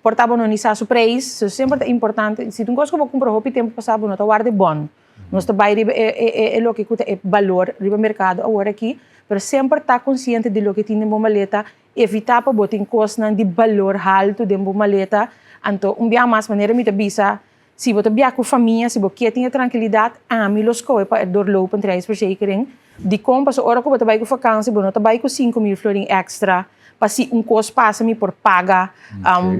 por ta bo no ni sa su preis. So semper ta importante, si tin kos ku bo kumpra hopi tempu pasá, bo no ta warda e bon. Nos ta bai riba e loke ku ta e balor riba merkado awor aki, pero semper ta konsiente di loke tin den bo maleta, evitá pa bo tin kosnan di balor haltu den bo maleta. Anto un bia mas manera mi ta bisa, si bo ta bia ku famia, si bo ke tin e trankilidat, ami lo skohe pa e doorlopend reisverzekering. Dikon? Pasobra ora ku bo ta bai ku vakansi bo no ta bai ku 5000 florin èkstra pa si un kos pasa mi por paga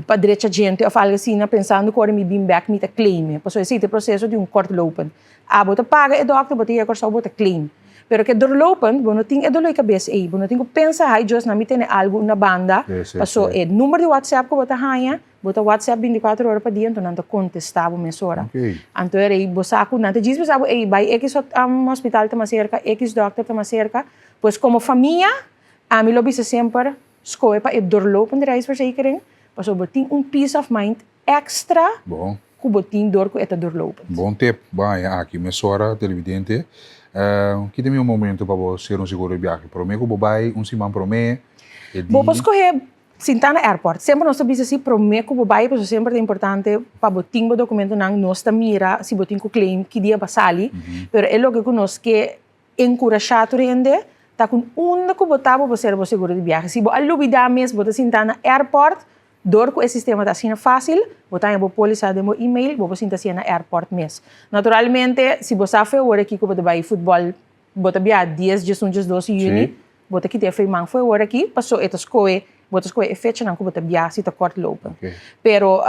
pa drecha djente òf algu asina pensando ku ora mi bin bèk mi ta claim. Pasobra esei ta e proseso di un kortlopend. Abo ta paga e dòkter, bo ta yega Kòrsou bo ta claim. Pero ku e doorlopend bo no tin e doló di kabes ei. Bo no tin ku pensa, hai Dios nan mi tene algu na banda. Pasobra e number di whatsapp ku bo ta haña, bo ta whatsapp bintikuater ora pa dia anto nan ta kontestá bo mesora. Anto e rei bo sa ku nan ta djis bisa bo, ei bai ekis hospital ta mas serka, ekis dòkter ta mas serka. Pues komo famia Ami lo bisa semper, skohe pa e doorlopende reisverzekering, pasobra bo tin un peace of mind extra Bon. ku bo tin dor ku e ta doorlopend. Bon tip bo haña aki mesora, televidente. Ki ta mi un momento pa bo sera un seguro di biahe? Promé ku bo bai, un siman promé, e Bo por di. skohe sintá na airport. Semper nos ta bisa si promé ku bo bai, pasobra semper ta importante pa bo tin bo dokumentonan, nos ta mira si bo tin ku claim ki dia bo a sali. Pero e loke ku nos ke Enkurashá tur hende ta ku unda ku bo ta bo por sera bo seguro di biahe. Si bo a lubidá mes bo ta sinta na airport, dor ku e sistema ta asina fásil, bo ta haña bo pólisa den bo email, bo por sinta siña na airport mes. Naturalmente, si bo sa fe ora aki ku bo ta bai futbòl, bo ta biaha dies, diesun, diesdos di yüni, bo ta kita e fei man fo'i ora aki, paso e ta skohe, bo ta skohe e fechanan ku bo ta biaha si ta kort lopen. Pero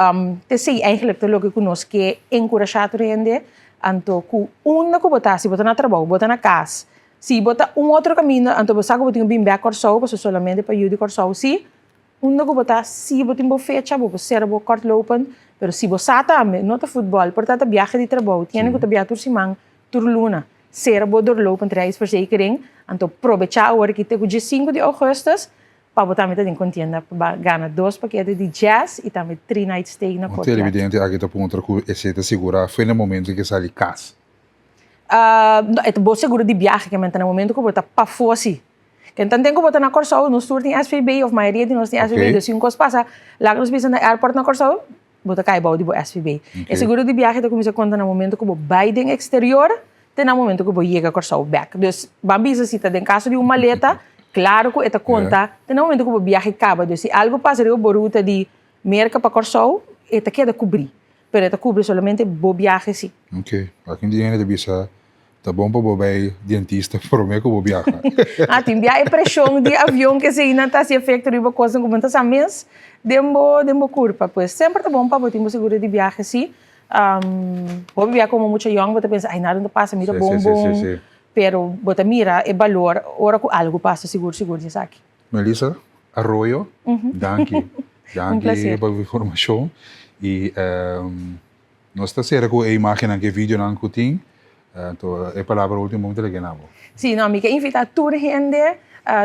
t'esei eigenlijk ta loke ku nos ke enkurashá tur hende, Anto ku unda ku bo ta, si bo ta na trabou, bo ta na kas, si bo ta un otro kaminda, anto bo sa ku bo tin ku bin bèk Kòrsou, pasobra solamente pa yu di Kòrsou si. Unda ku bo ta, si bo tin bo fecha, bo por sera bo kortlopen, pero si bo sa tambe, no ta futbòl, por ta ta biahe di trabou, tin hende ku ta biaha tur siman, tur luna, sera bo doorlopend reisverzekering, anto probechá awor aki te ku diesinku di ougùstus, Pa bo tambe ta den kontienda pa gana dos pakete di jazz i tambe tri night stay na Un Courtyard. televidente aki ta puntra ku esei ta sigurá fe na momento ke sali kas. No, e ta bo seguro di biahe ke men ta na momento ku bo ta pafó si. Ken tanten ku bo ta na Kòrsou, nos tur tin SVB òf mayoria di nos tin SVB, dus si un kos pasa, laga nos bisa na airport na Kòrsou, bo ta kai bou di bo SVB. E seguro di biahe ta kuminsá konta na momento ku bo bai den eksterior te na momento ku bo yega Kòrsou bèk. Dus, ban bisa si ta den kaso di un maleta, klaro ku e ta konta te na momento ku bo biahe kaba. Dus, si algu pasa riba bo ruta di Merka pa Kòrsou, e ta keda kubrí. Pero e ta kubri solamente bo biahe sí. Oke. Aki tin hende ta bisa Ta bon pa bo bay dentista prome ku bo biaha. Ah, tin bia e preshon di avion ke esei nan ta hasi efekto riba kosnan ku bo no ta sa mes den bo den bo kurpa. Pues semper ta bon pa bo tin bo seguro di biahe si. Hopi bia komo mucha yòn bo ta pensa ai nada no ta pasa mi ta bon bon. Pero bo ta mira e balor ora ku algu pasa sigur sigur di esaki. Melissa Arroyo, danki. Danki pa bo informashon i Nos ta sera ku e imágennan, ku e videonan ku tin. Anto e palabra último mi ta lege na bo. Sí, no, mi ke invitá tur hende,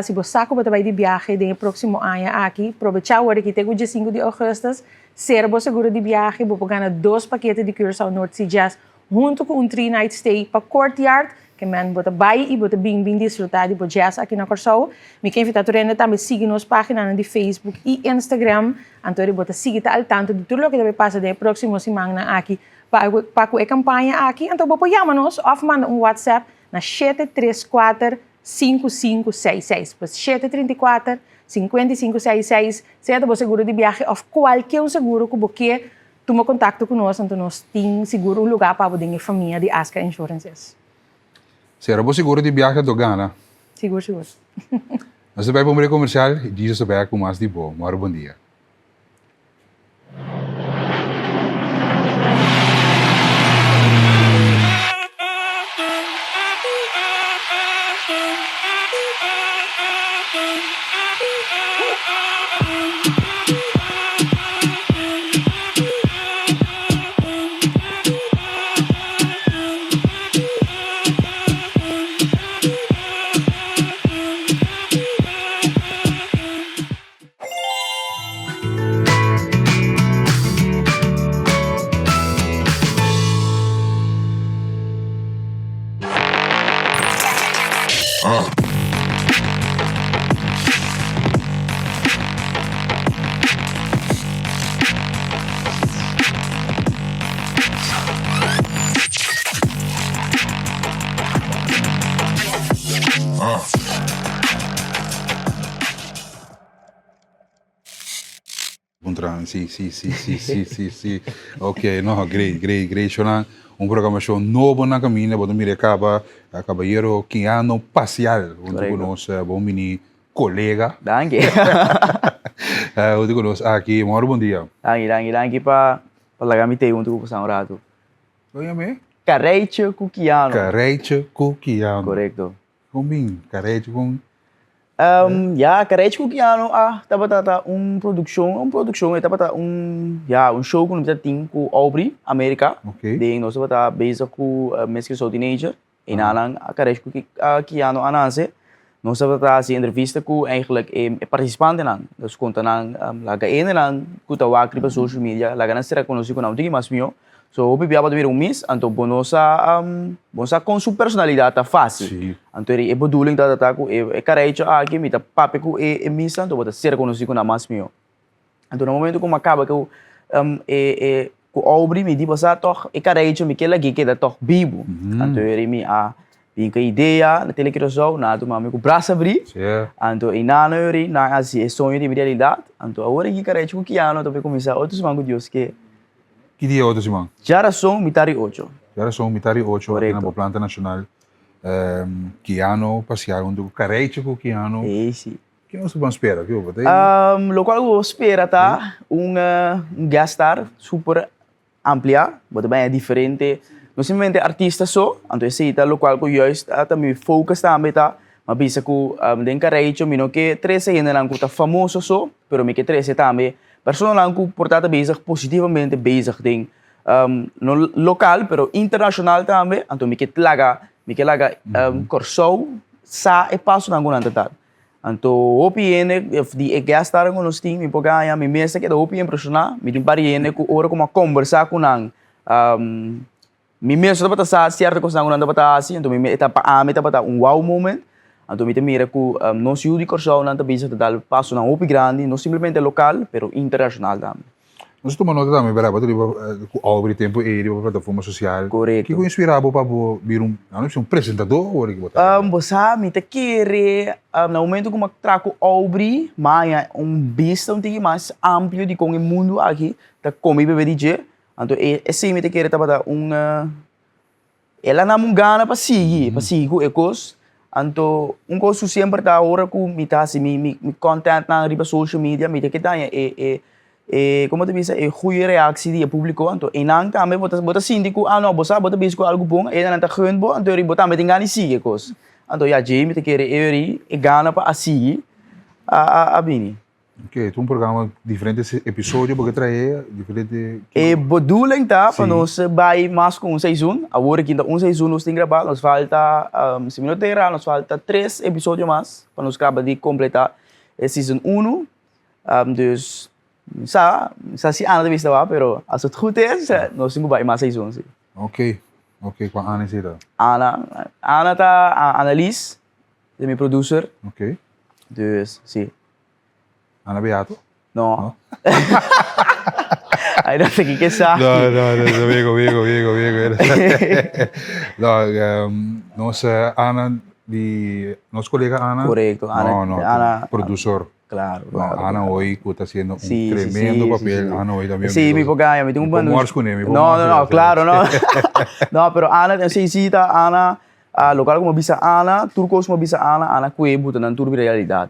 si bo sa ku bo ta bai di biahe den e próksimo aña aki, probechá awor aki te ku diesinku di ougùstus, sera bo seguro di biahe, bo por gana dos pakete di Curaçao North Sea Jazz huntu ku un three night stay pa Courtyard, ke men bo ta bai i bo ta bin bin disfrutá di bo jazz aki na Kòrsou. Mi ke invitá tur hende tambe sigui nos páginanan di Facebook i Instagram. Anto ri bo ta sigui ta al tanto di tur loke ta bay pasa den e proximo simannan aki pa pa cu e campaña aki. Anto bo por yama nos of manda un WhatsApp na shete tres kuater 5566. Pues 734 5566, sea ta bo seguro di biahe òf kualke un seguro ku bo ke tuma kontakto ku nos, anto nos tin sigur un lugá pa bo den e famia di Aska Insurances. Sera bo seguro di biahe anto gana. Sigur sigur. Nos ta bai pa un brek komersial i Jesus ta bek ku mas di bo. Mòru bon dia. Puntra, si, si, si, si, si, si, si. Ok, no, great, great, great. Shonan, un programacion nobo na camina, bo ta mira e caba, Caballero Keanu Pacial, hunto cu nos bon bini colega. Danki. Hunto cu nos aki. Mauro, bon dia. Danki, danki, danki pa laga mi tei hunto cu boso un rato. Con yama e? Carijtje cu Keanu. Carijtje cu Keanu. Correcto. Kon bin Carecho kon? Ya, Carecho ku Keanu a tabata ta un produkshon, un produkshon, e tabata un, ya, un show ku nos ta tin ku Aubrey, Amerika. Ok. Den nos tabata bezig ku Miss Curaçao Teenager. E nan a Carecho ku Keanu a nase. Nos tabata hasi entrevista ku eigenlijk e partisipantenan. Nos konta nan, laga hendenan ku ta wak riba social media, laga nan sera konosí ku nan un tiki mas mihó. So hopi bia bo ta bira un mis, anto bo no sa bo no sa kon su personalidat ta fásil. Sí. Anto e bedoeling tabata ta ku e kareicho aki mi ta papia ku e e mis anto bo ta ser konosí ku nan mas mihó. Anto na momento ku mi a kaba ku e e ku Aubrey mi di bo sa tòg e kareicho mi ke lag'é keda tòg bibu. Anto eri mi a bin ku e idea na Tele Curaçao nan a tuma mi ku brasa abrí. Sí. Anto einan eri nan a hasi e soño di mi realidat. Anto awor aki kareicho ku Keanu ta por kuminsá otro siman ku Dios ke. Ki dia otro siman? Djarason mitar di ocho. Djarason mitar di ocho aki na bo planta nashonal Keanu Pasial huntu ku Kareiche ku Keanu. Ei si. Ke nos ta ban spera? Ke bo ta ei? Lokual ku bo spera ta un guest star super amplia. Bo ta baña diferente, no simplemente artista so, anto esei ta lokual ku juist ta mi focus tambe ta. Mi a bisa ku den Kareicho mi no ke trese hendenan ku ta famoso so, pero mi ke trese tambe Personanan ku por ta ta bezig positivamente bezig den no lokal pero internashonal tambe, anto mi ke laga mi ke laga Kòrsou sa e pasonan ku nan ta dal. Anto hopi hende di e guestnan ku nos tin mi por gaña mi mes ta keda hopi impreshoná, mi tin par di hende ku ora ku mi a kombersá ku nan Mi mes no tabata sa sierto kosnan ku nan tabata hasi, anto mi e ta pa ami tabata un wow moment. Anto mi ta mira ku nos yu di Kòrsounan ta bisa ta dal pasonan hopi grandi, no simplemente lokal, pero internashonal tambe. Nos a tuma nota tambe, bèrdat, bo ta riba ku Aubrey tempu ei riba plataforma sosial. Korekto. Kiko inspirá bo pa bo bira un, nan bisa un presentadó ora ku bo ta? Bo sa, mi ta kere na momento ku mi a traha ku Aubrey, mi a haña un bista un tiki mas amplio di kon e mundu aki ta kome i bebe di dje. Anto e esei mi ta kere tabata un el a nam un gana pa sigui, pa sigui ku e kos. Anto un kos ku semper ta ora ku mi ta hasi mi mi contentnan riba social media mi ta keda haña e e e komo ta bisa e goeie reactie di e publico. Anto einan tambe bo ta bo ta sinti ku ah no bo sa bo ta bisa ku algu bon e nan ta gun bo anto bo tambe tin gana di sigui e kos. Anto ya djei mi ta kere e ori e gana pa a sigui a a a bini. Oké, ta un programa diferente episodio bo ke trae, diferente. E bedoeling ta pa nos bai mas ku un seizoen. Awor aki ta un seizoen nos tin grabá, nos falta, si mi no ta erá, nos falta tres episodio mas pa nos kaba di kompletá e season unu. Dus, mi sa, mi sa si Ana ta bisa tabata, pero as het goed is, nos tin ku bai mas seizoen si. Oké, oké, kua Ana esei ta? Ana, Ana ta Annelies, ta mi producer. Oké. Dus, si. Ana Beato? No. no? Ay, no sé qué sa. No, no, no, no, viejo, viejo, viejo, viejo. no, um, no sé, Ana. Di nos colega Ana. Correcto, Ana. No, no, Ana, productor. Claro, No, claro. Ana hoy cu ta haciendo un Sí, sí, tremendo sí, papel. sí, sí. Ana hoy también. Sí, mi por gaya, mi tin un Mi por buen mors con él, mi por No, mors no, con no, él. claro, no. No, pero Ana, sí, sí, ta Ana, ah, local como bisa Ana, tur cos como bisa Ana, Ana kue buta nan tur realidad.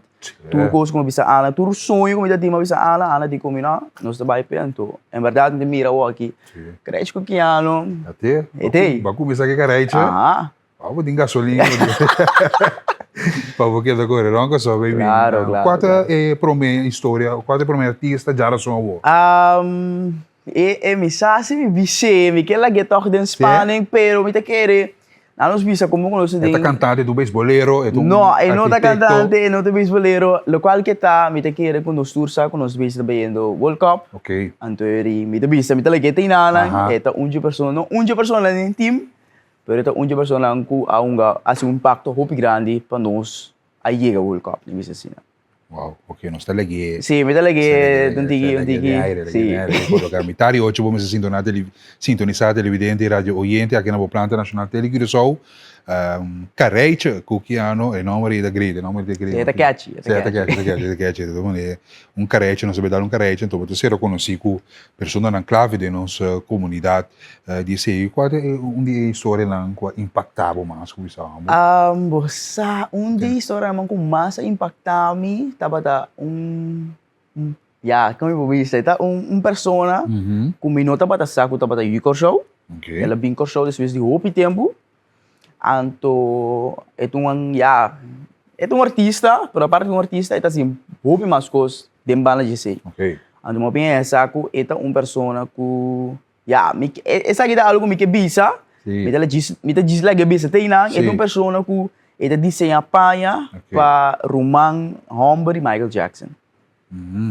Tur cos como bisa Ana, tur soño como ta bisa Ana, Ana di como no, nos ta bai pe anto. En verdad, mi mira wo aki. Krijg ku Keanu. Ate, Ete. Ba kuminsa ke kareiche. Aha. Abo tin gasolina. Pa bo keda kore ronco so, baby. Claro, claro, Kua ta claro. e prome historia, kua ta e prome artista djarason awor? Um, e, e mi sa si mi bis'é, mi ke lag'é tòg den spanning, pero mi ta kere, nan nos bisa komo ku nos E den. ta kantante, e ta un beisbolero, e ta un No, e no ta arkitekto. kantante, e no ta beisbolero, lokual ke ta, mi ta kere ku nos tur sa ku nos bezig ta bayendo World Cup. Ok. Anto eri mi ta bisa, mi ta lag'é te inanan, Aha. e ta un dje persona, no un dje persona den team, Pero e ta un dje personanan ku a hunga hasi un impakto hopi grandi pa nos a yega World Cup, mi bisa asina. Wow, ok, nos ta legi. Sí, mi ta legi un tiki, un tiki. Sí. Coloca mitad di ocho bo mester sintona tele, sintonisa televidente y radio oyente aki na bo planta nacional Tele Curaçao. Um, Carijtje Kukiano, e nomber ei ta great, e nomber ei ta great. Sí, e ta catchy, e Sí, e ta catchy, e ta catchy, e ta catchy. Ta manera un carijtje, nos a bira un carijtje, anto bo ta ser conoci cu Personanan clave den nos comunidad di esey. Cual ta un di e historianan cu a impacta bo mas cu bisa amo? Bo sa, un di e historianan cu mas a impacta mi tabata un, ya, como mi por bisa? E ta un persona cu mi no tabata sa cu tabata yu Corsou. El a bin Corsou despues di hopi tempu. Anto e ta un, ya, e ta un artista, pero aparte di un artista e ta haci hopi mas cos den banda di esey. Anto mi a pensa cu e ta un persona cu, ya, mi esaki ta algo cu mi ke bisa, mi ta djis, mi ta djis laga bisa te einan, e ta un persona cu e ta diseña paña pa ruman homber di Michael Jackson.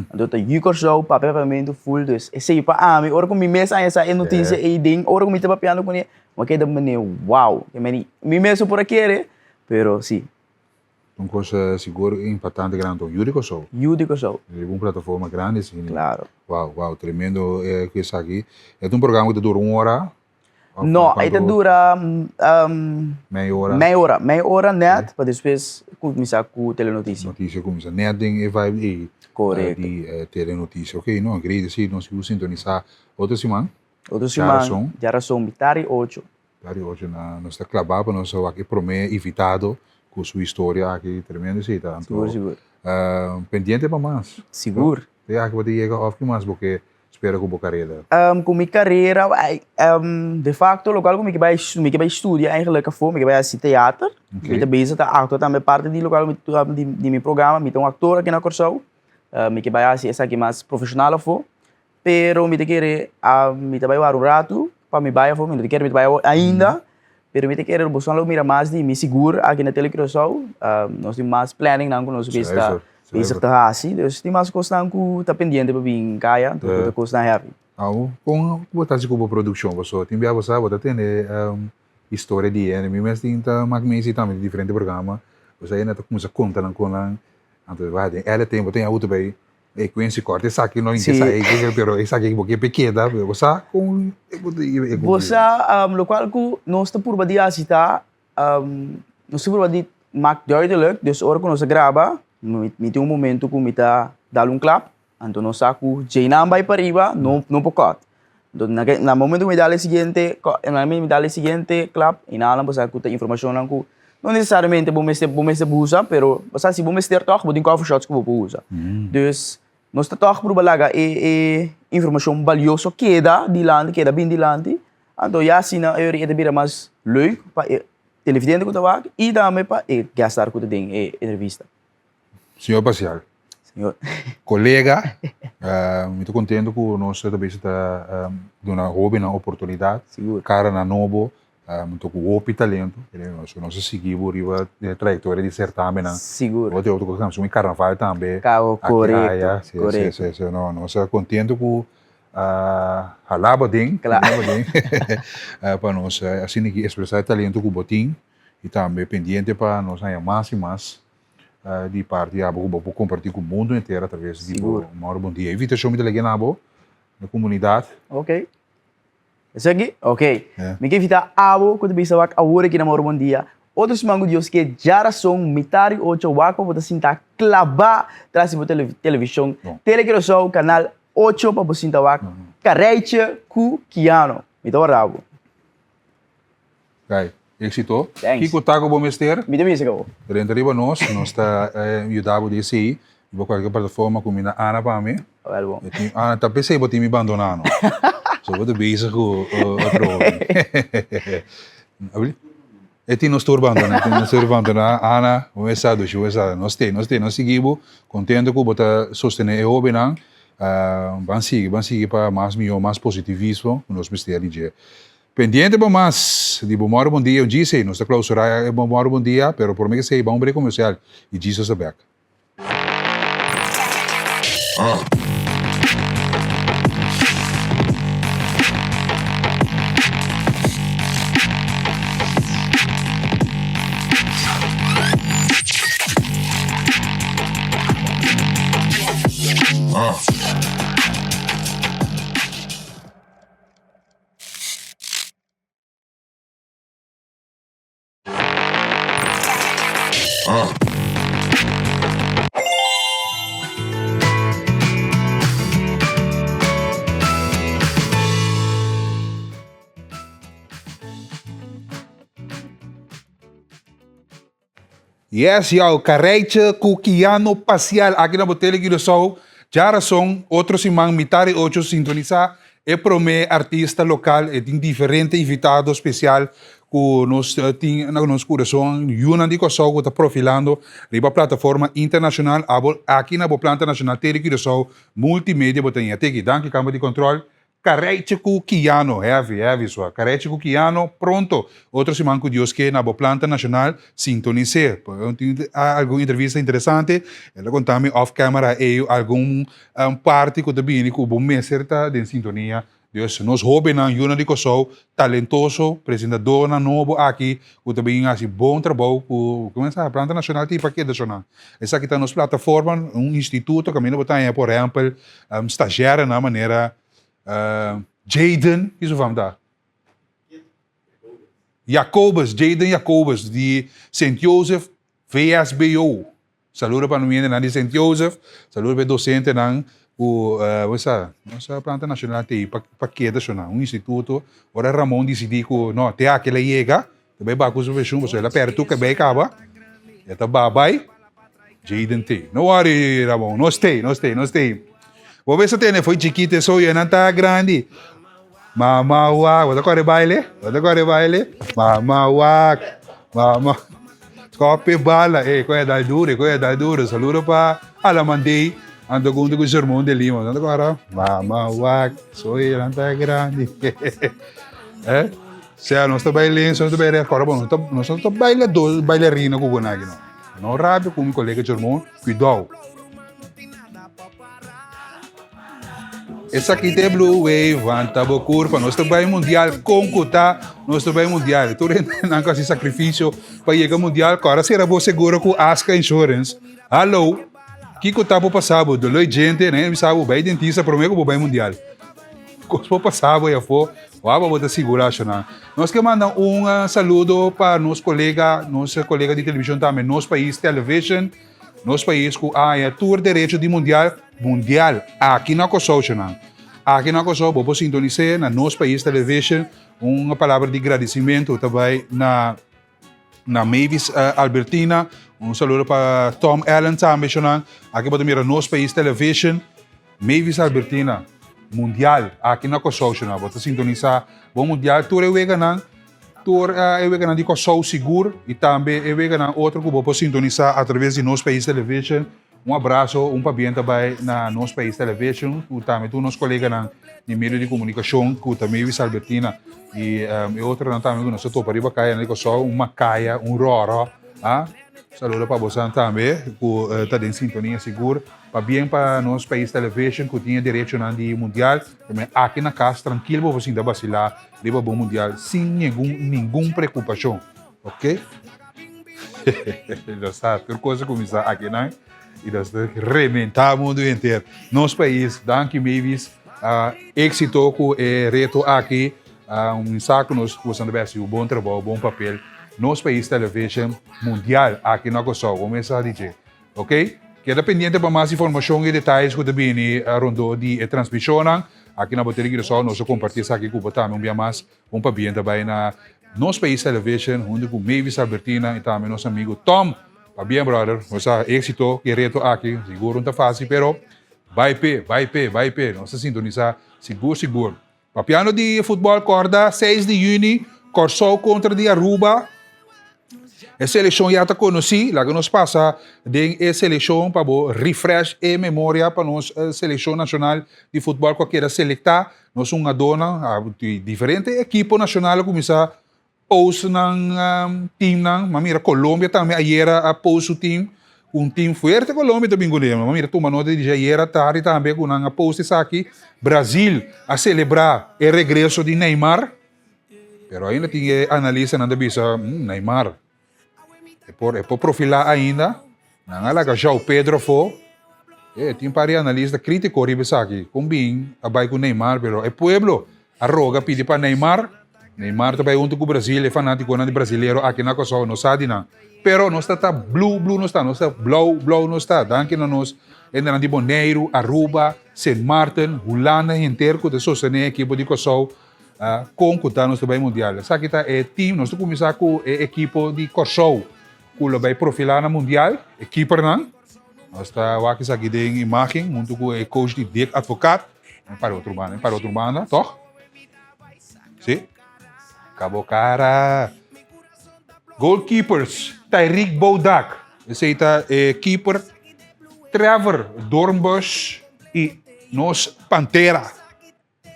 Anto ta yu Kòrsou papia papiamentu full dus esei pa ami ora ku mi mes haña sa e notisia ei den ora ku mi ta papiando kuné mi a keda manera wow mi mes no por a kere pero si. Un kos sigur impactante grandi yu di Kòrsou. Yu di Kòrsou. Riba un plataforma grandi asina. Klaro. Wow wow tremendo ku esaki. E ta un programa ku ta dura un ora? No, e ta dura mei ora. Mei ora, mei ora net, pa despues cuminsa cu Telenoticia. Noticia cuminsa net den e vibe ei. Correcto. Di Telenoticia. Ok, no, great, si nos sigur sintonisa otro siman. Otro siman, djarason, mitad di ocho. Mitad di ocho, na nos ta claba pa nos wak e prome invitado cu su historia aki, tremendo esey ta. Sigur, sigur. Pendiente pa mas. Sigur. Te aki bo ta yega of ki mas bo ke spera ku bo karera? Ku mi karera, de facto lokual ku mi ke bai, mi ke bai studia eigenlijk afó, mi ke bai hasi teater. Mi ta bezig ta aktua tambe parti di lokual mi di mi programa, mi ta un aktor aki na Kòrsou. Mi ke bai hasi esaki mas profeshonal afó. Pero mi ta kere mi ta bai wak un ratu pa mi bai afó, mi no ta kere mi ta bai ainda, pero mi ta kere boso lo mira mas di mi sigur aki na Tele Curaçao. Nos tin mas planningnan ku nos ta bezig ta hasi, dus tin mas kosnan ku ta pendiente pa bin kaya, anto ta kosnan heavy. Awo, kon bo ta hasi ku bo produkshon? Pasobra tin bia bo sa bo ta tende historia di hende, mi mes tin ta mak mesi tambe di diferente programa, bo sa hende ta kuminsa konta nan kon nan, anto den el tempo tin auto bai E Quincy corta esaki no inke sa eke pero esaki bo ke pe keda pero bo sa kon e bo ta e Bo sa lokual ku nos ta purba di hasi ta nos ta purba di mak duidelijk dus ora ku nos a graba mi tin un momento ku mi ta dal un klap anto nos sa ku djeinan bai pariba no no por kòt anto na ke na momento ku mi dal e siguiente na mi dal e siguiente klap i nan bo sa ku ta informashonnan ku No necesariamente bo mester bo mester usa, pero bo sa si bo mester tòg bo tin coffee shots ku bo por usa. Dus nos ta tòg pruba laga e e informashon balioso keda dilanti, keda bin dilanti, anto ya asina e ta bira mas leuk pa e televidente ku ta wak i tambe pa e gueststar ku ta den e entrevista. Señor Pacial. Señor. Colega, mi ta contento cu nos ta bisa ta duna hobennan oportunidad. Sigur. Caranan nobo, mi ta cu hopi talento. Nos a sigui bo riba e trayectoria di certamennan. Sigur. Otro otro cosa, un carnaval tambe. Cabo, corecto, corecto. Si, si, si. No, nos ta contento cu a hala bo den. Claro. Hala bo den pa nos asina ki expresa e talento cu bo tin y tambe pendiente pa nos haña mas y mas di parti abo ku bo por kompartí ku mundu henter atraves di bo Mauro Bon Dia. Invitashon mi ta lege na abo, na komunidat. Ok. Esaki? Ok. Mi ke invitá abo ku ta bisa wak awor aki na Mauro Bon Dia. Otro siman ku Dios ke djarason mitar di ocho wak pa bo ta sinta klabá tras di bo televishon Tele Curaçao kanal ocho pa bo sinta wak Karijtje ku Keano. Mi ta warda bo. Kai, éxito. Thanks. Kiko ta ku bo mester? Mi ta bisa ku bo. Drenta riba nos, nos ta yuda bo di esei. Riba kualke plataforma ku mi na Ana pa mi. Wel bon. E tin Ana ta p'esei bo tin mi bandoná no. So bo ta bezig ku otro hopi. E tin nos tur bandoná, e tin nos tur bandoná. Ana, bo mes sa dushi, bo mes sa. Nos t'ei, nos t'ei, nos sigui bo. Kontento ku bo ta sostené e hobennan. Ban sigui, ban sigui pa mas mihó, mas positivismo ku nos mester di dje. Pendiente pa mas di Bo Mòru Bon Dia, un djis ei, nos ta klausurá e Bo Mòru Bon Dia, pero promé ke esei ban un brek komersial i djis nos ta bèk. Yes yow, Karijtje ku Keano Pasial aki na bo Tele Curaçao. Djarason, otro siman mitar di ocho sintonisá e promé artista lokal. E tin diferente invitado spesial ku nos tin na nos kurason, yunan di Kòrsou ku ta profilando riba plataforma internashonal. Abo aki na bo planta nashonal Tele Curaçao Multimedia bo ta ña. Teki, danki Kamber di Kòntròl. Karijtje ku Keano, heavy, heavy sua. Karijtje ku Keano, pronto, otro siman ku Dios ke na bo planta nashonal, sintonis'é. Tin algun entrevista interesante, el a konta mi off camera ei algun parti ku ta bini ku bo mester ta den sintonia. Dus nos hóbennan, yunan di Kòrsou, talentoso, presentadornan nobo aki ku ta bin hasi bon trabou ku, ku men sa, planta nashonal tin pa keda shona. Esaki ta nos plataforma, un instituto kaminda bo ta haña por ehèmpel Stagiairnan manera Jayden, ki su fam ta? Jacobus, Jayden Jacobus di Sint Joseph VSBO. Saludo pa numientenan di Sint Joseph, saludo pa e dosentenan ku bo sa, nos planta nashonal te pa keda shona, un instituto. Ora Ramon disidí ku no, te aki el a yega, Ta bai baku su penshun pasobra el a perde tur kabei kaba. E ta ba bai Jayden tei. No worry Ramon, nos tei, nos tei, nos tei. Bo bes a tene foi chikito e soyo nan ta grandi. Mama wak, bo ta kore baile? Bo ta kore baile? Mama wak, mama. Kope bala, eh, koe dal duro, koe dal duro. Saludo pa Alamandei, anto kunto ku Sermon de Lima. Bo ta kore? Mama wak, soyo nan ta grandi. Eh? Sea nos ta baila nos ta baila kòrda bo nos no ta bailadó bailarina ku bo na aki no. No rabia ku mi kolega Jermon, kuidou. Esaki ta e Blue Wave, wanta bo kurpa. Nos ta bai mundial kon ku ta, nos ta bai mundial. Tur hendenan ku hasi sakrifisio pa yega mundial, kòrda sera bo seguro ku Aska Insurance. Hallo, kiko ta por pasa bo? Doló e djente, nan a bisa bo bai dentista promé ku bo bai mundial. Kos por pasa bo ei afó. Wou bo ta sigura ashonan. Nos ke manda un saludo pa nos kolega, nos kolega di televishon tambe, Nos Pais Television, Nos Pais ku a haña tur derecho di mundial, mundial, aki na Kòrsou ashonan. Aki na Kòrsou bo por sintonis'é na Nos Pais Television. Un palabra di gradisimentu ta bai na na Mavis Albertina. Un saludo pa Tom Allen tambe ashonan. Aki bo ta mira Nos Pais Television. Mavis Albertina, Mundial aki na Kòrsou shona. Bo ta sintonisá bo Mundial tur e weganan, tur e weganan di Kòrsou sigur i tambe e weganan otro ku bo por sintonisá atraves di Nos Pais Television. Un abraso, un pabien ta bai na Nos Pais Television ku tambe tur nos koleganan di medio di komunikashon ku ta Mavis Albertina i e otronan tambe ku nos ta topa riba kaya di Kòrsou, un Makaya, un Ròrò, ah. Saludo pa bosan tambe ku ta den sintonia sigur. Pabien pa Nos Pais Television ku tin e derechonan di mundial. Tambe aki na kas trankil bo por sinta basilá riba bo mundial sin ningun ningun preokupashon. Ok? Nos sa tur kos a kuminsá akinan i nos ta rementá mundu henter. Nos Pais, danki Mavis. Éksito ku e reto aki. Un sa ku nos boso ta hasi un bon trabou, bon papel. Nos Pais Television Mundial aki na Kòrsou. Bo mes sa di dje. Ok? Keda pendiente pa mas informashon i detayes ku ta bini rondó di e transmishonnan. Aki na Boter di Curaçao nos a kompartí esaki ku bo tambe un bia mas. Un pabien ta bai na Nos Pais Television huntu ku Mavis Albertina i tambe nos amigu Tom. Pabien brother, nos sa éksito ku e reto aki. Sigur no ta fásil pero bai p'e, bai p'e, bai p'e. Nos ta sintonisá sigur sigur. Papiando di futbòl kòrda seis di yüni Kòrsou kontra di Aruba. E selekshon ya ta konosí, laga nos pasa den e selekshon pa bo refresh e memoria pa nos selekshon nashonal di futbòl ku a keda selektá. Nos hungadónan di diferente ekipo nashonal a kuminsá post nan teamnan. Mi a mira Colombia tambe ayera a post su team. Un team fuerte Colombia ta bin kuné. Mi a mira tuma nota di dje ayera tardi tambe ku nan a post esaki. Brazil a selebrá e regreso di Neymar. Pero ainda tin e analistanan ta bisa, Neymar e por e por profilá ainda. Nan a laga João Pedro afó. E tin un par di analista krítiko riba esaki. Kon bin a bai ku Neymar, pero e pueblo a roga pidi pa Neymar. Neymar ta bai huntu ku Brasil, e fanátikonan di brasilero aki na Kòrsou no sa di nan. Pero nos ta ta blue blue nos ta, nos ta blou blou nos ta. Danki na nos hendenan di Boneiru, Aruba, Sint Maarten, Hulanda henter ku ta sostené e ekipo di Kòrsou kon ku ta nos ta bai mundial. Esaki ta e team, nos ta kuminsá ku e ekipo di Kòrsou ku lo bai profilá na mundial, e keepernan. Nos ta wak esaki den imágen huntu ku e coach di Dick Advocaat. Mi para otro banda, mi para otro banda, toch? Sí? Kabo kara. Goalkeepers, Tyreek Bodak. Esei ta e keeper. Trevor Doornbusch i nos Pantera.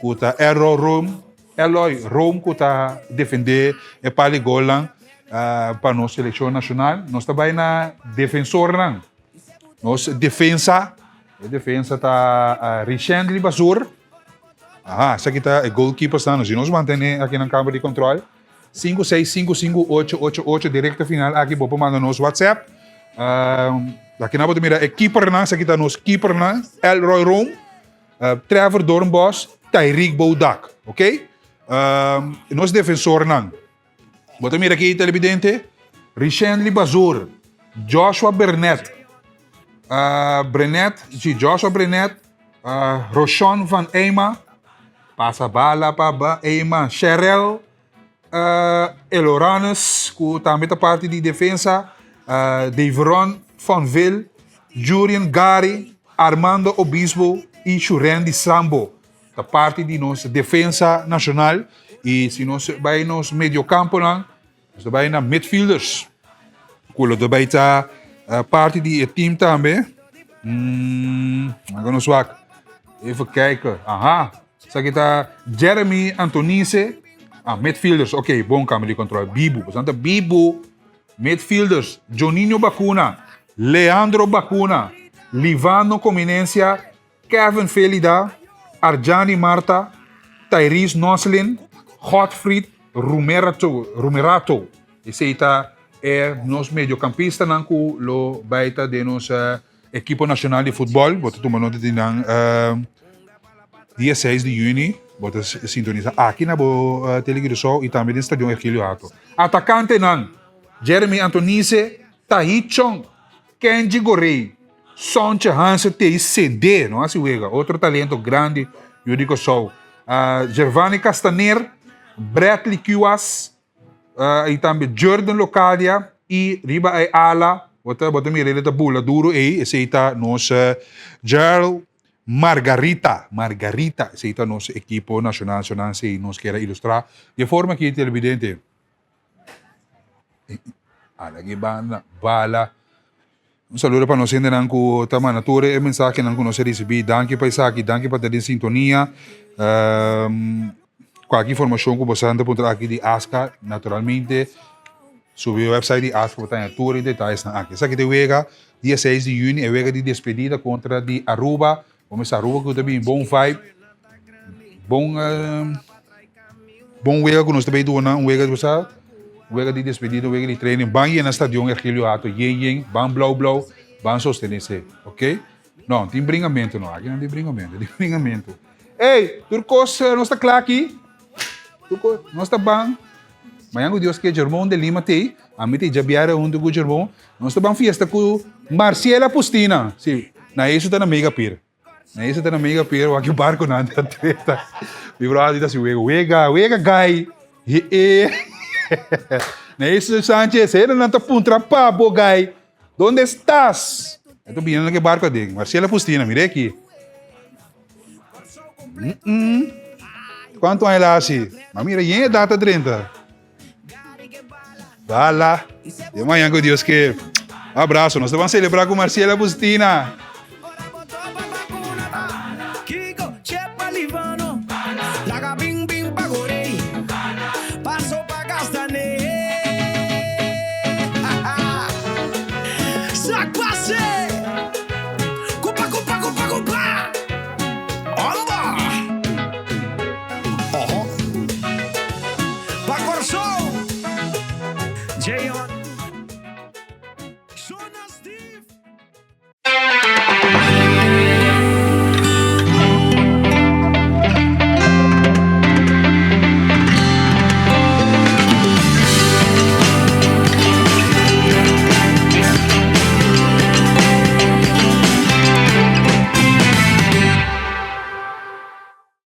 Ku ta Errol Room, Eloy Room ku ta defendé e par di golnan pa nos selekshon nashonal. Nos ta bai na defensornan. Nos defensa, e defensa ta Richendly Basur. Aha, esaki ta e goalkeepersnan. Si nos mantené aki nan kamber di kòntròl. 5655888 direkto final aki bo por manda nos WhatsApp. Aki nan bo ta mira e keepernan, esaki ta nos keepernan, Elroy Room. Trevor Doornbos, Tyreek Boudak, ok? Nos defensornan. Bo ta mira aki televidente? Richenly Bazoer, Joshua Burnett, Brenet, si Joshua Brenet, Roshon van Eyma, pasa bala pa Eyma, Sherel Eloranus, ku tambe ta parti di defensa, Deveron Fonville, Jurien Gary, Armando Obispo i Shurendi Sambo ta parti di nos defensa nashonal. I si nos bai nos mediokamponan, nos ta bai na midfielders, ku lo ta bai ta parti di e team tambe. Laga nos wak. Even kijken. Aha. Esaki ta Jeremy Antonise. Ah, midfielders. Ok, bon cambio di control. Bibu. Pasobra ta Bibu. Midfielders. Joninho Bacuna. Leandro Bacuna. Livano Cominencia. Kevin Felida. Arjani Marta. Tyrese Noslin. Godfried Rumerato. Rumerato. Esei ta e nos mediocampistanan ku lo bai ta den nos Ekipo Nacional di Futbol, bo ta tuma nota di nan dia 6 di juni, bo ta sintonisa aki na bo Tele Curaçao y tambe den Stadion Ergilio Hato. Atacantenan, Jeremy Antonise, Tahith Chong, Kenji Gorey, Sontje Hansen Tei CD, no hasi wega, otro talento grandi yu di Curaçao, Gervani Castaner, Bradley Kuwas, I tambe Jurgen Locadia i riba e ala bo ta bo ta mira el ta bula duro ei esei ta nos Gerald Margarita Margarita esei ta nos ekipo nashonal so nan si nos kier a ilustra di e forma aki televidente ala ki banda bala. Un saludo pa nos hendenan ku ta manda tur e mensahenan ku nos a risibí. Danki pa esaki, danki pa ta den sintonia. Kualke informashon ku bo sa ta puntra aki di Aska, naturalmente subi e website di Aska bo ta haña tur e detayesnan aki. Esaki ta e wega dia seis di yüni, e wega di despedida kontra di Aruba. Bo mester Aruba ku ta bin bon vibe, bon bon wega ku nos ta bay duna, un wega bo sa, un wega di despedida, un wega di training. Ban yena stadion Ergilio Hato yen yen, ban blou blou, ban sostene esei, ok? No, tin bringamento no, aki no tin bringamento, tin bringamento. Ey, tur kos nos ta kla aki, tur kos, nos ta ban. Mañan ku Dios ke Jermon de Lima t'ei, ami t'ei djabièrnè huntu ku Jermon. Nos ta ban fiesta ku Marciela Pustina. Si, na eso ta na Mega Pier. Na eso ta na Mega Pier, wak e barkonan ta treta. Mi bròder ta hasi wega, wega, wega gai. He e. Na eso Sanchez, hendenan ta puntra pa bo gai. Donde estás? E ta bini na ke barko aden. Marciela Pustina, mira aki. Mm -mm. Kuantu aña el a hasi? Ma mira, yen edat ta drenta. Bala. De mañana ku Dios ke. Abrazo. Nos ta ban celebra ku Marciela Bustina.